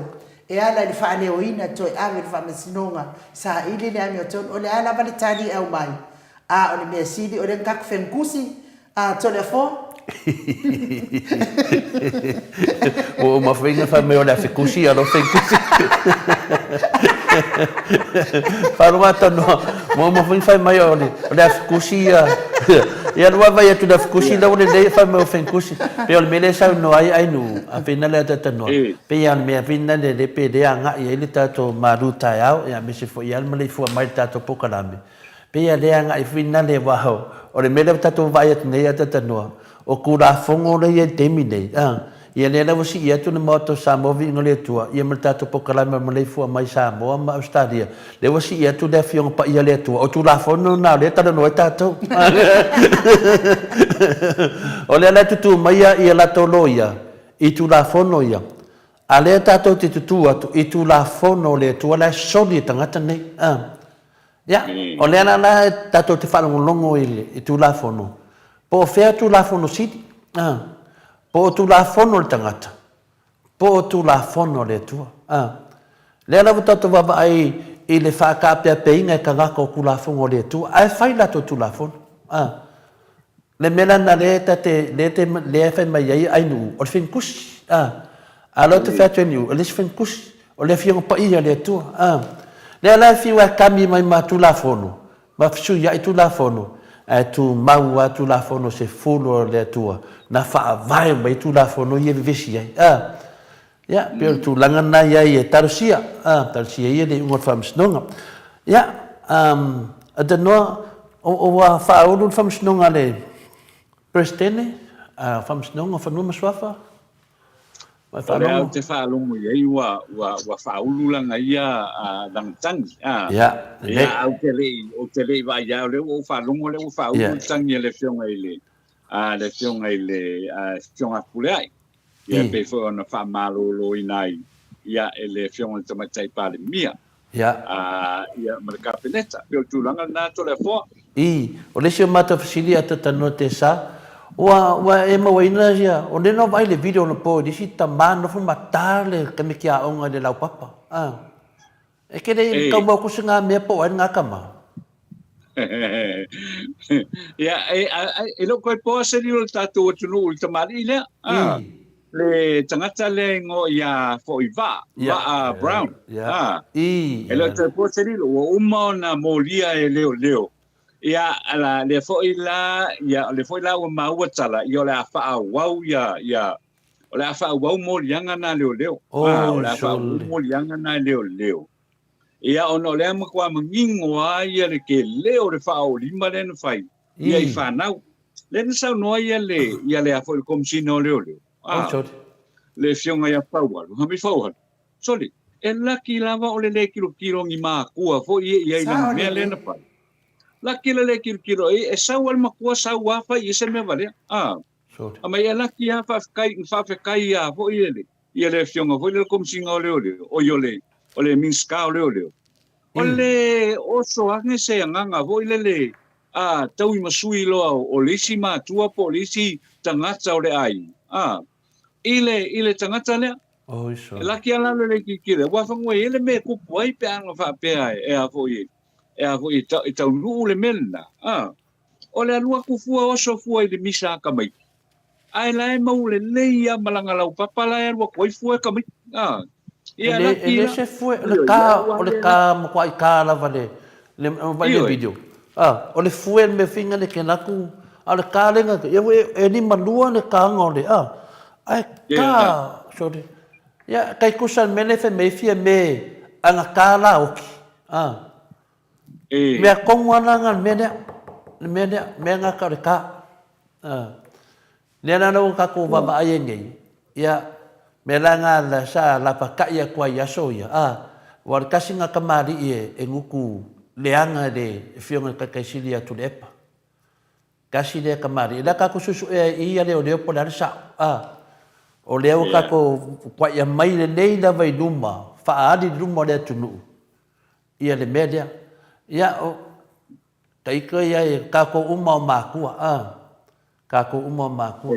e ala i le faaleoina toe ave i le Faamasinoga saili le amiotonu o le a lava le tali e aumai a o le mea sili o lea na tatou fenikusi A Toleafoa. Ua uma foi na fai mai o le a fekusi a lo fekusi. Wharonga tanoa, ua uma foi na fai mai o le, o le a fekusi ia, ia lua vai atu le a fekusi la ua lelei fai mai o fekusi. Pei o le mea lea e saunoa ai Ainuu, a pei na le ataatanoa, pei lava o le mea foi lena le pe le agai ai le tatou malu taeao, ia aemaise foi ia le maleifua mai i le tatou polokalame. Pei a le agai foi na le aua o le mea lea ua tatou vaai atu nei a Tatanoa, o Tulafono lea e i ai i le taimi nei, a, ia lea la ua sii atu le Maota o Samoa Viiga o le Atua, ia ma le tatou polokalame o Maleifua mai Samoa ma Ausetalia, lea ua sii atu le Afioga Paia a le Atua, o Tulafono na o lea e talanoa ai tatou. O lea la e tutū mai ia latou loia i Tulafono ia, a lea tatou te tutū atu i Tulafono o le Atua la e soli e tagata nei, a. Ia, o lea la la tatou te faalogologo i le Tulafono, po o fea Tulafono sili, a, po o Tulafono a le tagata, po o Tulafono a le Atua. A, lea la ua tatou vaavaai i le faataapeapeaina e tagata o Tulafono a le Atua, ae fai latou Tulafono. A, Le mea la lena lea ta te, lea te, lea e fai mai ai Ainuu, o le fenukusi, a. A o lea ou te fai atu e Niu, e le se fenukusi, o le Afioga Paia a le Atua, a. Lea la e fiu lava e kami mai ma Tulafono, ma fesuiai Tulafono, ae tumau lava Tulafono se fulu o le Atua, na faavae uma ai Tulafono ia e vevesi ai, a. Ia, pei o le tulaga lena i ai e talosia, a, talosia ia le iuga o le Faamasinoga. Ia, um, Adanoa, ua faaulu le Faamasinoga a le Peresetene, a Faamasinoga o Fanua ma Suafa? Ua e O lea ou te faalogo i ai ua, ua, ua faaulu lana ia lana tagi. A, Ia, lelei. Ia, ou te le i, ou te le i vaai lava, o lea ua ou faalogo o lea ua faaulu le tagi a le Afioga i le. le Afioga i le Afioga Fepuleai, ia e pei foi ona faamaloloina ai ia e le Afioga i le Tamaitai Palemia ia ma le Kapeneta. E pei o le tulaga lena Toleafoa. Ii, O le isi o matou fesili a Tatanoa Tesa, ua, ua e mauaina ia, o lea na vaai le video anapo i le isi tama nofo ma ta le tamaiti aoga i le laupapa. A. E ke le tau mau kusi ngā mea po o ai ngā tama. Ia, e, e le o toe poa se lilo i le tatou atunuu i le tamalii lea. A, le tagata lea e igoa ia foi Vaa, Vaa Brown. A, e le o toe poa se lilo, ua uma ona molia e leoleo. Ia, ala, lea foi la, ia, lea foi la ua maua tala, ia o le a faaauau ia, ia, o le a faaauau moliaga na a leoleo. A, o le a faaauau moliaga na a leoleo. Ia, ona o lea matua manino lava ia le tele o le faaoolima lea na fai ia i fanau. Lea na saunoa ia le, ia le a foi le Komesina o Leoleo, a, le Afioga ia Faualo, Hami Faualo, sole, e laki lava o le le tilotilo ni makua foi ia i ai i lana mea lea na fai. Laki le le tilotilo, e sau lava le matua sau lava fai i ai se mea valea. A, A mai e laki a faafetai faafetai a foi e le ia le afioga foi le Komesina o Leoleo oi o le o le Minisita o Leoleo o le oso ane se agaga foi lele a tauimasui loa o le isi matua po o le isi tagata o le aiga a i le i le tagata lea. E laki a lalo le tilotilo aua fanua e i ai le mea e tupu ai pe ana faapea e a foi e a foi e taunuu le mea lena a. O le alu atu fua oso fua i le misa a tamaiti, ae la e mau lelei lava ma lana laupapa la e alu atu ai fua e tamaiti. A, E ia le, e laki le la. se fue, o le ka, o le ka makuai ka lava le, le, vai le video. A, o le fue le mea finga le kena ku, a o le ka lenga, ia e, e limalua le kaga o le, a, ae ka, sorry. Ia, kai kusa le mea le fai mai fia me, anga ka la oki. A, E. Mea kongu ana nga le mea lea, le mea lea, mea nga ka o le ka. Lea la ua kakou vaavaai ai nei, ia, mea la nga la sa lapakaʻi aku ai i aso ia, a, ua o le kasi nga kamaliʻi e, e guku leaga i le Afioga i le Taitaisili ia Tuilaepa. Kasi lea kamaliʻi. La kakou suesuʻe ai i ia leoleo po o le a le saʻo, a, o lea ua kakou kuaʻia mai lenei lava i luma, faaali i luma o le atunuu, Ia le mea lea. Ia, o, ka ika ia e kākou uma o mākua, a, kākou uma o mākua.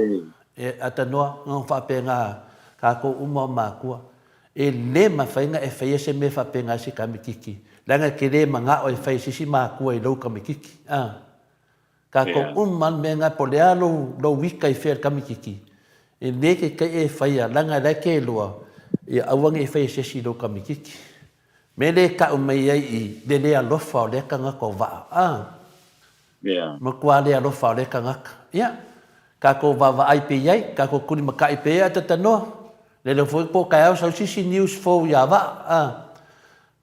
E, atanoa, nga whaapengā, kākou uma o mākua. E le mawhainga e whaia se mea whaapengā si kamitiki. Leaga ke le mangao e whai sisi mākua i lou kamitiki, a. Kākou uma le mea nga po le a lou, lou ika i whea le kamitiki. E le ke kai e whaia, leaga e lae ke loa, ia aua nge i whaia sesi i lou kamitiki. Me le kaʻu mai ai i le le alofa o lea kangaka o Vaa. A. Yeah. Makuā le alofa o lea kangaka. Ia. Kākou vaavaai pe i ai, kākou kuli makaʻi pe ia a tatanoa. Lele foi po kaeao sau sisi news fou iā Vaa. A.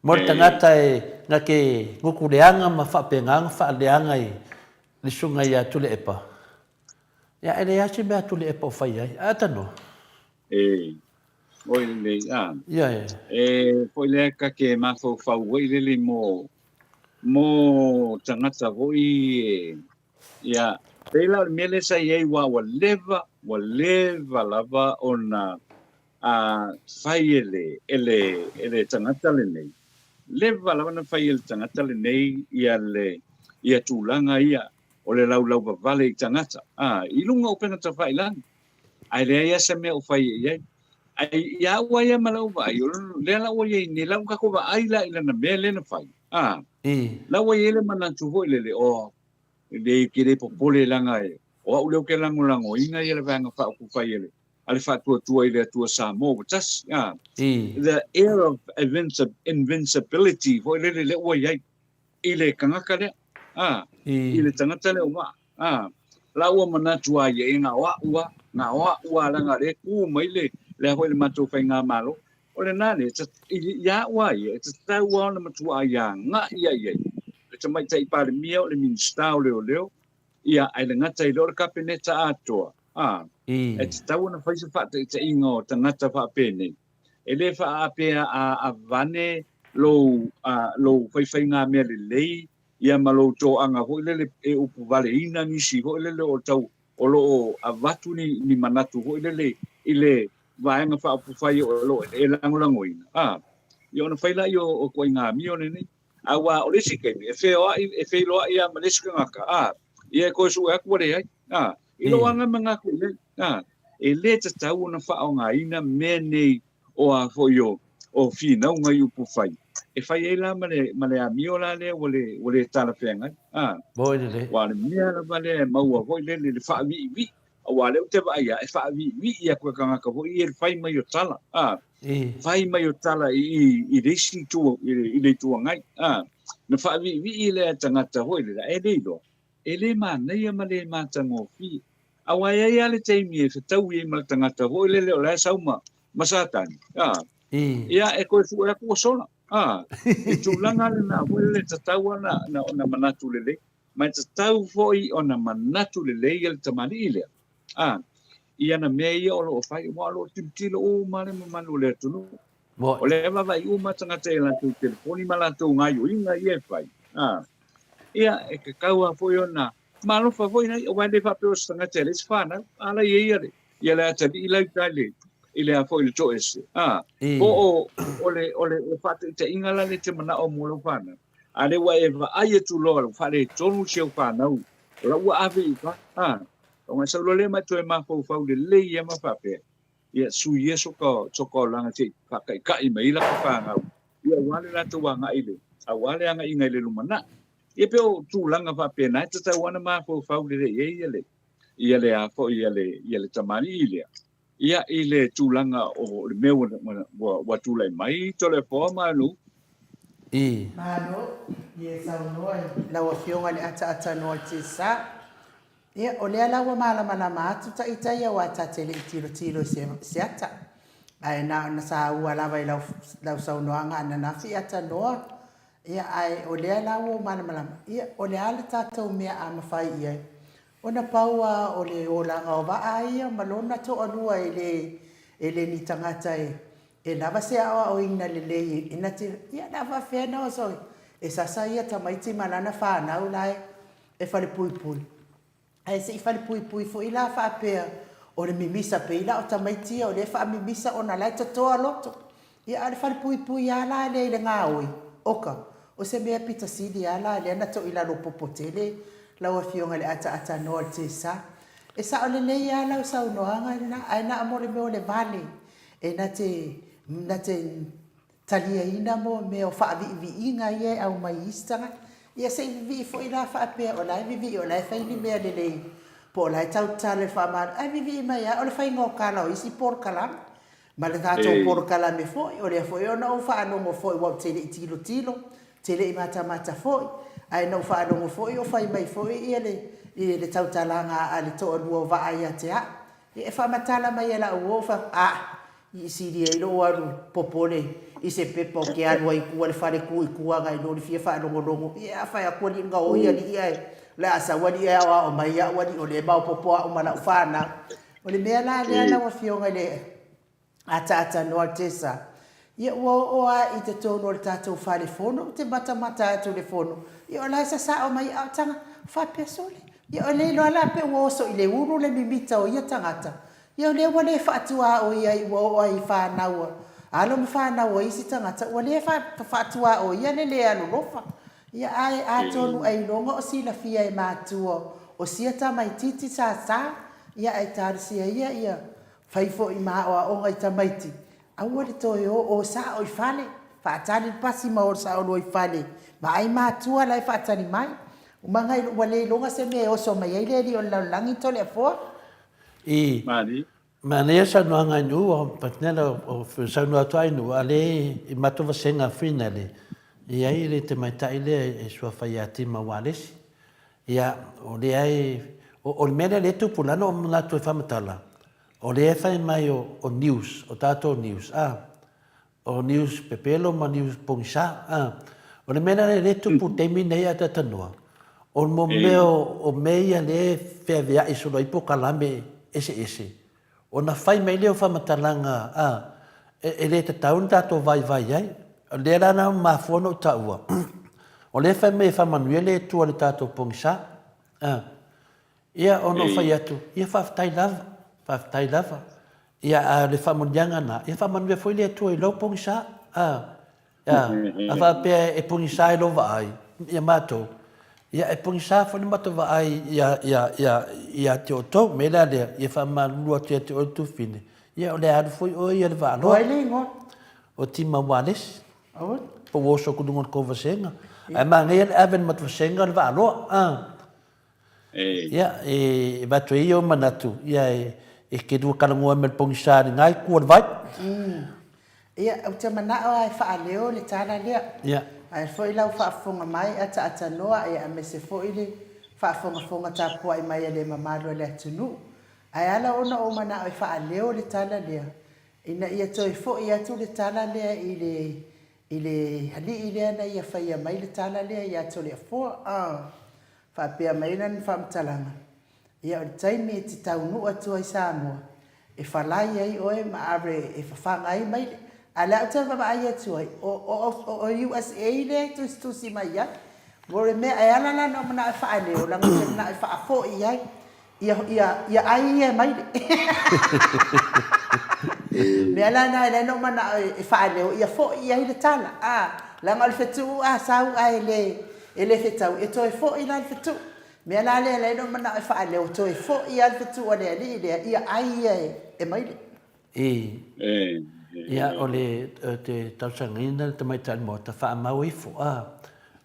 Mo le tagata e nga ke nguku leaga ma faapegaga faaleaga i le susuga iā Tuleʻepa. Ia, e leai se mea a Tuleʻepa o fai ai. A tanoa. E. Oi lelei, a. Ia, ia. E, foi lea ka ke mafaufau ai lele mo, mo tagata foi e, ia, pei la o le mea lea sa i ai ua, ua leva, ua leva lava ona a fai e le, e le, e le tagata lenei. Leva lava ona fai e le tagata lenei ia le, ia tulaga ia o le laulauvavale i tagata, a, i luga o upega tafailagi. Ae leai lava se mea o fai i ai. Ae ia au lava ia ma lau vaai, o lea la ua i ai nei, la ua tatou vaai la i lana mea lea na fai, a, la ua i ai le manatu foi lele, oh, le, ke le popole leaga e, o au lea ou te lagolagoina ia le Vaega Faaupufai a le, a le Faatuatua i le Atua Samoa ua tasi, a, the air of invincibility foi lele lea ua i ai i le tagata lea, a, i le tagata lea o Vaa. A, la ua manatu a ia, e na o a'u a, na o a'u a leaga lea e ku mai le, lea foi le matou faigamalo. O lena lea, ia a'u a ia, e tatau a ona matua'a ia aga'i a i ai le Tamaitai Palemia o le Minisita o Leoleo, ia, ae le gata i lea o le Kapeneta atoa, a, e tatau ona fai se faataitaiga o tagata faapenei. E le faaapea a avane lou, a, lou faifaigamea lelei ia ma lou toaga foi lele e upuvaleina nisi foi lele o tau o lo o avatu ni, ni manatu foi lele i le vaega faaupufai o lo o e lagolagoina, a, ia ona fai laia o, o ituaiga amio lenei. Aua o le isi taimi e feoai, e feiloai lava ma le isi tagata, a, ia e toe sue atu ua leai, a, i lou aga manatu i ai, a, e le tatau ona faaaogaina mea nei o a foi o, o finauga i upufai, e fai ai la ma le, ma le amio la lea ua le, ua le talafeagai, a. Moi lelei. Aua o le mea lava lea e maua foi lele i le faaviivii, aua o lea ou te vaai lava, e faaviivii atu e tagata foi ia i le fai mai o tala, a. Fai mai o tala i i i le isi itu, i le, i le Itu Agai, a. Na faaviivii lea e tagata foi lea, e le iloa, e le manaia ma le matagofie. Aua e i ai lava le taimi e fetaui ai ma le tagata foi lele o la e sau ma, ma Satani, a. Ia, e toe sue atu ua sola, a. I tulaga lena foi lele e tatau lava ona, ona manatu lelei. Ma e tatau foi ona manatu lelei le tamalii lea, a, i ana mea ia o lo o fai, aua o lo o tilotilo uma lava le mamalu o le atunuu. O lea e vaavaai uma tagata i a latou telefoni ma latou gaoioiga ia e fai, a, ia, e tatau lava foi ona malofa foi nai, aua e le faapea o se tagata e leai se fanau, a la e i ai ia le atalii la i uta i le, i le a foi i le toese, a, po o, o le, o le faataitaiga la lea e te manao mo lau fanau, a lea ua e vaai atu loa ua faaletonu si au fanau, o la ua ave i uta, a, ona e sau loa lea ma e toe mafaufau lelei ia ma faapea, ia sui ia soka, soka olaga se i faataitai mai ai laka fanau, ia aua le latou agai i le, aua le agaiga i le lumanai. Ia pei o tulaga faapena e tatau lava ona mafaufau lelei ai ia le, ia le a foi, ia le, ia le tamalii lea, ia i le tulaga o le mea ua, ua, ua tulai mai Toleafoa ma Anu. I. Malo le saunoa i lau Afioga i le ataatanoa o le TSA. Ia, o lea la ua malamalama atu ta ita ia aua ta te le i tilotilo i se, se ata. Ae na ona saua lava i lau, lau saunoaga ananafi i atanoa. Ia, ae o lea la ua ou malamalama, ia, o le a le tatou mea a mafai i ai? Ona pau a o le olaga o vaa ia ma lona toalua e le, e le ni tagata e, e lava se aoaoina lelei e na te, ia na faafefea na oso e sasa ia tamaiti ma lana fanau la e, e falepuipui. Ae se i falepuipui foi la faapea o le mimisa pei la o tamaiti ia o lea e faamimisa ona la e totoa loto. Ia a o le falepuipui a la lea i le gaoi, oka, o se mea pita sili a la lea na toilalo popo tele lau afioga i le ataatanoa o le TSA. E sao lelei a lau saunoaga lena ae na o mo le mea o le vale e na te, na te taliaina mo mea o faaviiviiga ia e aumai i isi tagata. Ia se i vivii foi la faapea o la e vivii o la e fai ni mea lelei po o la e tautala i le faamalo, ae vivii mai lava o le faiga o tala o isi polokalame. Ma le tatou polokalame foi, o lea foi ona ou faalogo foi aua ou te le i tilotilo, ou te le i matamata foi, ae na ou faalogo foi o fai mai foi ia le, le tautalaga a le toalua o Vaa ia te au. Ia e faamatala mai e lau uo, ou fai atu, a, i sili ai lou alu popole i se pepa ou te alu ai i tua i le fale tu i tua agai loa le fia faalogologo. Ia a fai atu alii gaoi alii ae o le a sau alii e aoao mai au alii o lea e maopoopo au ma lau fanau. O le mea la lea lau Afioga i le ataatanoa o le TESA, ia ua oo lava i totonu o le tatou fale fono, ou te matamata atu i le fono, ia o la e sasao mai au tagata, faapea sole, ia o le iloa la pe ua oso i le ulu le mimita o ia tagata, ia o lea ua le faatuaoi ai ua oo ai i fanau a alo ma fanau a isi tagata, ua le faatuaoia le le alolofa. Ia ae atonu ailoga o silafia e matua o sia tamaititi sasa, ia ae talosia ia ia fai foi ma aoaoga i tamaiti, aua le toe o, o sao i fale, faatali le pasi ma o sao loa i fale, vaai matua la e faatali mai. Umaga ua le iloga se mea e oso mai ai le alii o le lalolagi Toleafoa. I Manaia saunoaga i nuu o Patinela o saunoa atu ai nuu a le i matou vasega finale i ai le tamaitai lea e suafa ia Tima Walesi. Ia o lea e o le mea lea lea e tupu lana o manatu e faamatala o lea e fai mai o news o tatou news a O news pepelo ma news pogisa a. O le mea lea lea e tupu i le taimi nei a taitanoa, o mo mea o mea ia lea e feaveai solo ai polokalame eseese, ona fai mai lea o faamatalaga a, e le tatau ona tatou vaivai ai. O lea la na mafua ona ou taua, o lea e fai mai e faamanuia le Atua i le tatou pogisa a. Ia, ona ou fai atu, ia faafetai lava, faafetai lava. Ia, a o le faamanuiaga lena, ia faamanuia foi le Atua i lou pogisa. A, a, a faapea e pogisa i lou vaai, ia matou, ia e pogisa foi le matou vaai ia, ia, ia, ia te outou. O le mea la lea, ia faamalulu atu ia te oe le Tufine, ia o le a alu foi oe ia le Vaaloa. O ai le igoa? O Tima Walesi. Po ua oso atu i luga o le tou vasega. Ae manaia le ave i le matou vasega o le Vaaloa. A. Ia, e avatu ai ou manatu, ia e te lua talanoa ai ma le pogisa i lena itu o le vai. Ia, ou te manao lava e faaleo le tala lea. Ia. Ae foi lau faafofoga mai ataatanoa, ia aemaise foi le faafogafoga tapuai mai a le mamalu o le atunuu. Ae ala ona ou manao e faaleo le tala lea, ina ia toe foi atu le tala lea i le i le alii lea na ia faia mai le tala lea ia Toleafoa, a faapea mai lana faamatalaga, ia o le taimi e te taunuu atu ai Samoa, e falai ai oe ma ave e fafaga ai maile. A o lea ou te vaavaai atu ai, o, o, o USA lea e tusitusi mai ai. Mo le mea, e ala la ona ou manao e faaleo, leaga ou te manao e faafoi ai. Ia, ia, ia ai ia e maile. Mea la na e leai na manao e faaleo, ia foi i ai le tala. A, leaga o le fetuu a sau ae le, e le fetau, e toe foi la le fetuu. Mea la lea e leai na manao e faaleo, toe foi lava le fetuu a le alii lea, ia ai ia e maile. I. Ia, o le, te talosagaina le tamaitai o le Maota, faamau ifo, a,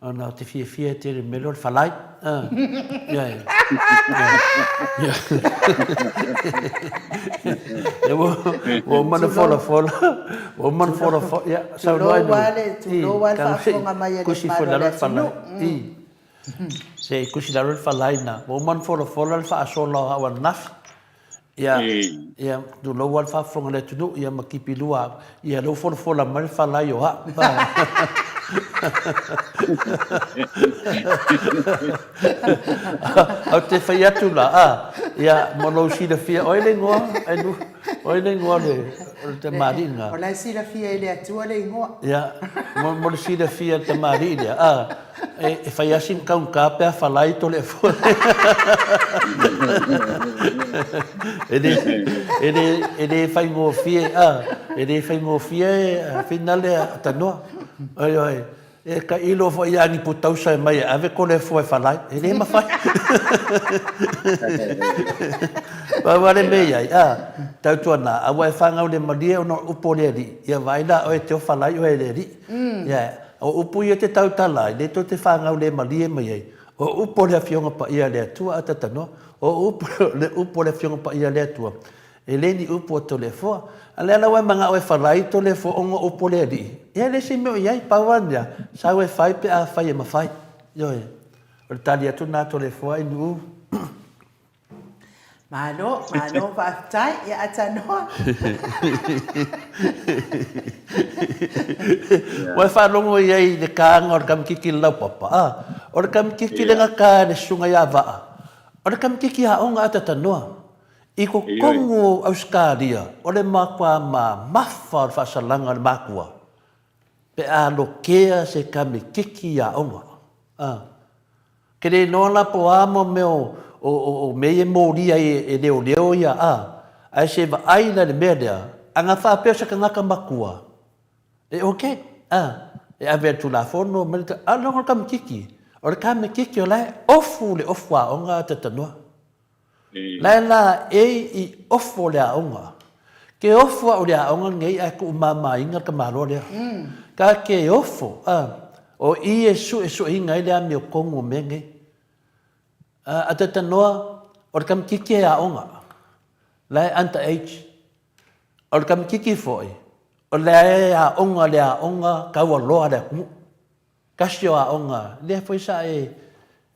ona ou te fiafia tele i le mea lea o le falai, a, ia, ia, ia, ua, ua uma ona folafola, ua uma ona folafola, ia, saunoa i le, Tulou lava le faafofoga mai a le mamalu o le atunuu. I, se i tusi i lalo le falai lena, ua uma ona folafola le faasola o au ananafi. Ia, ia, tulou lava le faafofoga a le atunuu, ia ma tipi lua au. Ia, lea ua folafola mai le falai o au. Ae ou te fai atu la, a, ia, mo lou silafia, o ai le igoa, Ainu, o ai le igoa o le, o le tamalii lena? O la e silafia e le Atua le igoa. Ia, mo, mo le silafia e le tamalii lea, a, E fai lava sina taugata pe a falai Toleafoa. E le, e le, e le faigofie, a, e le faigofie finale a tanoa. Oi, oi, e tailo foi ia ni putausa e mai e ave Toleafoa e falai. E le mafai. Pau lava le mea i ai, a, tautuana, aua e fanau le malie ona o upu o le alii, ia vaai la oe e te o falai oe e le alii. Ia, o upu ia te tautala ai, le toe te fanau le malie mai ai. O upu o le Afioga Paia a le Atua, a tatanoa, o upu, le upu o le Afioga Paia a le Atua, e le ni upu a Toleafoa. A lea la ua e manao e falai Toleafoa ona o upu o le Alii, ia e le se mea o i ai, pau lava mea, sau e fai pe a fai e mafai. Ioe. O le tali atu lena a Toleafoa i Nu'u. Malo, malo faafetai. Ia Atanoa. Ua e faalogo i ai i le kāga o le kamikiki i le laupapa, a? O le kamikiki le gata e le susuga ia Vaa, o le kamikiki aoga a Tatanoa. I totonu o Ausetalia, o le matua mamafa o le faasalaga o le matua pe a lokea se kamikiki i aoga, a? Ke le iloa la po o a mo mea o, o, o, o mea ia e molia ai e leoleo ia, a, ae se vaai la i le mea lea, a na faapea o se kanaka matua, e ok, a, e ave i le Tulafono ma le, a o le kamikiki, o le kamikiki o la e ofu le ofu aoga a Tatanoa. La e la e i ofu o le aoga. Ke ofu au i le aoga lenei ae tuumamaina le tamaloa lea. Ka ke ofo, a, o i e suesueina ai le amiotonu o mea nei. A, a tatanoa, o le kamititi e aoga, la e under age. O le kamititi foi, o la e aoga le aoga taualoa a le atunuu. Tasi o aoga, lea foi sa e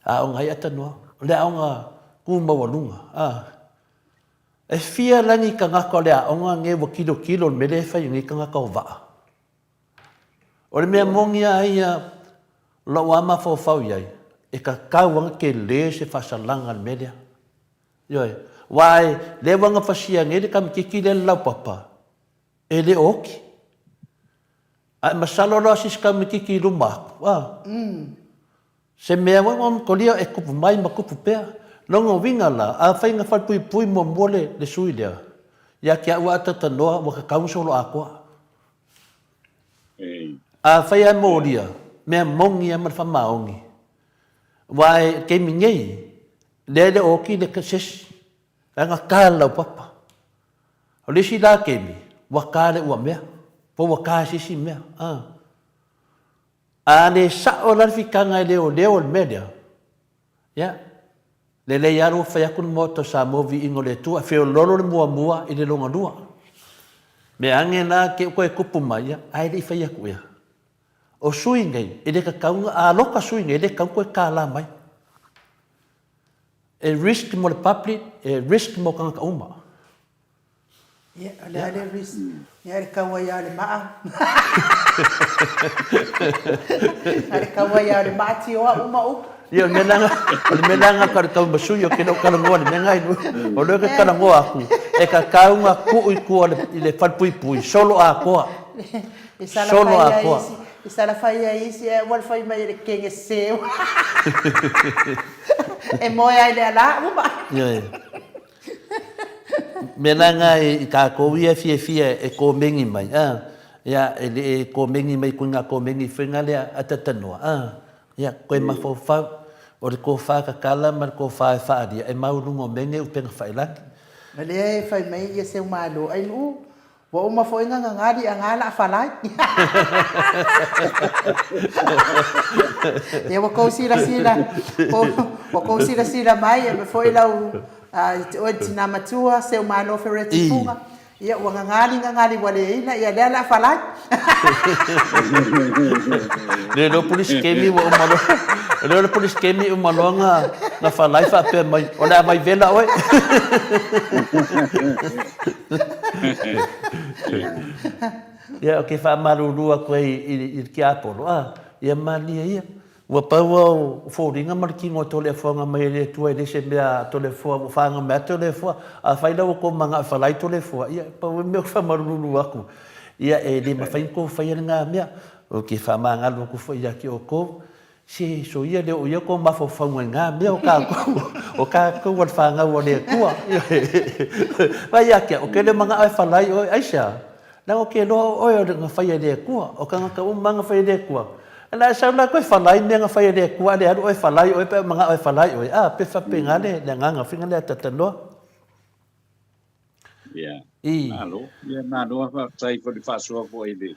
aoga ai Atanoa, o le aoga ku maualuga, a. E fia la ni tagata o le aoga nei ua tilotilo i le mea lea e fai e nei tagata o vaa. O le mea moni lava ia, o lou lava mafaufau i ai, e tatau lava ona tele se faasalaga i le mea lea. Ioe. Aua e, lea ua gafasia nei le kamititi lea i le laupapa, e le o oti. Ae masalo loa sisi kamititi i luma atu, a. Se mea ua ua kolia e kupu mai ma kupu pea. Lona uiga la, afai na falepuipui muamua le, le sui lea, ia te au a tatanoa ua tatau ona solo atoa. Afai a e molia, mea moni a ma le faamaoni, aua e taimi nei, lea e le o oti le se isi, leaga ta le laupapa. O le isi la taimi, ua ta le uamea, po ua ta e se isi mea. A. A le sao la le fitaga e leoleo o le mea lea, ia, lelei lava ua fai atu le Maota o Samoa viiga o le Atua, e feoloolo le muamua i le lona lua. Mea ane la te i ua toe tupu mai, ia, ae le i fai atu ea. O sui nei, e le tatau ona, a loka sui nei, e le tatau ona toe tala mai. E risk mo le public, e risk mo tagata uma. Ia, o le a le risk? Ia, le tau ai lava o le maa. A le tau ai lava o le maa tioa uma upu. Ia, o le mea lena, o le mea lena ka o le tau ma sui o ke lou talanoa i le mea lena, o lea ke talanoa atu, e tatau ona tuu i tua i le falepuipui, solo atoa. E sala Solo fai ai atoa. isi, e sala fai ai isi ae ua le fai mai e le kenge seu. E moe ai le ala uma. Ioe. Mea la na i tatou ia e fiafia e komeni mai, a, ia, e le e komeni mai koe nga komeni foi nga lea a tatanoa, a, ia, koe mafaufau, o le tofa tatala ma le tofa e faalia e mau luga o mea nei upega failagi. O lea e fai mai ia seu malo ai nuu Ua uma foi nga gagali a nga la falai. Ia ua kou silasila, ua kou silasila mai e me foi lau i te oe le tina matua, seu malo Fereti Fuga. Ia ua gagali gagali ua le ina, ia lea la falai. Le lo polisi kemi ua uma loa. Le lo polisi kemi uma loa nga nga falai faapea mai, o le a vai vela oe. Ia, ou te faamalulu atu ai i le tiapolo, a, ia malie ia. Ua pau au foliga ma le tino e Toleafoaga mai e le Atua e le se mea a Toleafoa ua faga mai a Toleafoa. Afai la ua tou manao e falai Toleafoa, ia, pau le mea ou te faamalulu atu, ia e le mafai ona tou faia lena mea. Ou te faamagalo atu foi ia te outou, Se soia le oo i ai kou mafaufauga i na mea o tatou, o tatou o le fanau a le Atua. Vaai ia te au, ou te le manao e falai oe, aisea? Leaga ou te iloa o oe o le na faia e le Atua, o tagata uma lava na faia e le Atua. O le a e sau la toe falai mea na faia e le Atua, a le alu oe falai oe pe a manao e falai oe, a, pe faapena le agaga faiga lea talanoa. Ia, malo. Ia, malo lava faafetai foi le faasoa foi i le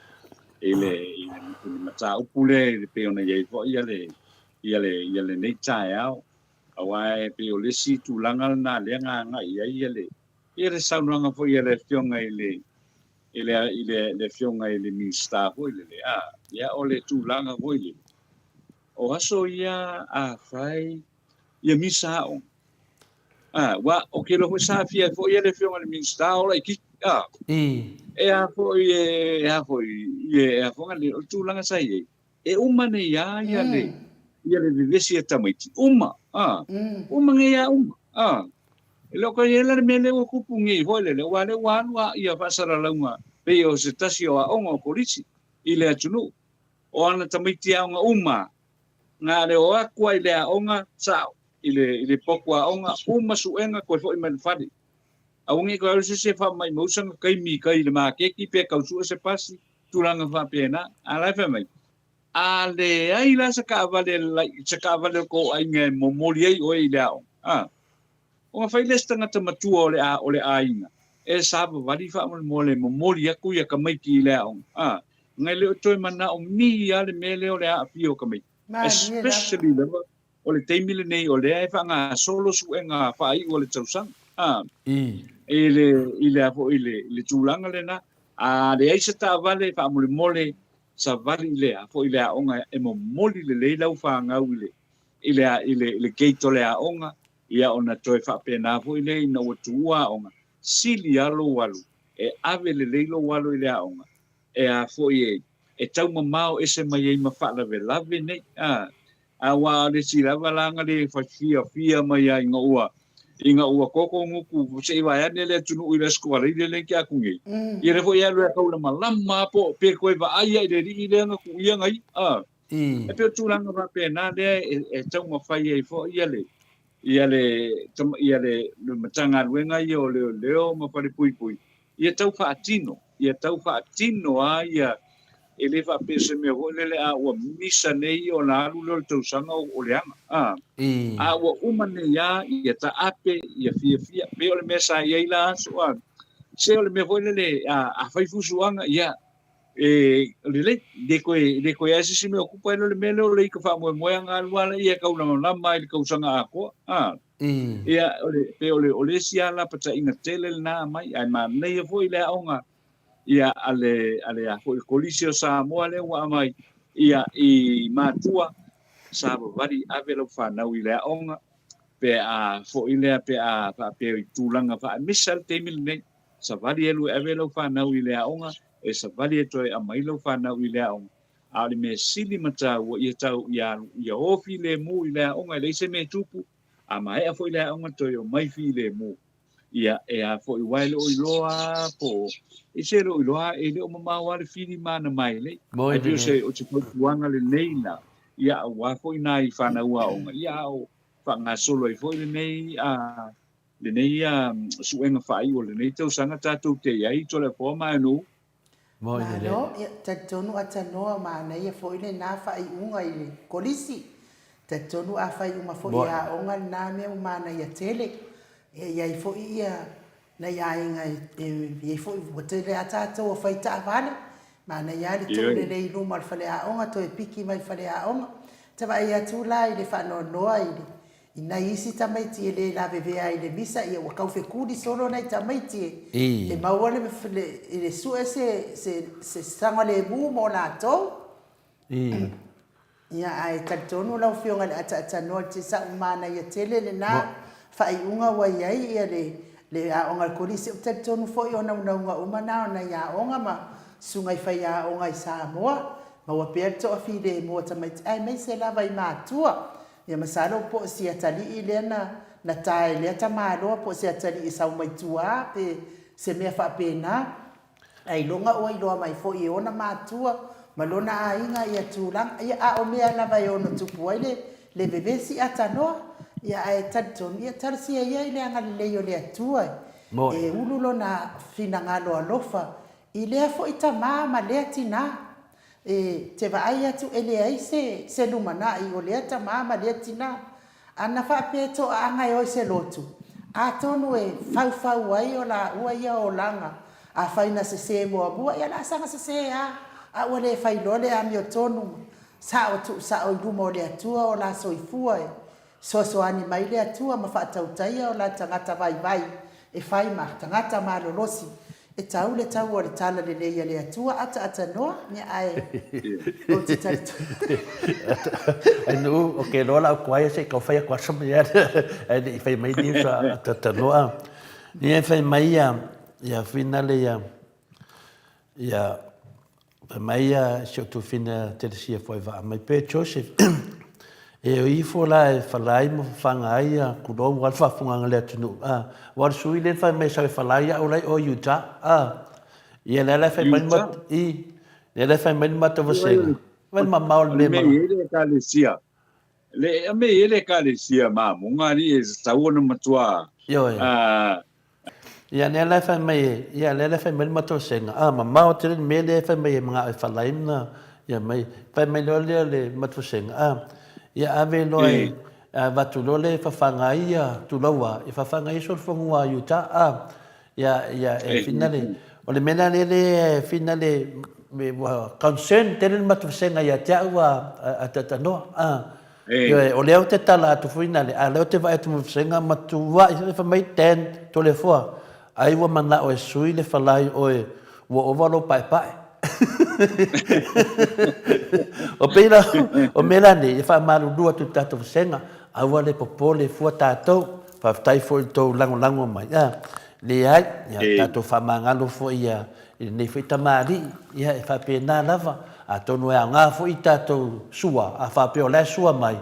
i le i le mataupu lea e pei ona i ai foi ia le ia le ia lenei taeao. Aua e pei o le isi tulaga lena lea na agai i ai ia le ia le saunoaga foi a le Afioga i le i le i le le Afioga i le Minisita foi lele, a, ia o le tulaga foi lele, o aso ia afai ia misa aoga, A, ua, o ke iloa foi sa aafia ai foi le Afioga i le Minisita o laitiiti, a. E a foi e, e a foi, e a foi o le tulaga sa i ai, e uma nei lava ia le, ia le vevesi a tamaiti, uma, a, uma nei lava uma, a. E le o ka i ai la le mea lea ua tupu nei foi lele, aua o lea ua alu a ia faasalalauga pei o se tasi o aoga o Kolisi i le atunuu, o ana tamaiti aoga uma lava, na le o atu ai i le aoga, sao, i le, i le potu aoga, uma suega toe foi mai le fale. Aua ne i toe alu se isi e faamaimau sana taimi i tai i le maketi pe tau sue se pasi, tulaga faapena. A la e fai mai, a leai la se taavale se taavale o tou aiga e momoli ai oe i le aoga, a, ona fai lea se tagata matua o le, o le aiga e savavali faamolemole e momoli atu ia tamaiti i le aoga, a, ona e le o toe manaomia le mea lea o le aafia o tamaiti, especially lava O le taimi lenei o lea e faagasolo suega faaiu a le tausaga, a, i le, i le a foi, i le, i le tulaga lena. A leai se taavale, faamolemole, savali i le a foi i le aoga e momoli lelei lau fanau i le, i le, i le, i le gate o le aoga, ia ona toe faapena foi lea ina ua tuua aoga, sili lava lou alu e ave lelei lou alo i le aoga, e a foi e, e taumamao ese mai ai ma faalavelave nei, a. Aua o le isi lava la na le fiafia mai ai ina ua ina ua koko gutu se i vae ane le atunuu i le Aso Faraile lea na tea atu nei. Ia lea foi e alu e taulamalama po pe toe vaai ai i le alii lea na tuuia nai a. E pei o tulaga faapena lea e taumafai ai foi ia le. Ia le, ia le, le Matagaluega ia o Leoleo ma Falepuipui, ia tau faatino, ia tau faatino lava ia, e le faapea o se mea foi lele a ua misa nei ona alu lea o le tausaga o leaga, a. A ua uma nei lava, ia taape, ia fiafia, pei o le mea sa i ai la aso, a. Se o le mea foi lele, a, a fai fusuaga, ia, e lelei, le toe, le toe ai se isi mea o tupu, ai le mea lea o le ika faamoemoe aga alu lava ia e taulamalama i le tausaga atoa. A. Ia, o le, pe o le, o le isi lava lapataiga tele lena aumai, ae manaia foi le aoga, ia, a le, a le, a foi le Kolisi o Samoa lea ua aumai, ia, i matua, savavali ave lau fanau i le aoga, pe a foi lea, pe a faapea i tulaga faamisa le taimi lenei, Savali e alu e ave lau fanau i le aoga, e savali e toe aumai lau fanau i le aoga. A o le mea sili ma taua, ia tau, ia alu, ia o filemu i le aoga, e leai se mea e tupu, a maea foi le aoga toe omai filemu. Ia, e a foi, aua e le o iloa lava po o, e se le o iloa lava, e le o mamao lava le fili ma ana mailei. Ae pei o se, o se fautuaga lenei la, ia aua foi nai fanau aoga, ia a o faagasolo ai foi lenei a, Lenei suega faaiu o lenei tausaga tatou te i ai Toleafoa ma Aenuu. Malo, ia, talitonu Atanoa manaia foi lena faaiuga i le Kolisi. Talitonu a fai uma foi e aoga lena mea ua manaia tele. Ia i ai foi ia nai aiga e i ai foi ua tele a tatou o fai taavale, manaia lava le tuu lelei i luma o le faleaoga toe piki mai le faleaoga. Ta vaai atu la i le faanoanoa i le I nai isi tamaiti e le lavevea ai i le misa, ia ua tau fekuli solo nai tamaiti e maua le, i le sue se, se, se saogalemu mo latou. Ia, ae talitonu lau Afioga i le ataatanoa i le Tesau manaia tele lena faaiuga ua i ai ia le, le aoga a le Kolisi. Ou te talitonu foi o naunauga uma na o nai aoga ma susuga i faiaoga i Samoa, maua pea le toafilemu o tamaiti aemaise lava i matua. Ia masalo po o si atalii lea na na ta e lea tamaloa po o se atalii e sau mai tua pe se mea faapena. Ailoga ua iloa mai foi e ona matua ma lona aiga ia tulaga. Ia a o mea lava e ono tupu ai le le vevesi atanoa. Ia ae talitonu ia talosia ia i le agalelei o le Atua e ulu lona finagalo alofa i lea foi tama ma lea tina. E te vaai atu e leai se se lumanai o lea tama ma lea tina. Ana faapea e toaaga e oe se lotu, atonu e faufau ai o laua ia olaga. Afai na sese muamua, ia la saga sese a, a ua le fai loa le amiotonu ma sao tuusao i luma o le Atua o la soifua e Fesoasoani mai le Atua ma faatautaia o la tagata vaivai e fai ma tagata malolosi e tau le tau o le tala lelei a le Atua ataata noa mea ae ou te talitonu. Ai nuu o ke loa la ku ai se kau fai aku asa mai ai le i fai mai ni sa ataata noa. Ni e fai mai ia ia finale ia ia Fai mai ia si ou tufine Telesia Foevaa mai pe Joseph e o ifo la e falai ma fafaga ai ia kulou aua le faafofogaga a le atunuu a aua o le sui lea na fai mai e sau e falai au la i o Utah a ia lea la e fai mai le i lea la e fai mai le matou vasega vai le mamao le mea ma le ekalesia le a me i le ekalesia mamoga alii e tatau ona matua a Ia lea la e fai mai e, ia lea la e fai mai le matou sega, a mamao tele le mea lea e fai mai e manao e falai ma ia mai. Fai mai loa lea le matou sega, a ia ave loa e avatu loa le fafaga ai ia tulou a, ia fafaga ai solofanua a Utah, a ia ia e finale. O le mea la lea e finale ua concern tele le matou sega ia te au a Tatanoa, a. Ioe, o lea ou te tala atu foi nale, a o lea ou te vaai atu ma vasega ma tuuai foi fai mai Dan Toleafoa, ai ua manao e sui le falai oe ua ova lou paepae. O pei la, o mea la nei, e faamalulu atu i le tatou vasega, aua le popole fua tatou, faafetai foi i le tou lagolago mai, a, leai, ia tatou faamagalo foi ia i lenei foi tamalii, ia e faapena lava, atonu e aoga foi i tatou sua, a faapea o la e sua mai,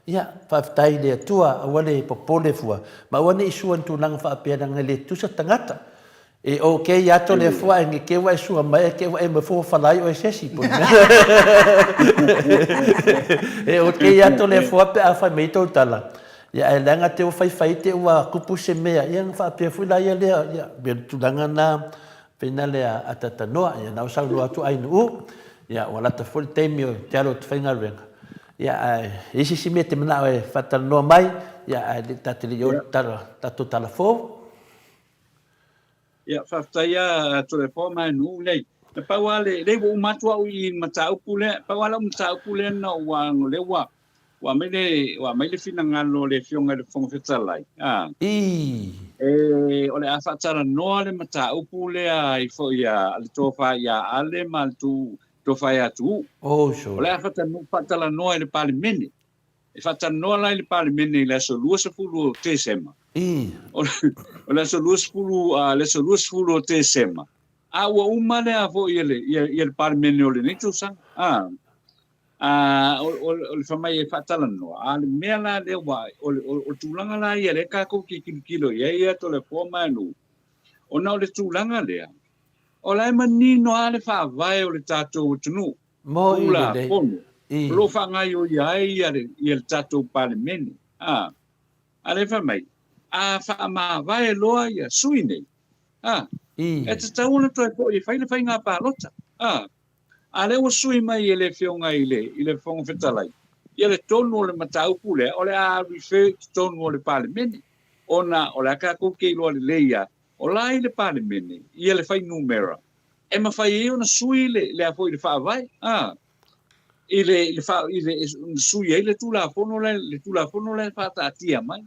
ia, faafetai i le Atua, aua le popole fua, ma aua ne i sua i ni tulaga faapea leaga e le tutusa tagata. E ok ia to lea fua ae ne i te i ua e sua mai ae te i ua e fofola ai oe e se isi. E ok ia to lea fua pe a fai mai tou tala. Ia ae leaga te ua faifai te ua kupu se mea, ia na faapea foi la ia lea, ia pei o le tulaga na pei na lea atatanoa, ia na ua saunoa atu Ainuu, ia ua lata foi le taimi o te alu atu faigaluega, ia ae i ai se isi mea e te manao e faatalanoa mai, ia ae le ta te le i oo i le tatou tala fou. Ia, faafetai lava Toleafoa ma Ainuu nei. Na pau lava le, lea ua uma atu au i le mataupu lea, pau lava lau mataupu lea na ou ago, lea ua, ua aumai le, ua aumai le finagalo o le Afioga i le Fofoga Fetalai, a, Ii. e, o le a faatalanoa le mataupu lea ai foi a le Tofa ia Ale ma le Tofa ia Tuuu. Oh, sure. O le a faatalanoa i le Palemene. E faatalanoa la i le Palemene i le aso 20 o Tesema. Ii. O le aso 20, le aso 20 o Tesema, a ua uma lea foi ia le, ia, ia le Palemene o lenei tausaga. A, a, o, o, o le fai mai e faatalanoa, a o le mea la lea ua, o le, o, o le tulaga la ia lea tatou te tilotilo i ai ia Toleafoa ma Nuu, ona o le tulaga lea, o la e manino lava le faavae o le tatou atunuu. Moi lelei. Tulafono o lo o faagaioia ai ia le, ia le tatou Palemene. A, a lea fai mai, a faamavae loa ia sui nei, a, e tatau ona toe foi e fai le faiga palota. A, a lea ua sui mai e le Afioga i le, i le Fofoga Fetalai, ia le tonu o le mataupu lea, o le a refer i totonu o le Palemene, ona o le a tatou te iloa lelei lava, o la i le Palemene ia le fuainumera e mafai ai ona sui le, le a foi le faavae, a, i le, i le, fa, i le, sui ai le Tulafono lea, le Tulafono lea e faataatia mai.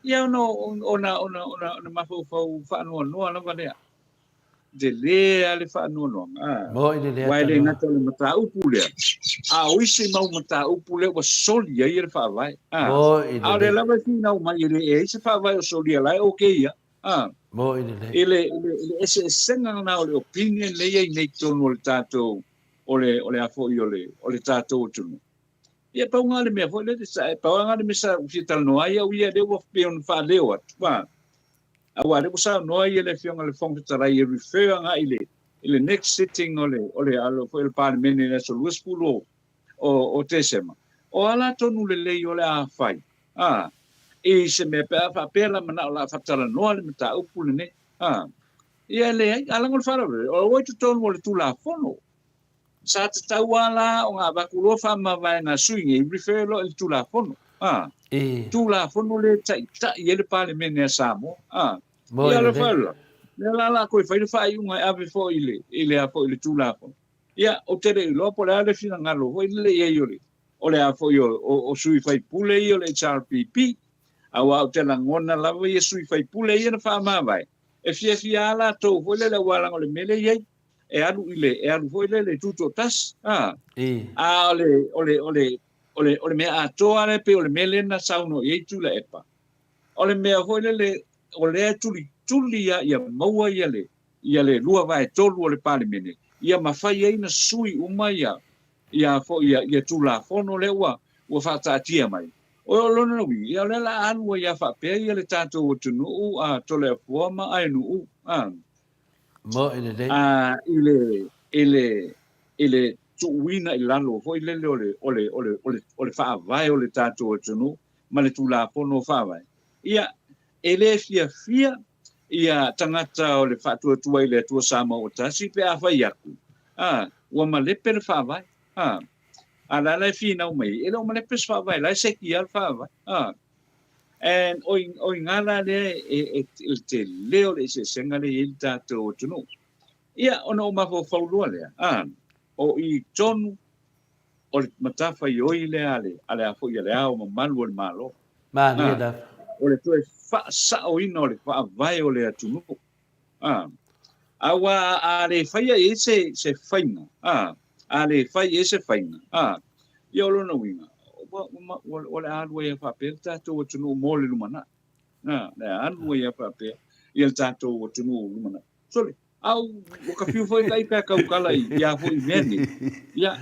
Ia ona, ona, ona, ona, ona mafaufau faanoanoa lava lea. Tele lava le faanoanoaga, a. Moi le lea Aua e le gata o le mataupu lea, a o isi mau mataupu lea ua soli ai le faavae, a. Moi A o lea lava e finau mai e le i ai se faavae o solia la e okay ia. A. Moi lelei. I le, i le, i le eseesega lena o le opinion lea e i ai nei i totonu o le tatou, o le, o le a foi o le, o le tatou atunuu. Ia, pau lena le mea foi lele, sa, pau lena le mea sa ou fia talanoa ai au ia, lea ua pei ona faaleo atu, a, aua lea ua saunoa ia le Afioga i le Fofoga Fetalai e refer agai i le, i le next sitting o le, o le, o le, le Palemene i le aso 20 o, o, o Tesema. O a la tonu lelei o le a fai? A, i se mea pe a faapea la manao la faatalanoa le mataupu lenei. A, ia e leai, a leaga o le faalavelave, o ua i totonu o le Tulafono. Sa tatau lava la ona avatu loa faamavaega a sui nei, refer loa i le Tulafono. A, E. Tulafono lea e taitai ai le Palemene a Samoa. A, Moi ia o le lelei. faalavelave, lea la o le a toe fai le faaiuga e ave foi i le, i le a foi i le Tulafono. Ia, ou te le iloa po o le a le finagalo foi lele i ai o le, o le a foi o, o, o sui faipule ia o le HRPP, aua ou te lagona lava ia sui faipule ia na faamavae, e fiafia lava latou foi lele aua leaga o le mea lea e i ai, e alu i le, e alu foi lele e tutoatasi, a, I. a o le, o le, o le, o le, o le mea atoa lea e pei o le mea lea na saunoa i ai Tuilaepa, o le mea foi lele o lea e tulituli lava ia maua ia le, ia le 2/3 o le Palemene, ia mafai ai ona sui uma ia, ia foi ia, ia Tulafono lea ua, ua faataatia mai. O lona uiga, ia o lea o le a alu ai lava faapea ia le tatou atunuu a Toleafoa ma Aenuu, a, Moi lelei. a, i le, i le, i le tuuina i lalo foi lele o le, o le, o le, o le, o le faavae o le tatou atunuu ma le Tulafono Faavae. Ia, e le fiafia ia tagata o le Faatuatua i le Atua Samoa ua tasi pe a fai atu, a, ua malepe le faavae, a. A la la e finau mai ai, e le o malepe se faavae, la e seki lava le faavae, a. And o i, o i ina la lea e, e, e le tele o le eseesega lea e i ai le tatou atunuu. Ia, ona ou mafaufau loa lea, a, o i tonu o le matafaioi lea a le, a le a foi a le Ao Mamalu o le Malo. Malie lava. O le toe faasaoina o le faavae o le atunuu. A, aua a le faia i ai se, se faiga, a, a le fai i ai se faiga, a, ia o lona uiga, ua, ua, ua, o le a alu ai lava faapea le tatou atunuu mo le lumanai. A, o le a alu ai lava faapea ia le tatou atunuu lumanai. Sole, a ua ka fiu foi ta ita e tautala i ia foi mea nei. Ia,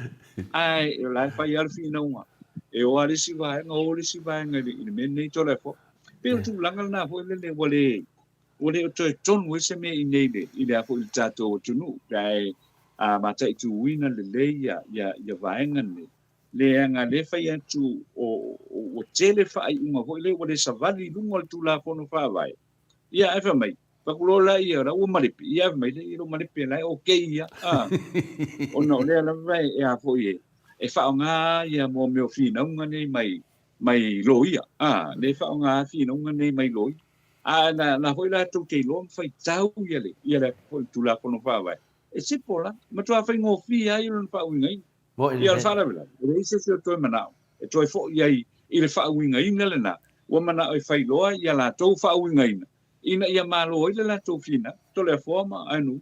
ae o la e fai lava le finauga. E o lava le isi vaega, o le isi vaega i le, i le mea lenei Toleafoa. Pei o le tulaga lena foi lele ua le, ua le o toe tonu ai se mea i inei i le, i le a foi i le tatou atunuu. Pe a e a mataituina lelei ia, ia, ia vaega nei. Leaga lea e fai atu o ua tele faaiuga foi lea ua le savali i luga o le Tulafono Faavae. Ia ae fai mai, fai atu loa laia o la ua malepe, ia ae fai mai, leai e le o malepe la e okay ia. A, ona o lea lava e a foi e e faaaoga ia mo mea o finauga nei mai mai loia. A, lea e faaaoga finauga nei mai loia. A na na foi latou te iloa ma faitau ia le ia le foi Tulafono Faavae. E simple la, matua faigofie ai lona faauigaina. Ia, o le faalavelave, e leai se isi o toe manao e toe foi ai i le faauigaina lena, ua manao e fai loa ia latou faauigaina ina ia malo ai le latou finau. Toleafoa ma Aenu.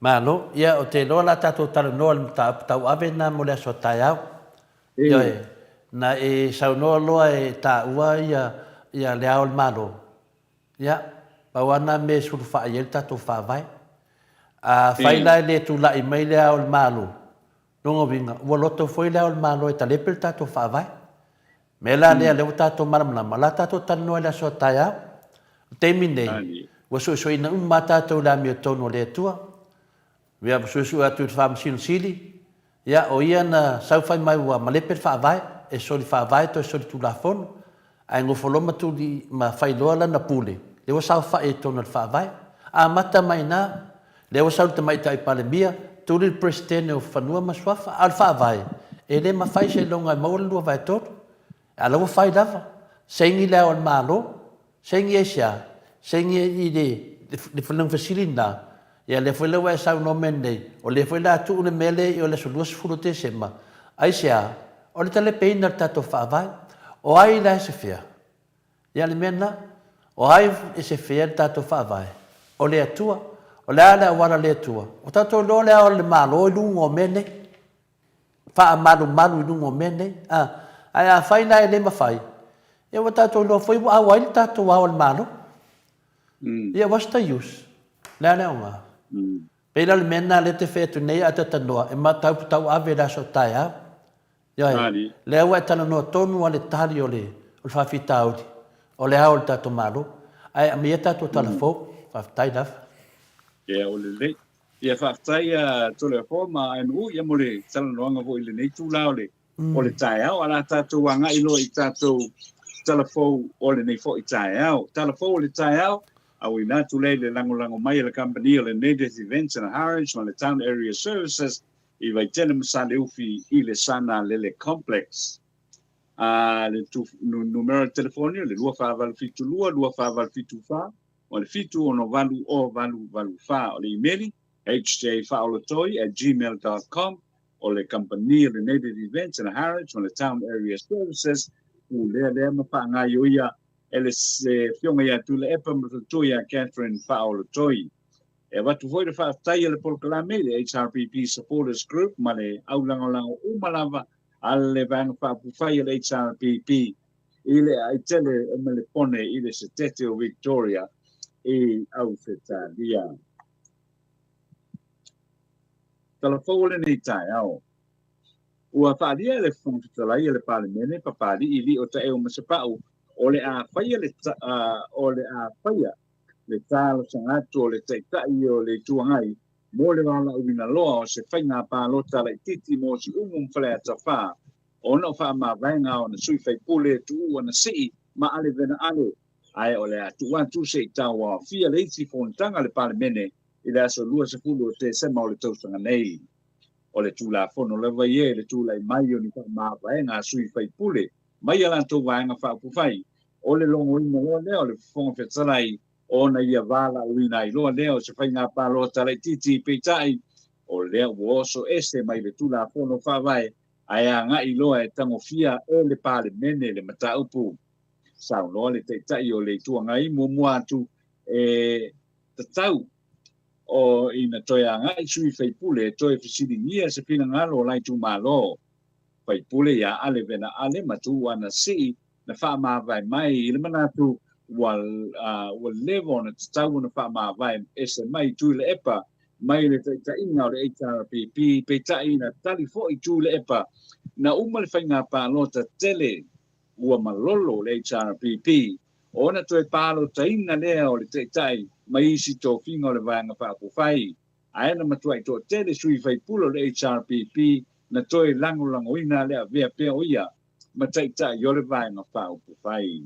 Malo. Ia, ou te iloa o le a tatou talanoa i le mataupu tauave lena mo le aso a taeao. Ioe. Na e saunoa loa e taua ia ia Le Ao o le Malo. Ia, pau lava lena mea e sulufai ai le tatou Faavae. Afai la e le tulai mai Le Ao o le Malo, lona uiga, ua loto foi Le Ao o le Malo e talepe le tatou Faavae. O le mea la lea, lea ua tatou malamalama, o le a tatou talanoa i le aso a taeao. O le taimi nei, ua suesueina uma lava tatou i le amiotonu a le Atua. Ia, ua suesue atu i le Faamasino Sili, ia, o ia na sau fai mai ua malepe le Faavae, e soli Faavae toe soli Tulafono, ae nofo loa ma tuli ma fai loa lana pule, lea ua saofai ai totonu o le Faavae. Amata mai ina, lea ua sau le Tamaitai Palemia, tuli le Peresetene o Fanua ma Suafa, a o le Faavae, e le mafai seiloga e maua le 2/3, a o la ua fai lava, saini Le Ao o le Malo, Saini aisea? Saini i le lona fesili lena, ia lea foi la ua e saunoa mai nei, o lea foi la a tuu le mea lea i o le aso 20 o Tesema, aisea? O le talepeina o le tatou Faavae. O ai la e sefea? Ia le mea lena, o ai e sefea le tatou Faavae? O le Atua. O le a le auala a le Atua? Ua tatou iloa le ao o le Malo i luga o mea nei. faamalumalu i luga o mea nei. A, ae afai la e le mafai, ia ua tatou iloa foi ua auai le tatou ao a le Malo. Ia what's the use? Le a le aoga? Pei la o le mea lena lea te fai atu nei a talanoa, e mataupu tauave i le aso taeao. Ioe, lea ua e talanoa tonu lava le tali o le, o le faafitauli, o le ao o le tatou Malo. Ae aumaia tatou tala fou. Faafetai lava. Ia, ua lelei. Ia faafetai a Toleafoa ma Aenu'u ia mo le talanoaga foi i lenei itula o le o le taeao. A o le a tatou agai loa i tatou tala fou o lenei foi taeao. Tala fou o le taeao, auina atu lea i le lagolago mai a le kamupani o le Native Events and Harwich ma le Town Area Services i Vaitele ma Saleufi i le Sana Lele Complex. A le numera o le telefoni o le 2472 2474 O le 768 0884 o le imeli, hjfaaolotoi@gmail dot com, o le kamupani o le Native Events and Harwich ma le Town Area Services, pulea lea ma faagaioia e le Afioga ia Tuilaepa ma le faletua ia Catherine Faaolotoi. E avatu foi le faafetai a le polokalame i le HRPP Supporters Group ma le aulagolago uma lava a le Vaega Faaupufai a le HRPP i le aai tele o Melepone i le Setete o Victoria i Ausetalia. Tala fou o lenei taeao. Ua faaalia e le Fofoga Fetalai a le Palemene Papalii Lio Taeo Masepau o le a faia le o le a faia le talosaga atu o le Taitai o le Itu Agai mo le valaauina loa o se faiga palota laitiiti mo Siumu ma Faleata 4 ona o faamavaega a ona sui faipule e tuuu ana sii ma Ale Vena Ale, ae o le a tuu atu se i tauaofia le isi fonotaga a le Palemene i le aso 20 o Tesema o le tausaga nei. O le Tulafono lava ia i le tulai mai o ni faamavaega a sui faipule mai a latou vaega faaupufai, o le logoina loa lea o le Fofoga Fetalai ona ia valaauina ai loa lea o se faiga palota laitiiti, peitai, o lea ua oso ese mai le Tulafono Faavae ae agai loa e tagofia e le Palemene le mataupu. Saunoa le Taitai o le Itu Agai muamua atu e tatau o ina toe agai sui faipule e toe fesiligia se finagalo o la itumalo. Faipule ia Ale Vena Ale ma Tuuana Sii na faamavae mai i le manatu ua ua leva ona tatau ona faamavae ese mai Tuilaepa mai le taitaiga o le HRPP, peitai na tali foi Tuilaepa na uma le faiga palota tele ua malolo le HRPP ona toe palotaina lea o le taitai mai isi tofiga o le Vaega Faaupufai. Ae na matuai toatele sui faipule o le HRPP na toe lagolagoina le avea pea o ia ma Taitai o le Vaega Faaupufai.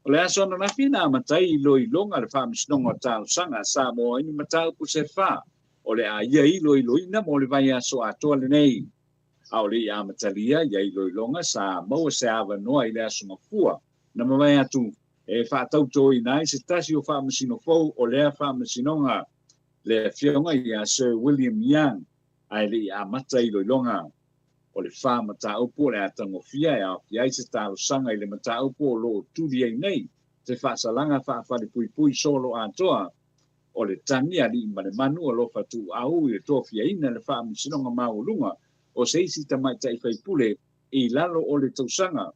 O le aso ananafi na amata ai iloiloga a le Faamasinoga o Talosaga a Samoa i ni mataupu se fa o le a ia iloiloina mo le vaiaso atoa lenei. A o le i amatalia ia iloiloga sa maua se avanoa i le Aso Gafua na mavae atu e faatautoina ai se tasi o faamasino fou o lea faamasinoga, le Afioga ia Sir William Young, ae le i amata iloiloga. O le fa mataupu o le a tagofia e aofia ai se talosaga i le mataupu o lo o tuli ai nei se faasalaga faafalepuipui solo atoa o le tagi alii ma le manu alofa tuuau i le tofiaina e le Faamasinoga Maualuga o se isi tamaitai faipule i lalo o le tausaga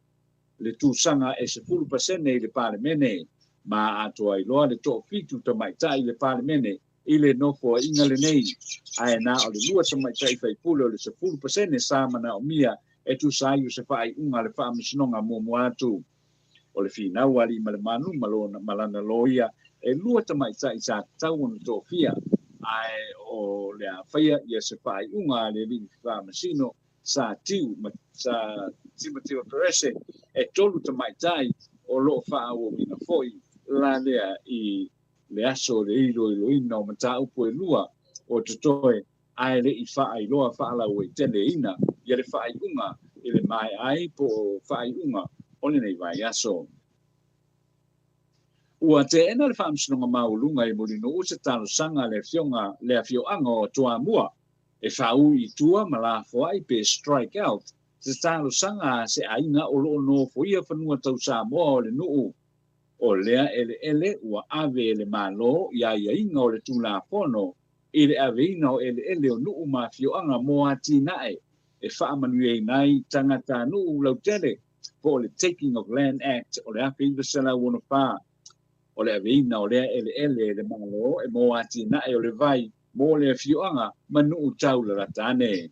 le tusaga e 10% i le Palemene ma atoa ai loa le toafitu tamaitai i le Palemene i le nofoaiga lenei, ae na o le lua tamaitai faipule o le 10% sa manaomia e tusa ai o se faaiuga a le Faamasinoga muamua atu. O le finau a Aliimalemanu ma lona ma lana loia e lua tamaitai sa tatau ona tofia, ae o le a faia ia se faaiuga a le alii faamasino sa tiu ma sa Timoteo Perese, e tolu tamaitai o lo o faaauauina foi la lea i le aso o le iloiloina o mataupu e lua o totoe ae le i faailoa faalauaiteleina ia le faaiuga i le maea ai po o faaiuga o lenei vaiaso. Ua teena le Faamasinoga Maualuga i Mulinuu se talosaga a le afioga le afioaga o Toamua e faaui i tua ma lafoai pe strike out se talosaga a se aiga o lo o nofoia fanua tau Samoa o le nuu. O lea eleele ua ave e le Malo i aiaiga o le Tulafono i le aveina o eleele o nuu ma afioaga mo atinae e faamanuiaina ai tagatanuu lautele po o le Taking of Land Act o le 1964. O le aveina o lea eleele e le Malo e mo atinae o le vai mo le afioaga ma nuu taulalata ane.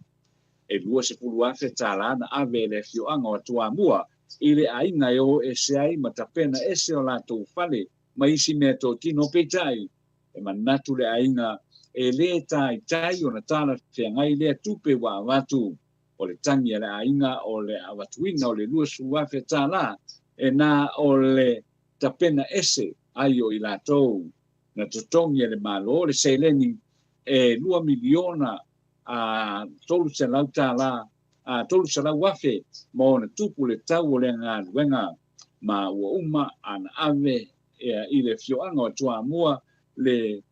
E $20,000 na ave e le afioaga o Atuamua i le aiga e o ese ai ma tapena ese o latou fale ma isi meatotino peitai e manatu le aiga e le taitai ona talafeagai lea tupe ua avatu. O le tagi a le aiga o le avatuina o le $20,000 e na o le tapena ese ai o i latou. Na totogi e le Malo le seleni e lua miliona a $300 a 300 afe ma ona tupu le tau o lea galuega, ma ua uma ana ave i le afioaga o Toamua le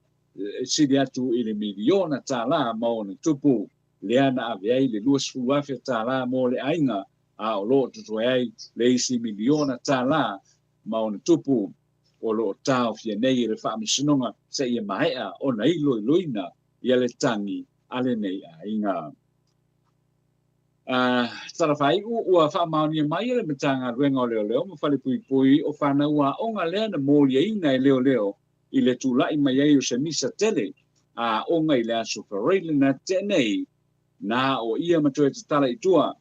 sili atu i le miliona tala ma ona tupu, lea na ave ai le $20,000 mo le aiga, a o lo o totoe ai le isi miliona tala ma ona tupu o lo o taofia nei e le Faamasinoga seia maea ona iloiloina ia le tagi a lenei aiga. Tala faaiu, ua faamaonia mai e le Matagaluega o Leoleo ma Falepuipui o fanau aoga lea na moliaina e leoleo i le tulai mai ai o se misa tele a aoga i le Aso Faraile na tea nei, na o ia ma toe tatala i tua,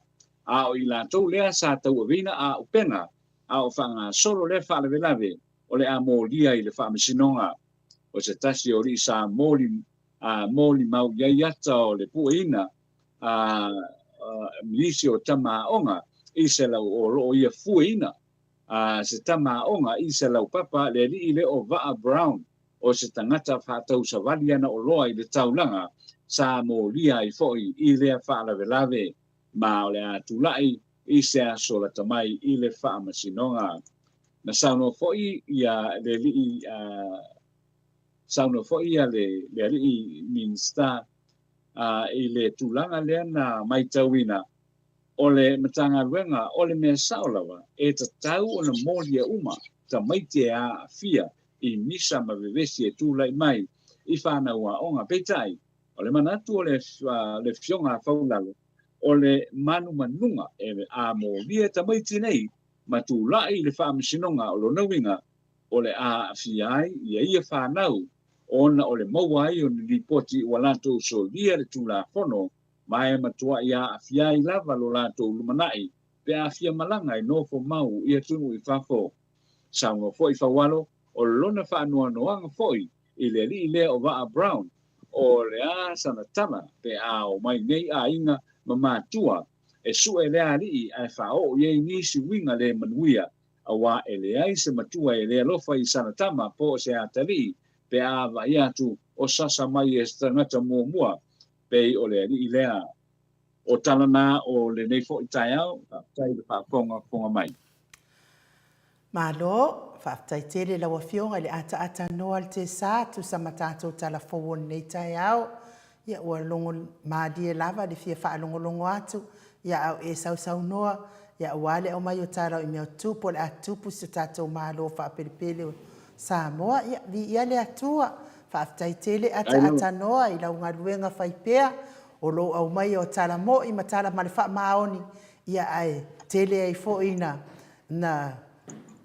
a o i latou lea sa tauaveina auupega a o faagasolo lea faalavelave o le a molia i le Faamasinoga. O se tasi o alii sa moli a molimau i ai ata o le pueina a nisi o tama aoga i se lau o lo o ia fueina a se tama aoga i se laupapa le alii le o Vaa Brown o se tagata faatausavali ana oloa i le taulaga sa molia ai foi i lea faalavelave ma o le a tulai i se aso lata mai i le Faamasinoga. Na saunoa foi ia le alii saunoa foi ia le alii Minisita i le tulaga lea na matauina o le Matagaluega o le mea sao lava e tatau ona molia uma tamaiti e aafia i misa ma vevesi e tulai mai i fanau aoga. Peitai, o le manatu o le Afioga a Faulalo, o le manumanuga e a molia tamaiti nei ma tulai i le Faamasinoga o lona uiga o le a aafia ai ia ia fanau ona o le maua ai o ni lipoti ua latou solia le Tulafono ma e matuai aafia ai lava lo latou lumanai pe a fia malaga e nofo mau i atunuu i fafo. Saunoa foi Faualo o lona faanoanoaga foi i le alii lea o Vaa Brown. O le a sana tala pe a omai nei aiga ma matua e sue lea alii ae faaoo i ai nisi uiga le manuia, auā e leai se matua e le alofa i sana tama po o se atalii pe a vaai atu o sasa mai e se tagata muamua pei o le alii lea. O tala na o lenei foi taeao, faafetai i le faafogafoga mai. Malo, faafetai tele i lau Afioga i le ataata noa le tesa tusa ma tatou tala fou o lenei taeao. Ia ua logo malie lava le fia faalogologo atu ia a o e sausaunoa ia aua le aumai o tala i mea o tupu o le a tupu si o tatou Malo faapelepele o Samoa. Ia viia le Atua. Faafetai tele ataata noa i lau galuega fai pea o lou aumaia o tala moi ma tala ma le faamaoni ia ae tele ai foi ina na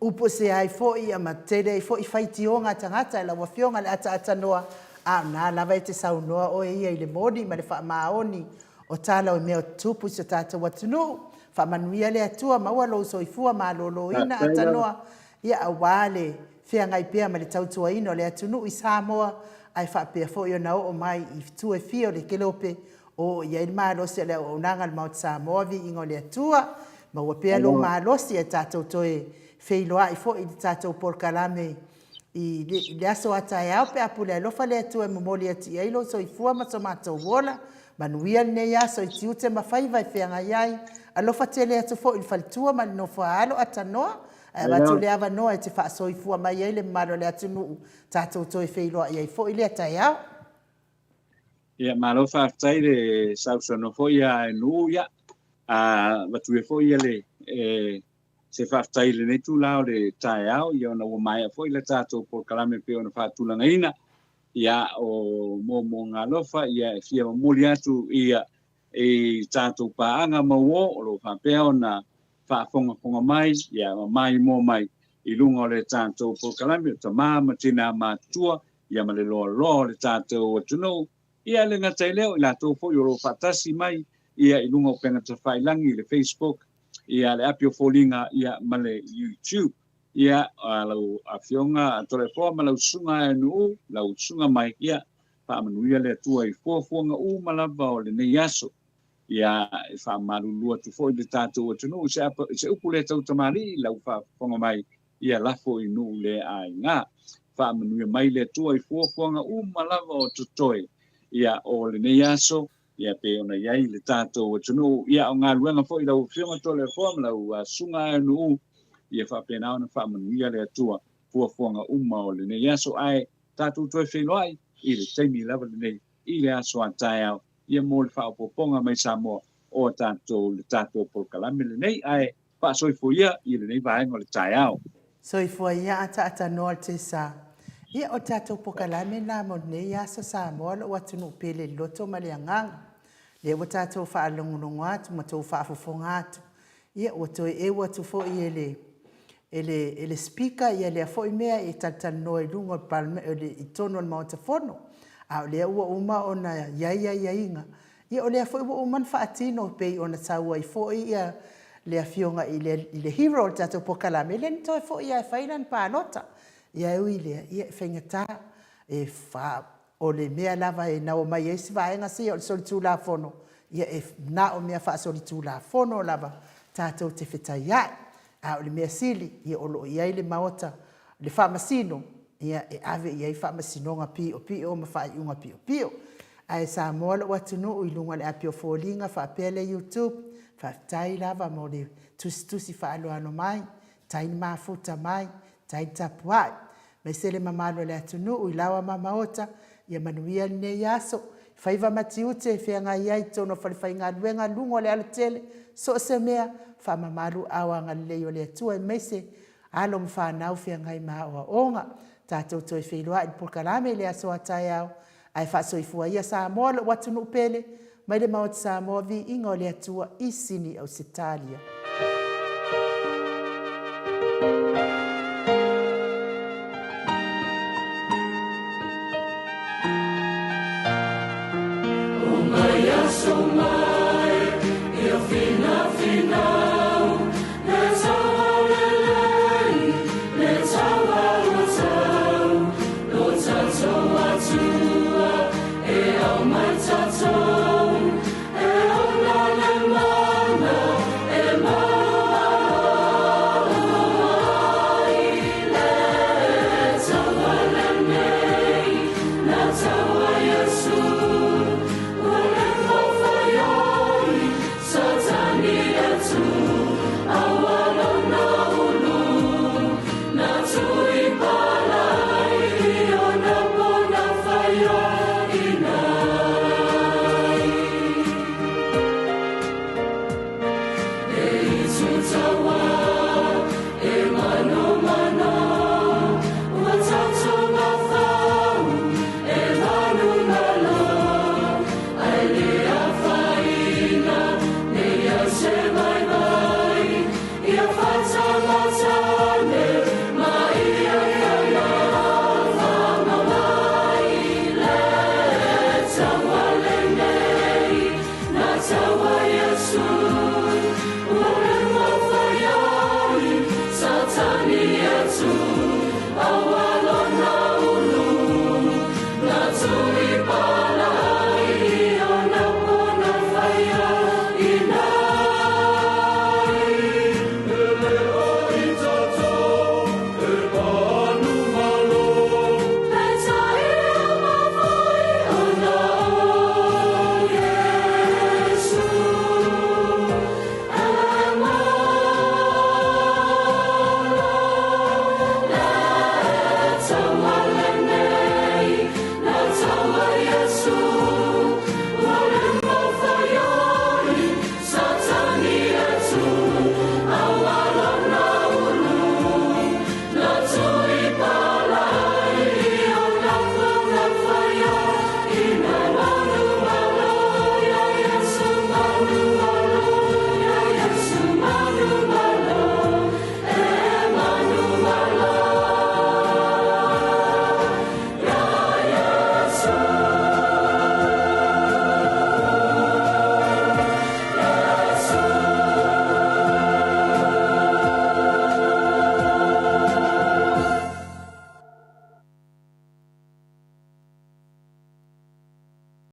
upu ese ai foi ia ma tele ai foi faitioga a tagata i lau Afioga i le ataatanoa, a o na lava e te saunoa oe ia i le moni ma le faamaoni o tala o mea o tutupu i si o tatou atunuu. Faamanuia le Atua, maua lou soifua maloloina atanoa, ia aua le feagai pea ma le tautuaina o le atunuu i Samoa, ae faapea foi ona oo mai i fitu e fia o le kelope Oo i ai le malosi o le auaunaga a le Maota Samoa, viiga o le Atua. Maua pea lou malosi ae tatou toe feiloai foi i le tatou polokalame i le aso a taeao pe a pule alofa le Atua e momoli atu i ai lou soifua ma so matou ola. Manuia lenei aso i tiute ma faiva e feagai ai. Alofa tele atu foi i le faletua ma le nofo a alo atanoa ae avatu le avanoa e te faasoifua mai ai le mamalu o le atunuu tatou toe feiloai ai foi lea taeao. Ia, malo faafetai le sausaunoa foi ia Nuu, ia, a avatu ia foi ia le, e, se faafetai i lenei itula o le taeao, ia ona ua maea foi le tatou polokalame pei ona faatulagaina, ia, o moomooga alofa, ia, e fia momoli atu ia i tatou paaga mauo o lo o faapea ona faafogafoga mai, ia, ma maimoa mai i luga o le tatou polokalame o tama ma tina matutua, ia ma le loaloa o le tatou atunuu, ia e le gata i lea o i latou foi o lo o faatasi mai ia i luga o upega tafailagi i le Facebook, ia le api o foliga ia ma le YouTube. Ia lau Afioga Toleafoa ma lau Susuga Aeanuu, lau Susuga Mike, ia faamanuia le Atua i fuafuaga uma lava o lenei aso. Ia, e faamalulu atu foi le tatou atunuu i se, i se upu le tautamalii, lau faafofoga mai, ia lafo i nuu le aiga. Faamanuia mai le Atua i fuafuaga uma lava o totoe, ia, o lenei aso, ia, pei ona i ai le tatou atunuu, ia, o galuega foi lau Afioga Toleafoa ma lau Susuga Aeanuu, ia faapena ona faamanuia le Atua fuafuaga uma o lenei aso, ae tatou toe feiloai i le taimi lava lenei i le aso a taeao, ia mo le faaopoopoga mai Samoa o tatou le tatou polokalame lenei, ae faasoifua ia i lenei vaega o le taeao. Soifua ia ataatanoa le tesa. Ia o le tatou pokalame lena mo lenei aso Samoa lou atunuu pele i le loto ma le agaga. Lea ua tatou faalogologo atu ma tou faafofoga atu. Ia ua toe eu atu foi e le e le e le Speaker ia lea foi mea e talatalanoa i luga o le i totonu o le Maota Fono. A o lea ua uma ona i ai aiaiga Ia o lea foi ua uma ona faatino pei ona sau ai foi ia le afioga i le, i le hero o le tatou polokalame, lea na toe foi lava e fai lana palota. Ia e ui i lea, ia e faigata, e fa, o le mea lava e naua mai ai si vaega sia o le solitulafono, ia e na o mea faasolitulafono lava tatou te fetaiai. A o le mea sili, ia o lo o i ai le Maota, le Faamasino, ia e ave i ai faamasinoga piopio ma faaiuga piopio. Ae Samoa lou atunuu i luga o le api o foliga faapea le YouTube, faafetai lava mo le tusitusi faaaloalo mai, tai le mafuta mai, tai le tapuai. Aemaise le mamalu o le atunuu i laoa ma maota, ia manuia lenei aso, faiva ma tiute e feagai ai i totonu o falefaigaluega, luga o le alatele, so o se mea, faamamalu aao agalelei o le Atua aemaise alo ma fanau feagai ma aoaoga. Tatou toe feiloai i le polokalame i le aso a taeao, ae faasoifua ia Samoa lou atunuu pele, mai le Maota Samoa, viiga o le Atua i Sini Ausetalia.